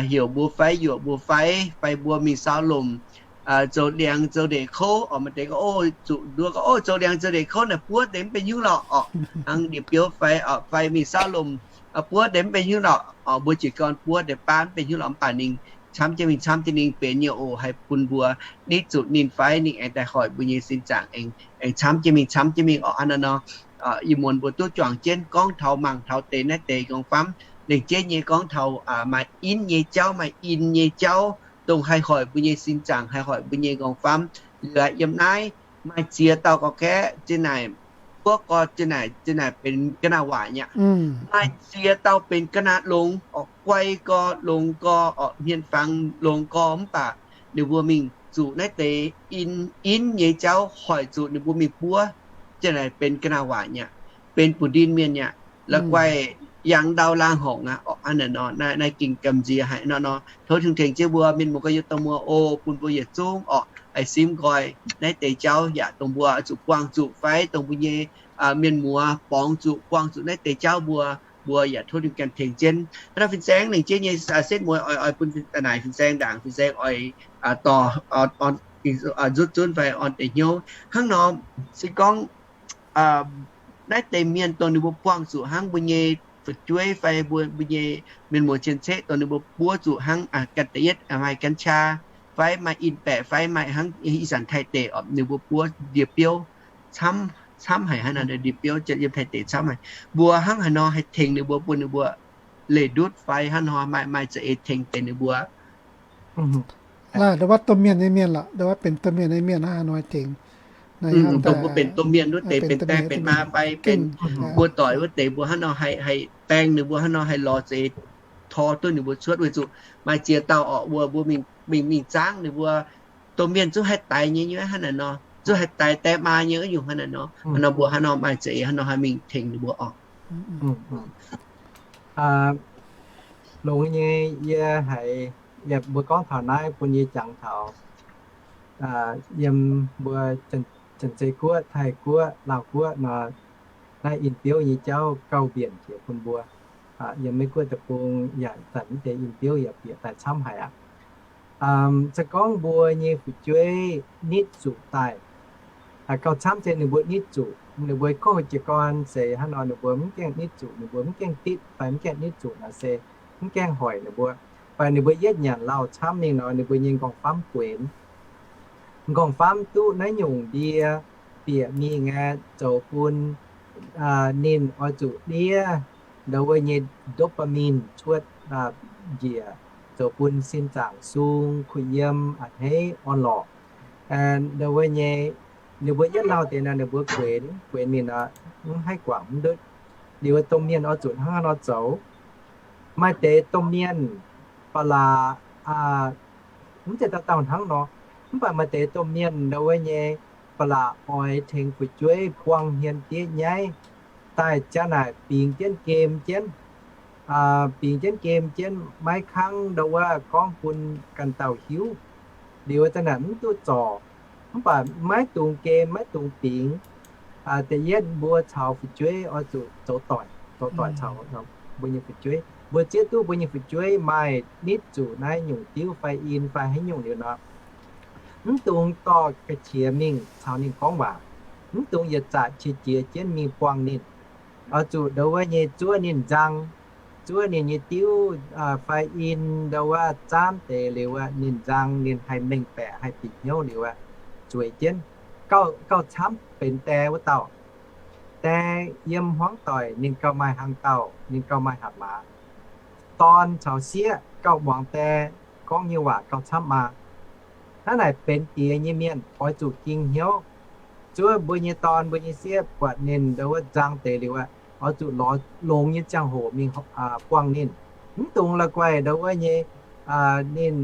heuc mbuo fai yuoqc mbuo fai, fai mbuo mingh saau lomc zoux ndiangx zoux ndeic kouv orqc. Maaih deix gorngv, o, zuqc nduov gorngv, o, zoux ndiangx zoux ndeic kouv naaic buov deix mv benx hnyouv lorqc orqc. Hnangv ndie-biouv fai, fai mingh saau lomc buov deix mv benx hnyouv lorqc orqc. Mbuo jiez gorn buov deix baav mv benx hnyouv lorqc, mv baac ninh camv jienv mingh camv jienv ninh benx nyei oc, haih bun mbuo nitv zuqc ninh fai ninh aengx daaih hoic mbuo nyei sin zaangc aengx, aengx camv jienv mingh camv jienv mingh orqc. Hnangv naaiv nor, ih muonz mbuo duqv juangc jienv gorngv taux mangc taux deix naaiv deix nqorngv-famv lengc jeiv nyei gorngv taux maaih in nyei jauv, maaih in nyei jauv dongh haih hoic mbuo nyei sin zaangc, haih hoic mbuo nyei nqorngv-famv. Liuz yiem naaiv maaih ziex dauh gorqv-kaeqv zinh naaic, buov gorx zinh naaic, zinh naaic benx ga'naaiv waac nyei aqv. Maaih ziex dauh benx ga'naaiv longx orqc, guai gorx, longx gorx orqc, hmien fangx longx gorx, mv baac ninh mbuo mingh zuqc naaiv deix in, in nyei jauv hoic zuqc ninh mbuo mingh buov, zinh naaic benx ga'naaiv waac nyei aqv, benx buoz-ndin mienh nyei aqv. La'guaih yangh ndau laangh horngc aqv orqc. Hnangv naaic nor, naaiv, naaiv ging gamh nziex haic nor nor. Tov Tin-Hungh tengx jienv mbuo mienh muoz gorx-youz dorh muoz o, bun mbuo yietc zungv orqc haih simv nqoi naaiv deix jauv yaac dongh mbuo zuqc buangh zuqc fai dongh mbuo nyei mienh muoz borngz zuqc buangh zuqc naaiv deix jauv mbuo, mbuo yaac tov ninh ganh tengx jienv. Hnangv nor fin-saeng lengc jeiv nyei setv mueiz oix, oix bun naaic fin-saeng ndaangc, fin-saeng oix dorh, nzutv zunv fai orn deix hnyouv. Hnangv nor se gorngv naaiv deix mienh dongh ninh mbuo buangh zuqc hnangv mbuo nyei fu'jueiv fai mbuo, mbuo nyei mienh muoz cien-ceqv dongh ninh mbuo buov zuqc hnangv ganh da'yietv maaih กัญชา fai maaih in-baeqc fai maaih hnangv ih zanc Taiv deic orqc, ninh mbuo buov ndie-biouv camv, camv haic. Hnangv naaiv ndie-biouv yiem Taiv deic camv haic. Mbuo hnangv haaix nor haih tengx ninh mbuo bun ninh mbuo leih ndutv fai hnangv nor maaih, maaih za'eix tengx deix ninh mbuo? Laaih ndau wuov domh mienh nyei mienh lorqc, ndau wuov benx domh mienh nyei mienh hnangv haaix nor haih tengx? Dongh mbuo benx domh mienh wuov deix, benx baeng benx maa fai benx buo doic wuov deix, mbuo hnangv nor haih, haih baeng ninh mbuo, hnangv nor haih lorz za'eix tor duqv ninh mbuo cuotv. Weic zuqc maaih ziex dauh orqc, wuov mbuo mingh, mingh, mingh zaangv ninh mbuo, domh mienh zungv haih daix nyei, nyei hnangv naaic nor, zungv haih daix die maa nyei wuov nyungc hnangv naaic nor. Hnangv nor mbuo hnangv nor maaih za'eix hnangv nor haih mingh tengx ninh mbuo orqc. Longx nyei, yie haiz, yie mbuo gorngv taux naaiv bun yie jangx taux yiem mbuo Janx-Zei Guoqv, Taiv Guoqv, Laauh Guoqv nor, naaiv in-biouv nyei jauv gauh mbienc jiex bun mbuo. Yiem Meiv Guoqv deic-bung yaac zanc mv deix in-biouv yaac bieqc daaih camv haic aqv. Se gorngv mbuo nyei fu'jueiv nitv zuqc daaih, gauh camv se ninh mbuo nitv zuqc, ninh mbuo kouv jiez gorn se hnangv nor, ninh mbuo mv gaengh nitv zuqc, ninh mbuo mv gaengh ditv fai mv gaengh nitv zuqc nor se mv gaengh hoic ninh mbuo. Fai ninh mbuo yietv nyanc lauh camv mingh nor, ninh mbuo nyei nqorngv-famv guenx. Nqorngv-famv duqv naaiv nyungc ndie bieqc mingh aeqv, zoux bun ninh oix zuqc ndiev ndau wuov nyei dopamine cuotv njiec, zoux bun sin zaangc sung, kuh yiem, a'hneiv, orn-lorqc. Ndau wuov nyei, ninh mbuo yietv lauh deix nor, ninh mbuo guenx, guenx mingh nor, mv haih guangc mv ndutv. Liuz domh mienh oix zuqc hnangv haaix nor zoux? Maaih deix domh mienh ba'laqc, mv zeiz dauh dauh hnangv nor, mv baac maaih deix domh mienh ndau wuov nyei ba'laqc oix tengx fu'jueiv buangh hmien diev nyaiv daaih jaa naaic bingx jienv game jienv, bingx jienv game jienv maiv kangv ndau wuov gorngv bun ganh dauh hiuv. Liuz wuov zanc naaic mv duqv zorc, mv baac maiv dungx game, maiv dungx bingx. Da'yietv mbuo caux fu'jueiv oix zuqc zoux doic, zoux doic caux mbuo nyei fu'jueiv. Mbuo zieqv duqv mbuo nyei fu'jueiv maaih nitv zuqc naaiv nyungc diuv fai in fai haaix nyungc liuz nor, mv dungx dorh ga'qiex mingh caux ninh gorngv waac. Mv dungx yietc zaqc qiex jiez jienv mingh buangh ninh. Oix zuqc ndau wuov nyei zuov ninh nzang, zuov ninh nyei diuv fai in ndau wuov zaamv deix liuz wuov, ninh nzang, ninh haih mengh baeqc, haih bieqc hnyouv liuz wuov, zueiz jienv. Gauh camv benx die wuov dauh. Die yiem hmuangv doic ninh gauh maaih hlang dauh, ninh gauh maaih hatc maaz. Dorn caux sieqv gauh muangx die gorngv nyei waac gauh camv maah. Hnangv naaic benx die nyei mienh oix zuqc ging hnyouv. Zuov mbuo nyei dorn mbuo nyei sieqv buatc ninh ndau wuov nzang deix liuz aqv, oix zuqc lorz longx nyei ziangh hoc mingh buangh ninh. Mv dungx la'guaih ndau wuov nyei ninh,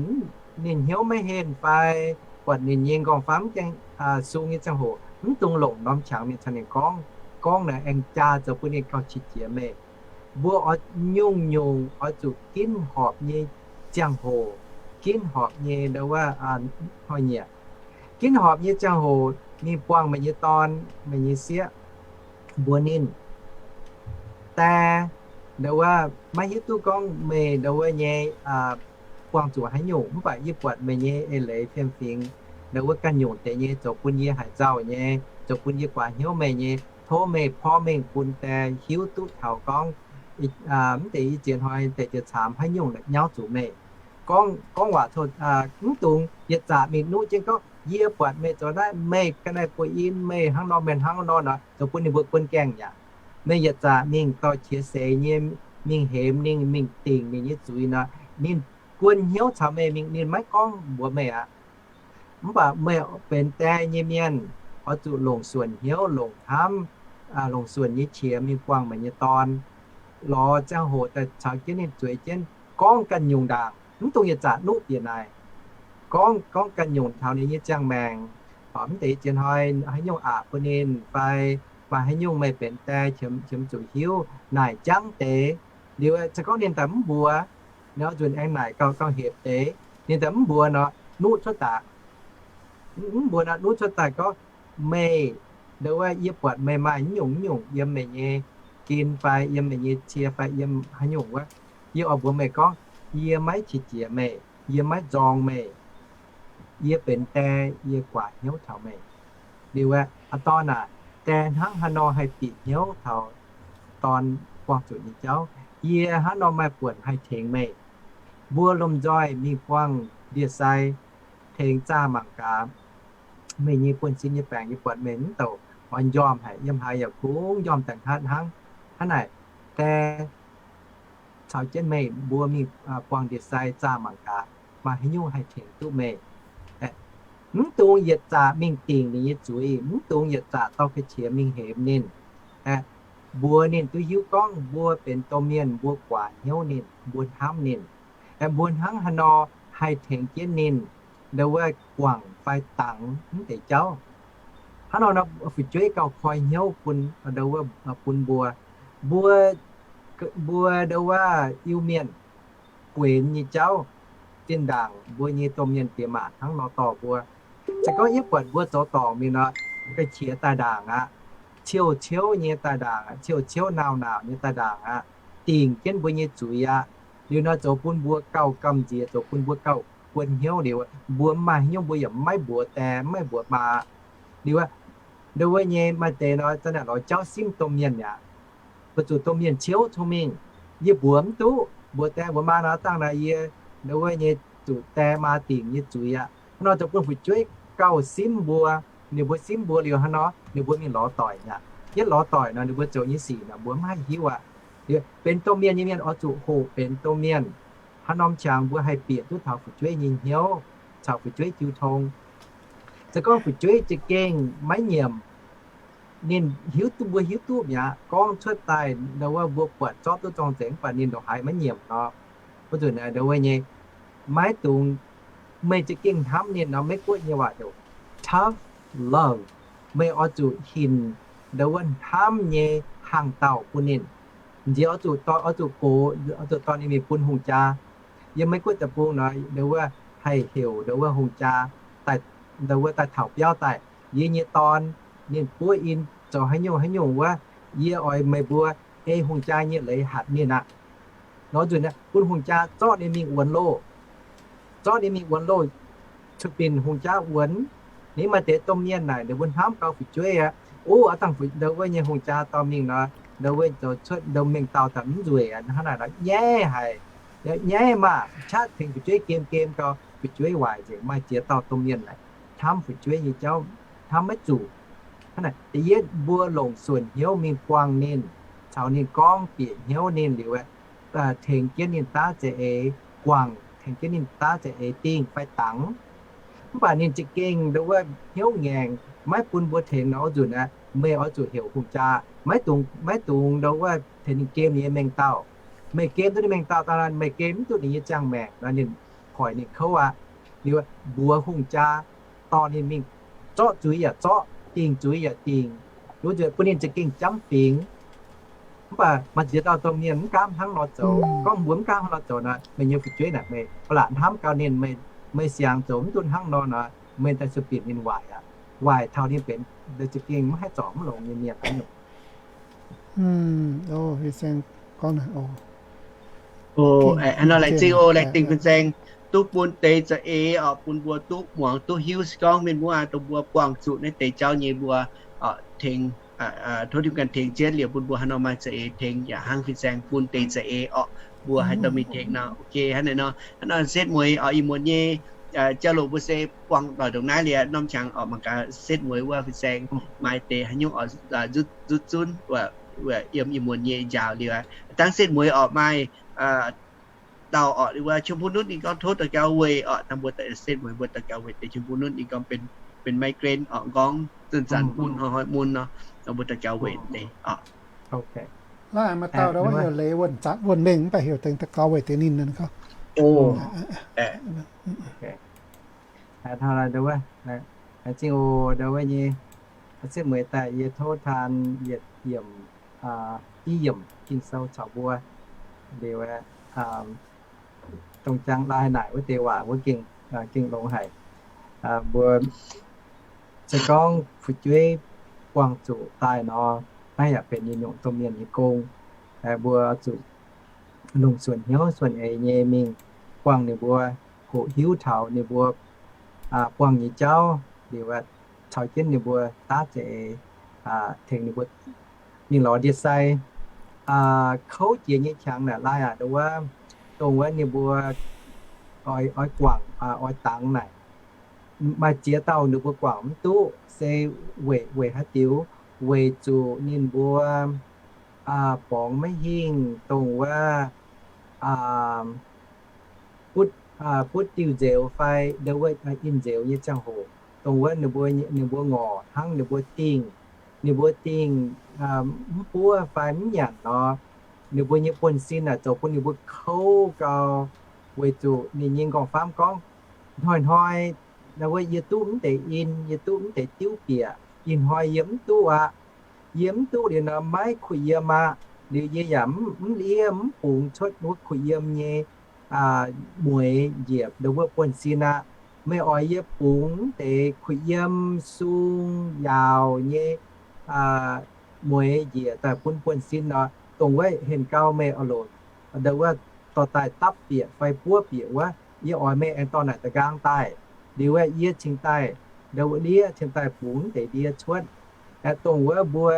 ninh hnyouv maiv henh fai buatc ninh nyei nqorngv-famv mv gaengh sung nyei ziangh hoc, mv dungx longc norm qangx mingh caux ninh gorngv. Gorngv naaic aengx jaa zoux bun ninh gauh qiex jiez meih. Mbuo oix nyungc-nyungc oix zuqc ginv horpc nyei ziangh hoc, ginv horpc nyei ndau wuov hnoi-nyieqc, ginv horpc nyei ziangh hoc mingh buangh meih nyei dorn, meih nyei sieqv, mbuox ninh, Die, ndau wuov maiv hiuv duqv gorngv meih ndau wuov nyei buangh zuqc haaix nyungc, mv baac yie buatc meih nyei eix leiz fiem-fingx ndau wuov ganh nyungc deix nyei zoux bun yie haiz nzauh nyei, zoux bun yie guaax hnyouv meih nyei. Tov meih porv mengh bun die hiuv duqv taux gorngv mv deix i ziex hnoi deix jiex caamx haaix nyungc nyauv zuqc meih. Gorngv, gorngv waac mv dungx yietc zaqc mingh nuqv jienv gorngv, yie buatc meih zoux naaiv, meih ga'naaiv buoz-in, meih hnangv nor, meih hnangv nor nor, zoux bun ninh mbuo guon gaengh yaac. Meih yietc zaqc mingh dorh qiex seix nyei mingh hemx ninh, mingh dingc ninh nyei zuiz nor, ninh guon hnyouv caux meih mingh, ninh maiv gorngv mbuox meih aqv. Mv baac meih benx die nyei mienh oix zuqc longc suonc hnyouv, longc hnamv, longc suonc nyei qiex mingh buangh meih nyei dorn. Lorz ziangh hoc daaih caux jienv ninh zueiz jienv gorngv ganh nyungc ndaangc, mv dungx yietc zaqc nuqv bieqc naaic. Gorngv, gorngv ganh nyungc taux ninh nyei ziangh maengc, mv deix ziex hnoi haaix nyungc aqc bun ninh fai maaih haaix nyungc meih benx die qiemx zuqc hiuv naaic jangv deix. Liuz se gorngv ninh daaih mv mbuox, ninh oix nzunc aengx naaic gauh, gauh hepc deix, ninh daaih mv mbuox nor, nuqv cuotv daaih. Mv mbuox nor, nuqv cuotv daaih gorngv, meih, ndau wuov yie buatc meih maaih nyungc nyungc yiem meih nyei gen fai yiem meih nyei cie fai yiem haaix nyungc wuov, yie oix mbuox meih gorngv, yie maiv qiex jiez meih, yie maiv nzorng meih. Yie benx die, yie guaax hnyouv taux meih. Liuz aeqv, aa dorn aac, die hnangv haaix nor haih bieqc hnyouv taux dorn buangh zuqc nyei jauv, yie hnangv nor maaih buonc haih tengx meih. Mbuo lomh nzoih mingh buangh ndie-sai, tengx zaah mangc gaax meih nyei buonv-sin nyei baengc. Yie buatc meih mv douc oix njormh haic, yiem haaix yaac kungx njormh daaih hnaatv hnangv. Hnangv naaic, die caux jienv meih mbuo mingh buangh ndie-sai zaah mangc gaax, maaih haaix nyungc haih tengx duqv meih. Mv dungx yietc zaqc mingh dingc ninh nyei zuiz, mv dungx yietc zaqc dorh ga'qiex mingh hemx ninh. Mbuox ninh duqv hiuv gorngv mbuo benx domh mienh, mbuo guaax hnyouv ninh, mbuo hnamv ninh. Mbuo hnangv haaix nor haih tengx jienv ninh, ndau wuov guangc fai dangx mv deix jauv. Hnangv nor nor fu'jueiv gauh koi hnyouv bun, ndau wuov bun mbuo. Mbuo Mbuo ndo wuov Iu-Mienh guenx nyei jauv, zinh ndaangc mbuo nyei domh mienh bieqc maac hnangv nor dorh mbuo. Se gorngv yie buatc mbuo zoux dorngc mingh nor, ga'qiex daaih ndaangc aqv, ciouv ciouv nyei daaih ndaangc aqv, ciouv ciouv nauc nauc nyei daaih ndaangc aqv, dingc jienv mbuo nyei zuiz aqv. Liuz nor zoux bun mbuo gauh gamh nziex, zoux bun mbuo gauh guon hnyouv liuz, mbuo mv maaih hnyouv, mbuo yaac maiv mbuox die, maiv mbuox maa. Liuz ndo wuov nyei maaih deix nor, za'naaic lorz jauv simv domh mienh aqv. Mbuo zuqc domh mienh ciouv cong-mengh. Yie mbuox mv duqv, mbuox die mbuox maa nor dangh naaic yie ndo wuov nyei zuqc die maa dingc nyei zuiz aqv. Hnangv nor zoux bun fu'jueiv gauh simv mbuo. Ninh mbuo simv mbuo liuz hnangv nor ninh mbuo mingh lorz doic aqv. Yietv lorz doic nor ninh mbuo zoux nyei sic nor mbuo mv haih hiuv aqv. Benx domh mienh nyei mienh oix zuqc hoqc benx domh mienh. Hnangv norm qangx mbuo haih bieqc duqv taux fu'jueiv nyei hnyouv, caux fu'jueiv jiu tong. Se gorngv fu'jueiv za'gengh maiv nyiemc, ninh hiuv duqv, mbuo hiuv duqv mi'aqv, gorngv cuotv daaih ndo wuov mbuo buatc zorqv duqv zorng-zengx mv baac ninh ndongc haaix maiv nyiemc nor, wuov nzunc naaic ndo wuov nyei maiv dungx, meih za'gengh hnamv ninh nor, Meiv Guoqv nyei waac heuc tough love. Meih oix zuqc hinc ndo wuov hnamv nyei hnaangx-daauh bun ninh. Nziex oix zuqc dorh, oix zuqc gox, oix zuqc dorh ninh mingh bun hungh jaa. Yiem Meiv Guoqv deic-bung nor ndo wuov haih heuc ndo wuov hungh jaa, ndo wuov daaih taux biauv daaih, yie nyei dorn, ninh buov in zoux haaix nyungc haaix nyungc wuov, yie oix meih mbuo ei hungh jaa nyei leiz hatc ninh aqv. Nor nzunc bun hungh jaa zorqv ninh mingh wuonx loh. Zorqv ninh mingh wuonx loh, cuotv binc hungh jaa wuonx. Ninh maaih deix domh mienh naaic ninh mbuo hnamv gau fu'jueiv aqv. O, aav dangh ndo wuov nyei hungh jaa dorh mingh nor, ndo wuov zoux cuotv ndo mengh dauh daaih mv nzueic aqv, hnangv naaic nor nyaiv haic. Nyaiv maah, qaqv tengx fu'jueiv gem gem gau, fu'jueiv waaic nzengc. Maaih ziex dauh domh mienh naaic hnamv fu'jueiv nyei jauv hnamv maiv zuqc. Hnangv naaic da'yietv mbuo longc suonc hnyouv mingh buangh ninh, caux ninh gorngv bieqc hnyouv ninh liuz, tengx jienv ninh daav za'eix guangc, tengx jienv ninh daav za'eix dingh fai dangx. Mv baac ninh za'gengh ndo wuov hnyouv ngaengc, maiv bun mbuo tengx nor, wuov nzunc aeqv, meih oix zuqc heuc hungh jaa. Maiv dungx, maiv dungx ndo wuov tengx ninh gem ninh nyei mengh dauh. Meih gem duqv ninh mengh dauh daaih, meih gem mv duqv ninh nyei ziangh maengc nor, ninh hoic ninh kouv aqv. Liuz mbuox hungh jaa, dorh ninh mingh, zorqv zuiz yaac zorqv, dingc zuiz yaac dingc, wuov nzunc bun ninh za'gengh jamv fingx. Mv baac maaih ziex dauh domh mienh mv gaamv hnangv nor zoux. Gorngv mbuo mv gaamv hnangv nor zoux nor, meih nyei fu'jueiv naaic meih ba'laqc hnamv gau ninh, meih, meih siangx zoux mv duqv hnangv nor nor, meih daaih sueih bieqc ninh waaic aqv. Waaic taux ninh benx za'gengh mv haih zorc mv longx nyei mienh aqv. Hnangv nor laengz zingh oc, laengz zingh fin-saeng duqv bun deix za'eix oc, bun mbuo duqv muangx duqv hiuv. Se gorngv mienh muoz dongh mbuo buangh zuqc naaiv deix jauv nyei mbuo tengx, tov Tin-Hungh ganh tengx jienv liuz bun mbuo haaix nor maaih za'eix tengx yaac hnangv fin-saeng bun deix za'eix oc, mbuo haaix dauh mingh tengx nor. Ok, hnangv naaiv nor, hnangv nor setv mueiz oc, ih muonz nyei jauv-louc mbuo se buangh doic ndongc naaiv liuz, norm qangx oc mangc gaax setv mueiz wuov fin-saeng maaih deix haaix nyungc oc nzutv zunv yiem ih muonz nyei njaaux liuz aqv. Dangv setv mueiz oc maaih dauh oc, wuov Qiemx Bun Nutv ninh gorngv tov daux gaux weic oc, dangh mbuo setv mueiz mbuo daux gaux weic deix Qiemx Bun Nutv ninh gorngv benx migraine oc, nqorngv zanc-zanc mun hnoi-hnoi mun nor, mbuo daux gaux weic deix oc. Laaix maaih dauh heuc Leiz Wuonh mv baac heuc deix daux gaux weic deix ninh gorngv. Hnangv naaiv ndo wuov, laengz zingh oc, ndo wuov nyei, setv mueiz daaih yie tov taan yietc yiemc, div yiemc Ging-Sou caux mbuo liuz, dongh jangx lai naaic wuov deix waac wuov gengh, gengh longx haic. Mbuo se gorngv fu'jueiv buangh zuqc daaih nor, naaiv yaac benx nyei nyungc domh mienh nyei gong. Mbuo zuqc longc suonc hnyouv suonc eix nyei mingh buangh ninh mbuo, hoqc hiuv taux ninh mbuo buangh nyei jauv liuz, caux jienv ninh mbuo daav za'eix tengx ninh mbuo mingh lorz ndie-sai. Kouv jiex nyei qangx naaic laai aac, ndo wuov, dongh wuov ninh mbuo oix guangc oix dangx naaic, maaih ziex dauh ninh mbuo guangc mv duqv se weic, weic haaix diuc? Weic zuqc ninh mbuo borngz maiv hingh, dongh wuov butv, butv diuh nzeux fai ndo wuov in-nzeux nyei ziangh hoc, dongh wuov ninh mbuo, ninh mbuo ngorc hnangv ninh mbuo dingh, ninh mbuo dingh mv buov fai mv nyanc nor, ninh mbuo nyei buonv-sin naaic zoux bun ninh mbuo kouv gau, weic zuqc ninh nyei nqorngv-famv gorngv, hnoi-hnoi wuov yie duqv mv deix in, yie duqv mv deix diuv bieqc, ih hnoi yie mv duqv aqv. Yie mv duqv liuz nor maiv kuh yiem aqv. Liuz yie yaac mv, mv liev mv bungx cuotv wuov kuh yiem nyei mueiz njiec ndau wuov buonv-sin aqv. Meih oix yie bungx deix kuh yiem sung yaauc nyei mueiz njiec daaih bun buonv-sin nor, dongh wuov henh gau meih oix longc ndau wuov dorh daaih dapv bieqc fai buov bieqc wuov, yie oix meih aengx dorh naaic da'nqaang daaih. Liuz aeqv, yie cingx daaih ndau wuov liev cingx daaih bungx deix ndie cuotv. Aeqv, dongh wuov mbuo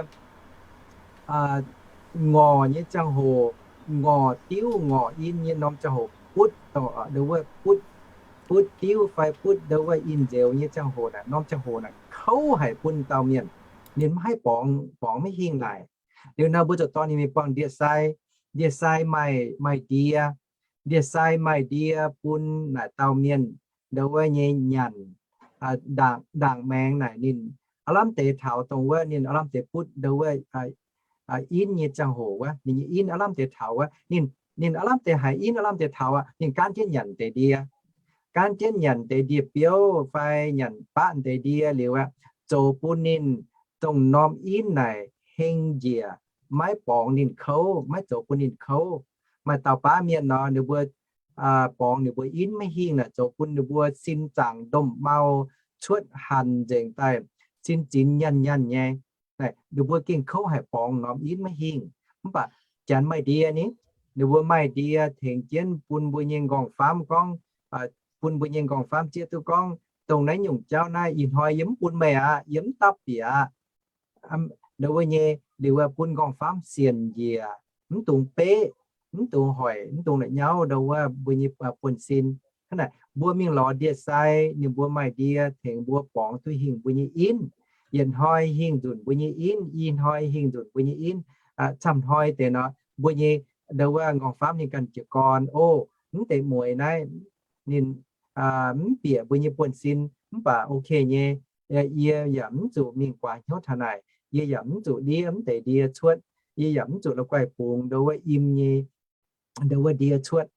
ngorc nyei ziangh hoc, ngorc diuv ngorc in nyei norm ziangh hoc, butv, ndau wuov butv, butv diuv fai butv ndau wuov in nzeuz nyei ziangh hoc naaic, norm ziangh hoc naaic kouv haic bun dauh mienh. Ninh mv haih borngz, borngz maiv hingh naaic. Liuz nor mbuo ziouc dorh ninh mingh buangh ndie-sai. Ndie-sai maaih, maaih ndie. Ndie-sai maaih ndie bun naaic dauh mienh ndau wuov nyei nyanc, ndaangc, ndaangc maengx naaic ninh aav lamh deix taux dongh wuov ninh aav lamh deix butv ndau wuov in nyei ziangh hoc wuov, ninh nyei in aav lamh deix taux wuov, ninh, ninh aav lamh deix haiz in aav lamh deix taux aqv, ninh gaanv jienv nyanc deix ndie. Gaanv jienv nyanc deix ndie-biouv fai nyanc baqv deix ndie liuz aqv, zoux bun ninh dongh norm in naaic heng njiec, maiv borngz ninh kouv, maiv zoux bun ninh kouv. Maaih dauh baav mienh nor, ninh mbuo borngz ninh mbuo in maiv hingh naaic, zoux bun ninh mbuo sin zaangc ndomh mau, cuotv hanc nzengc daaih, sin zinx nyanh nyanh nyei. Naaic ninh mbuo gengh kouv haic, borngz norm in maiv hingh. Mv baac janx maaih ndie ni, ninh mbuo maaih ndie tengx jienv bun mbuo nyei nqorngv-famv gorngv, bun mbuo nyei nqorngv-famv zieqv duqv gorngv, dongh naaiv nyungc jauv naaiv ih hnoi yie mv bun meih aqv, yie mv dapv bieqc aqv. Ndau wuov nyei liuz bun nqorngv-famv sienc njiec, mv dungx beqv, mv dungx hoic, mv dungx la'nyauv ndau wuov mbuo nyei buonv-sin. Hnangv naaic mbuo mingh lorz ndie-sai, ninh mbuo maaih ndie tengx mbuo borngz duqv hingh mbuo nyei inv. Yietc hnoi hingh nzunc mbuo nyei inv, i hnoi hingh nzunc mbuo nyei inv, camv hnoi deix nor, mbuo nyei ndau wuov nqorngv-famv ninh ganh jiez gorn, o, mv deix mueiz naaiv ninh mv bieqc mbuo nyei buonv-sin, mv baac ok nyei. Yie yaac mv zuqc mingh guaax hnyouv taux naaic. Yie yaac mv zuqc ndiev mv deix ndie cuotv. Yie yaac mv zuqc la'guaih bungx ndau wuov im nyei, ndau wuov ndie cuotv.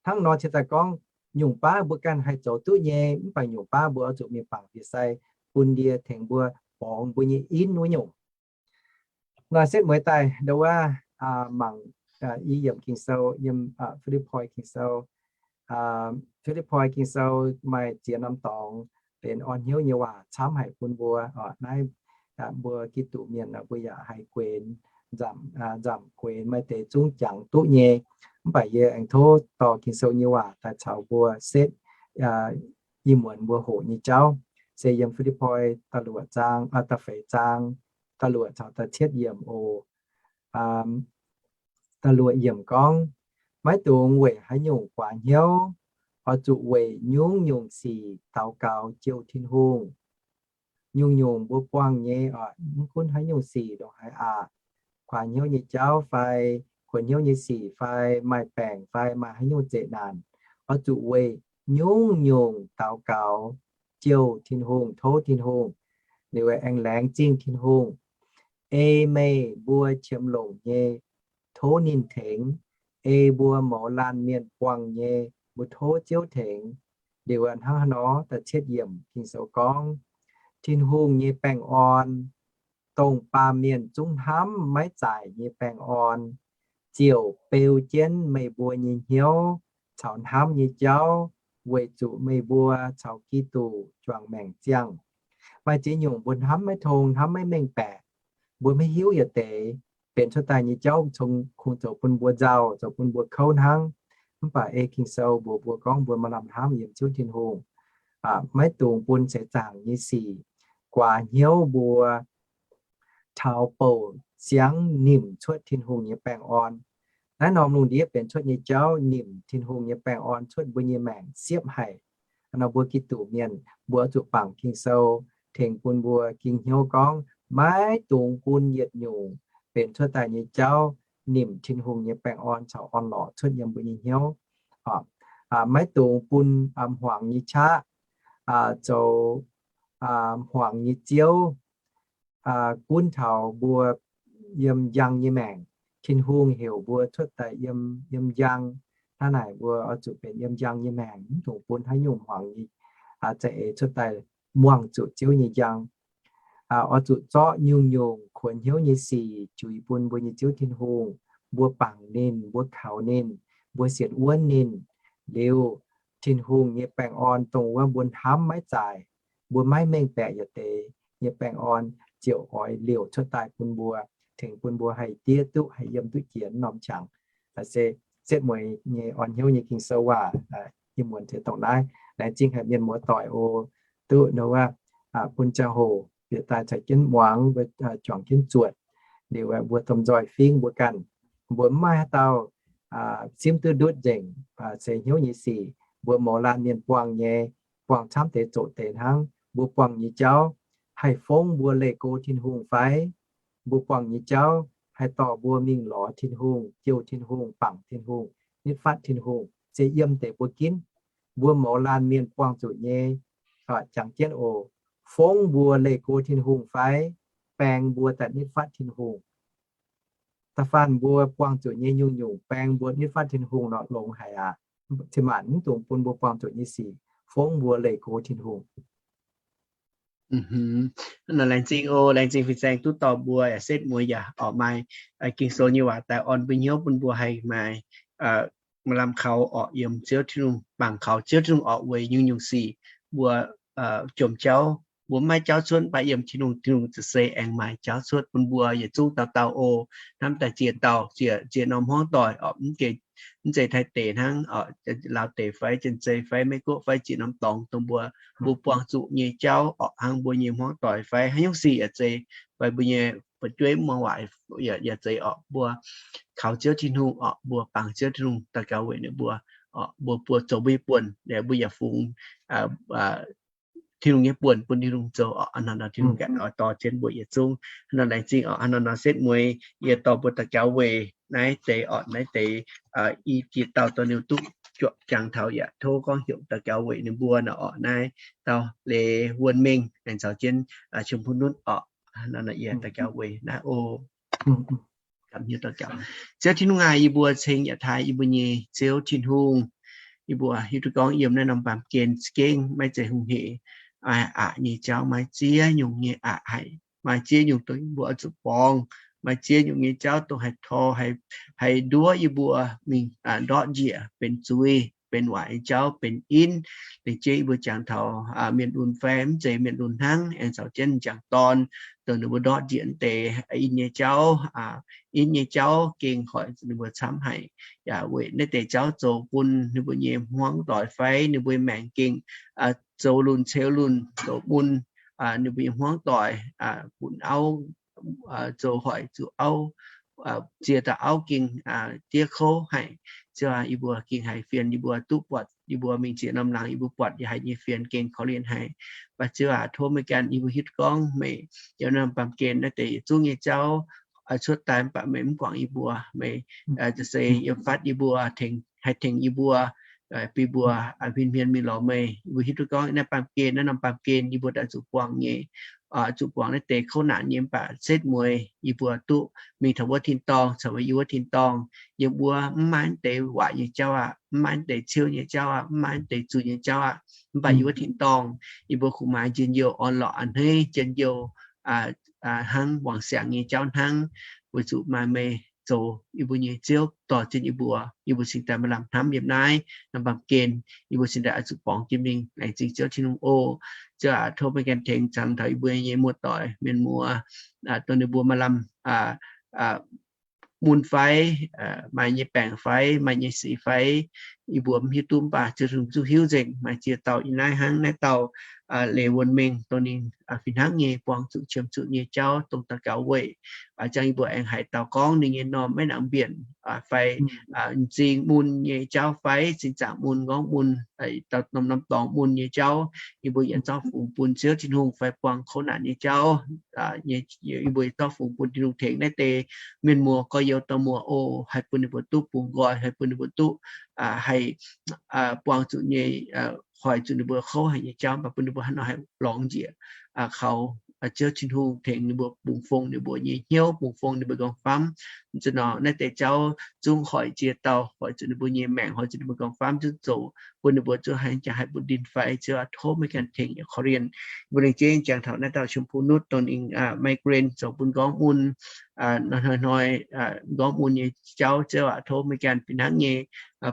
Hnangv nor cingx daaih gorngv, nyungc baav mbuo ganh haih zoux duqv nyei, mv baac nyungc baav mbuo oix zuqc mingh bangc ndie-sai bun ndie tengx mbuo borngz mbuo nyei inv wuov nyungc. Nor setv mueiz daaih ndau wuov mangc i yiemc Ging-Sou yiem Fi^lipv^poi Ging-Sou. Fi^lipv^poi Ging-Sou maaih ziex norm dorngx benx orn hnyouv nyei waac camv haic bun mbuo. Naaiv mbuo Giduc mienh mbuo yaac haih guenx, nzamc guenx, maaih deix zungv jangx duqv nyei. Mv baac yie aengx tov dorh Ging-Sou nyei waac daaih caux mbuo setv ih muonz mbuo hoqc nyei jauv. Se yiem Fi^lipv^poi da'luoqc zaang, da'feix zaang, da'luoqc caux da'cietv yiemc oc. Da'luoqc yiemc gorngv, maiv dungx weic haaix nyungc guaax hnyouv, oix zuqc weic nyungc-nyungc sic daux gaux jouh Tin-Hungh. Nyungc-nyungc mbuo buangh nyei, mv gunv haaix nyungc sic ndongc haaix aqv, guaax hnyouv nyei jauv fai, kuonx hnyouv nyei sic fai, maaih baengc fai, maaih haaix nyungc zeqc naanc, oix zuqc weic nyungc-nyungc daux gaux jouh Tin-Hungh, tov Tin-Hungh, liuz aengx laengz zingh Tin-Hungh. Ei meih mbuo qiemx longc nyei, tov ninh tengx. Ei mbuo mouz laanh mienh buangh nyei, mbuo tov Ziouv tengx. Liuz hnangv haaix nor, da'cietv yiemc Ging-Sou gorngv, Tin-Hungh nyei baengh orn, dongh baamh mienh zungv hnamv maiv zaaic nyei baengh orn, ziouc beu jienv meih mbuo nyei hnyouv caux hnamv nyei jauv weic zuqc meih mbuo caux Giduc juangc maengc ziangh. Maaih ziex nyungc mbuo hnamv maiv tong, hnamv maiv mengh baeqc, mbuo maiv hiuv yietc deix, benx cuotv daaih nyei jauv kungx zoux bun mbuo nzauh, zoux bun mbuo kouv hnangv. Mv baac ei Ging-Sou mbuox mbuo gorngv mbuo maaih lamh hnamv yiem Ziouv Tin-Hungh, maiv dungx bun seix zaangc nyei sic guaax hnyouv mbuo taux bouc siangx nimc cuotv Tin-Hungh nyei baengh orn. Naaiv norm lungh ndiev benx cuotv nyei jauv nimc Tin-Hungh nyei baengh orn cuotv mbuo nyei maengc siepv haic. Nor mbuo Giduc mienh mbuo oix zuqc bangc Ging-Sou tengx bun mbuo ging hnyouv gorngv maiv dungx bun yietc nyungc benx cuotv daaih nyei jauv nimc Tin-Hungh nyei baengh orn caux orn-lorqc cuotv yiem mbuo nyei hnyouv. Maiv dungx bun hmuangx nyei qaqv zoux hmuangx nyei ziouv gunv taux mbuo yiem njang nyei maengc. Tin-Hungh heuc mbuo cuotv daaih yiem, yiem njang. Hnangv naaic mbuo oix zuqc benx yiem njang nyei maengc, mv dungx bun haaix nyungc hmuangx nyei za'eix cuotv daaih muangh zuqc Ziouv nyei njang. Oix zuqc zorqv nyungc-nyungc kuonx hnyouv nyei sic juix bun mbuo nyei Ziouv Tin-Hungh, mbuo bangc ninh, mbuo kaux ninh, mbuo sienx wuonv ninh, liuz Tin-Hungh nyei baengh orn dongh wuov mbuo hnamv maiv zaaic, mbuo maiv mengh baeqc yietc deix nyei baengh orn ziouc oix liouc cuotv daaih bun mbuo, tengx bun mbuo haih diev duqv, haih yiem duqv jiex norm qangx. Se setv mueiz nyei orn hnyouv nyei Ging-Sou waac ih muonz ziouc dongh naaiv. Laengz zingh haic mienh muoz doic oc, duqv wuov bun ziangh hoc bieqc daaih caux jienv muangx, juangc jienv zuotc. Liuz mbuo domh nzoih fingv mbuo ganh, mbuo mv maaih haaix dauh simv duqv ndutv nzengc se hnyouv nyei sic. Mbuo mouz laanh mienh buangh nyei, buangh camv deix zoqc deix hnangv. Mbuo buangh nyei jauv haih fongv mbuo leih go Tin-Hungh fai? Mbuo buangh nyei jauv haih dorh mbuo mingh lorz Tin-Hungh, jouh Tin-Hungh, bangc Tin-Hungh, nitv fatv Tin-Hungh, se yiem deix mbuo ginv. Mbuo mouz laanh mienh buangh zuqc nyei, jangx jienv oc, fongv mbuo leih go Tin-Hungh fai baeng mbuo daaih nitv fatv Tin-Hungh? Da'faanh mbuo buangh zuqc nyei nyungc-nyungc baeng mbuo nitv fatv Tin-Hungh nor longx haic aqv. Cin-maanc mv dungx bun mbuo buangh zuqc nyei sic fongv mbuo leih go Tin-Hungh. Nor laengz zingh oc, laengz zingh fin-saeng duqv dorh mbuo yaac setv mueiz yaac orqc maaih Ging-Sou nyei waac daaih orn mbuo hnyouv bun mbuo haih maaih maaih lamh kaux orqc yiem Ziouv Tin-Hungh, mangc kaux Ziouv Tin-Hungh orqc weic nyungc-nyungc sic mbuo jomc jauv. Mbuo maiv jauv cuotv mv baac yiem Tin-Hungh, Tin-Hungh za'gengh aengx maaih jauv cuotv bun mbuo yietc zungv dauh dauh oc. Hnamv daaih ziex dauh, ziex norm hmuangv doic orqc, mv zeiz taaih deix hnangv, Laauv deic fai Janx-Zei fai Meiv-Guoqv fai ziex norm dorngx dongh mbuo, mbuo buangh zuqc nyei jauv orqc, hnangv mbuo nyei hmuangv doic fai haaix nyungc sic yaac zeiz, fai mbuo nyei fu'jueiv muangh waac yaac zeiz orqc, mbuo kaux Ziouv Tin-Hungh orqc, mbuo bangc Ziouv Tin-Hungh daux gaux weic ninh mbuo orqc, mbuo buoz zoux mbuo nyei buonc, mbuo yaac fungx Tin-Hungh nyei buonc bun Tin-Hungh zoux orqc. Hnangv nor Tin-Hungh ganh oix dorh jienv mbuo yietc zungv. Hnangv nor laengz zingh orqc, hnangv nor nor setv mueiz yie dorh mbuo daux gaux weic naaiv deix orqc, naaiv deix i ziex dauh dorh ninh duqv juoqc jangx taux yaac tov gorngv heuc daux gaux weic ninh mbuo nor orqc, naaiv dauh Leiz Wuonh Mengh aengx caux jienv Qiemx Bun Nutv orqc. Hnangv nor yie daux gaux weic naaiv oc. Ziouv Tin-Hungh aac, yie mbuo ceng yaac taaih yie mbuo nyei Ziouv Tin-Hungh. Yie mbuo hiuv duqv gorngv yiem naaiv norm baamh gen za'gengh maiv zeiz hungh hec, aqc nyei jauv maaih ziex nyungc nyei aqc haic, maaih ziex nyungc dongh yie mbuo oix zuqc borngz, maaih ziex nyungc nyei jauv dongh haih tor, haih nduov yie mbuo mingh ndortv njiec benx zuiz, benx waaic nyei jauv, benx inv. Lengc jeiv yie mbuo jangx taux mienh lunx fai mv zeiz mienh lunx hnangv, aengx caux jienv m'jangc dorn, dongh ninh mbuo ndortv njiec deix inv nyei jauv, inv nyei jauv gengh hoic ninh mbuo camv haic. Yaac weic naaiv deix jauv zoux bun ninh mbuo nyei hmuangv doic fai ninh mbuo maengc gengh zoux lunh ceu lunh, zoux mun, ninh mbuo nyei hmuangv doic bun auv zoux hoic zuqc auv, ziex dauh auv gengh diev kouv haic. Ziouv aac, yie mbuo gengh haiz fienx, yie mbuo duqv buatc, yie mbuo mingh ziex norm laangz yie mbuo buatc yaac haiz nyei fienx gengh korv-lienh haic. Mv baac Ziouv aac, tov meih ganh, yie mbuo hiuv duqv gorngv meih yiem norm baamh gen naaiv deix yietc zungv nyei jauv cuotv daaih, mv baac meih mv guangc yie mbuo. Meih za'gengh yiem fatv yie mbuo, tengx, haih tengx yie mbuo, bun mbuo huin hmien mingh lorz meih. Yie mbuo hiuv duqv gorngv naaiv baamh gen, naaiv norm baamh gen yie mbuo daaih zuqc buangh nyei, zuqc buangh naaiv deix kouv naanc nyei, mv baac setv mueiz yie mbuo duqv mingh taux wuov tin-dorngh, caux meih yiem wuov tin-dorngh. Yiem wuov mv maaih deix waaic nyei jauv aqv, mv maaih deix ciouv nyei jauv aqv, mv maaih deix zuiz nyei jauv aqv. Mv baac yiem wuov tin-dorngh yie mbuo kungx maaih njien-youh orn-lorqc a'hneiv, njien-youh hnangv wangc siangx nyei jauv hnangv, weic zuqc maaih meih zoux yie mbuo nyei Ziouv dorh jienv yie mbuo, yie mbuo cingx daaih maaih lamh hnamv yiem naaiv norm baamh gen, yie mbuo cingx daaih oix zuqc borngz jienv mingh. Laengz zingh Ziouv Tin-Hungh oc. Ziouv aac, tov meih ganh tengx caux taux yie mbuo nyei muoz-doic mienh muoz, dongh ninh mbuo maaih lamh mun fai, maaih nyei baengc fai, maaih nyei sic fai, yie mbuo mv hiuv duqv, mv baac Ziouv Tin-Hungh zuqc hiuv nzengc. Maaih ziex dauh yiem naaiv hnangv naaiv dauh Leiz Wuonh Mengh, dongh ninh fih hnangv nyei buangh zuqc qiemx zuqc nyei jauv dongh daux gaux weic, jangx yie mbuo aengx haiz dauh gorngv ninh nyei norm maiv nangc mbienc fai m'zing mun nyei jauv fai zinh zaangc mun, m'nqorngv mun, norm norm dorngx mun nyei jauv, yie mbuo yaac zorqv fungx bun Ziouv Tin-Hungh fai buangh kouv naanc nyei jauv. Yie mbuo zorqv fungx bun Tin-Hungh tengx naaiv deix mienh muoz gorx-youz dorh muoz oc, haih bun ninh mbuo duqv bungx nqoi, haih bun ninh mbuo duqv haih buangh zuqc nyei, hoic zuqc ninh mbuo kouv haic nyei jauv, mv baac bun ninh mbuo hnangv nor haih lorngx njiec kaux Ziouv Tin-Hungh tengx ninh mbuo bungx fong ninh mbuo nyei hnyouv, bungx fong ninh mbuo nqorngv famv. Zinh nor naaiv deix jauv zungv hoic jiex dauh, hoic zuqc ninh mbuo nyei maengc, hoic zuqc ninh mbuo nqorngv famv, zungv zoux bun ninh mbuo zungv haih jangx haih bun ndin fai. Ziouv aac, tov meih ganh tengx yaac korv-lienh mbuo. Ninh jeiv jangx taux naaiv dauh ชมพูนุช dongh ninh migraine zoux bun nqorngv mun, hnoi-hnoi nqorngv mun nyei jauv. Ziouv aac, tov meih ganh fih hnangv nyei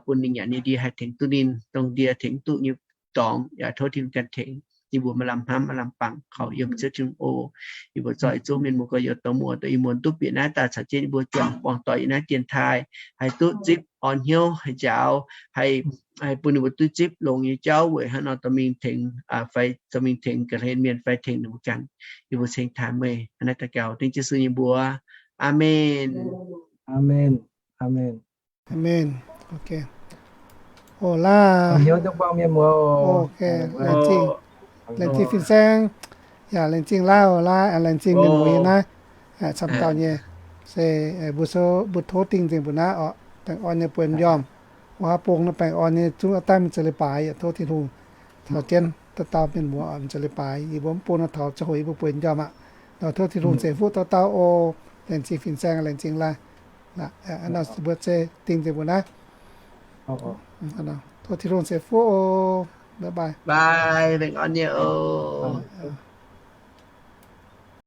bun ninh nyanc nyei ndie haih tengx duqv ninh, dongh ndie tengx duqv nyei dorngx yaac tov Tin-Hungh ganh tengx. Yie mbuo maaih lamh hnamv maaih lamh bangc kaux yiem Ziouv Tin-Hungh oc. Yie mbuo zoih zungv mienh muoz gorx-youz dorh muoz doic, yie mbuo duqv bieqc naaiv daaih caux jienv yie mbuo juangc buangh doic yiem naaiv dienx taaih, haih duqv zipv orn hnyouv, haih njaaux, haih, haih bun ninh mbuo duqv zipv longx nyei jauv weic hnangv nor dorh mingh tengx, fai dorh mingh tengx ga'hlen mienh fai tengx ninh mbuo ganh. Yie mbuo ceng taaih meih hnangv naaiv daux gaux dengv Yesu nyei mbuox. Aamen. Aamen. Aamen. Aamen. Oc, laaih. Laengz zingh, laengz zingh fin-saeng, yaac laengz zingh laaih, laaih, laengz zingh mienh muoz yiem naaiv camv dauh nyei. Se mbuo, mbuo tov dingh nzengc mbuo naaiv oc, baengh orn nyei buonc njormh. Wuov haav bung naaiv baengh orn nyei zungv daaih mingh za'leiz baaix, yaac tov Tin-Hungh caux jienv dauh dauh mienh muoz mingh za'leiz baaix. Yie mbuo mv bung naaiv taux ziangh hoc yie mbuo bueix njormh aqv. Nor tov Tin-Hungh ceix fuqv dauh dauh oc. Laengz zingh fin-saeng, laengz zingh laaih. Mbuo se dingh nzengc mbuo naaiv. Tov Tin-Hungh ceix fuqv oc. Baengh orn nyei oc.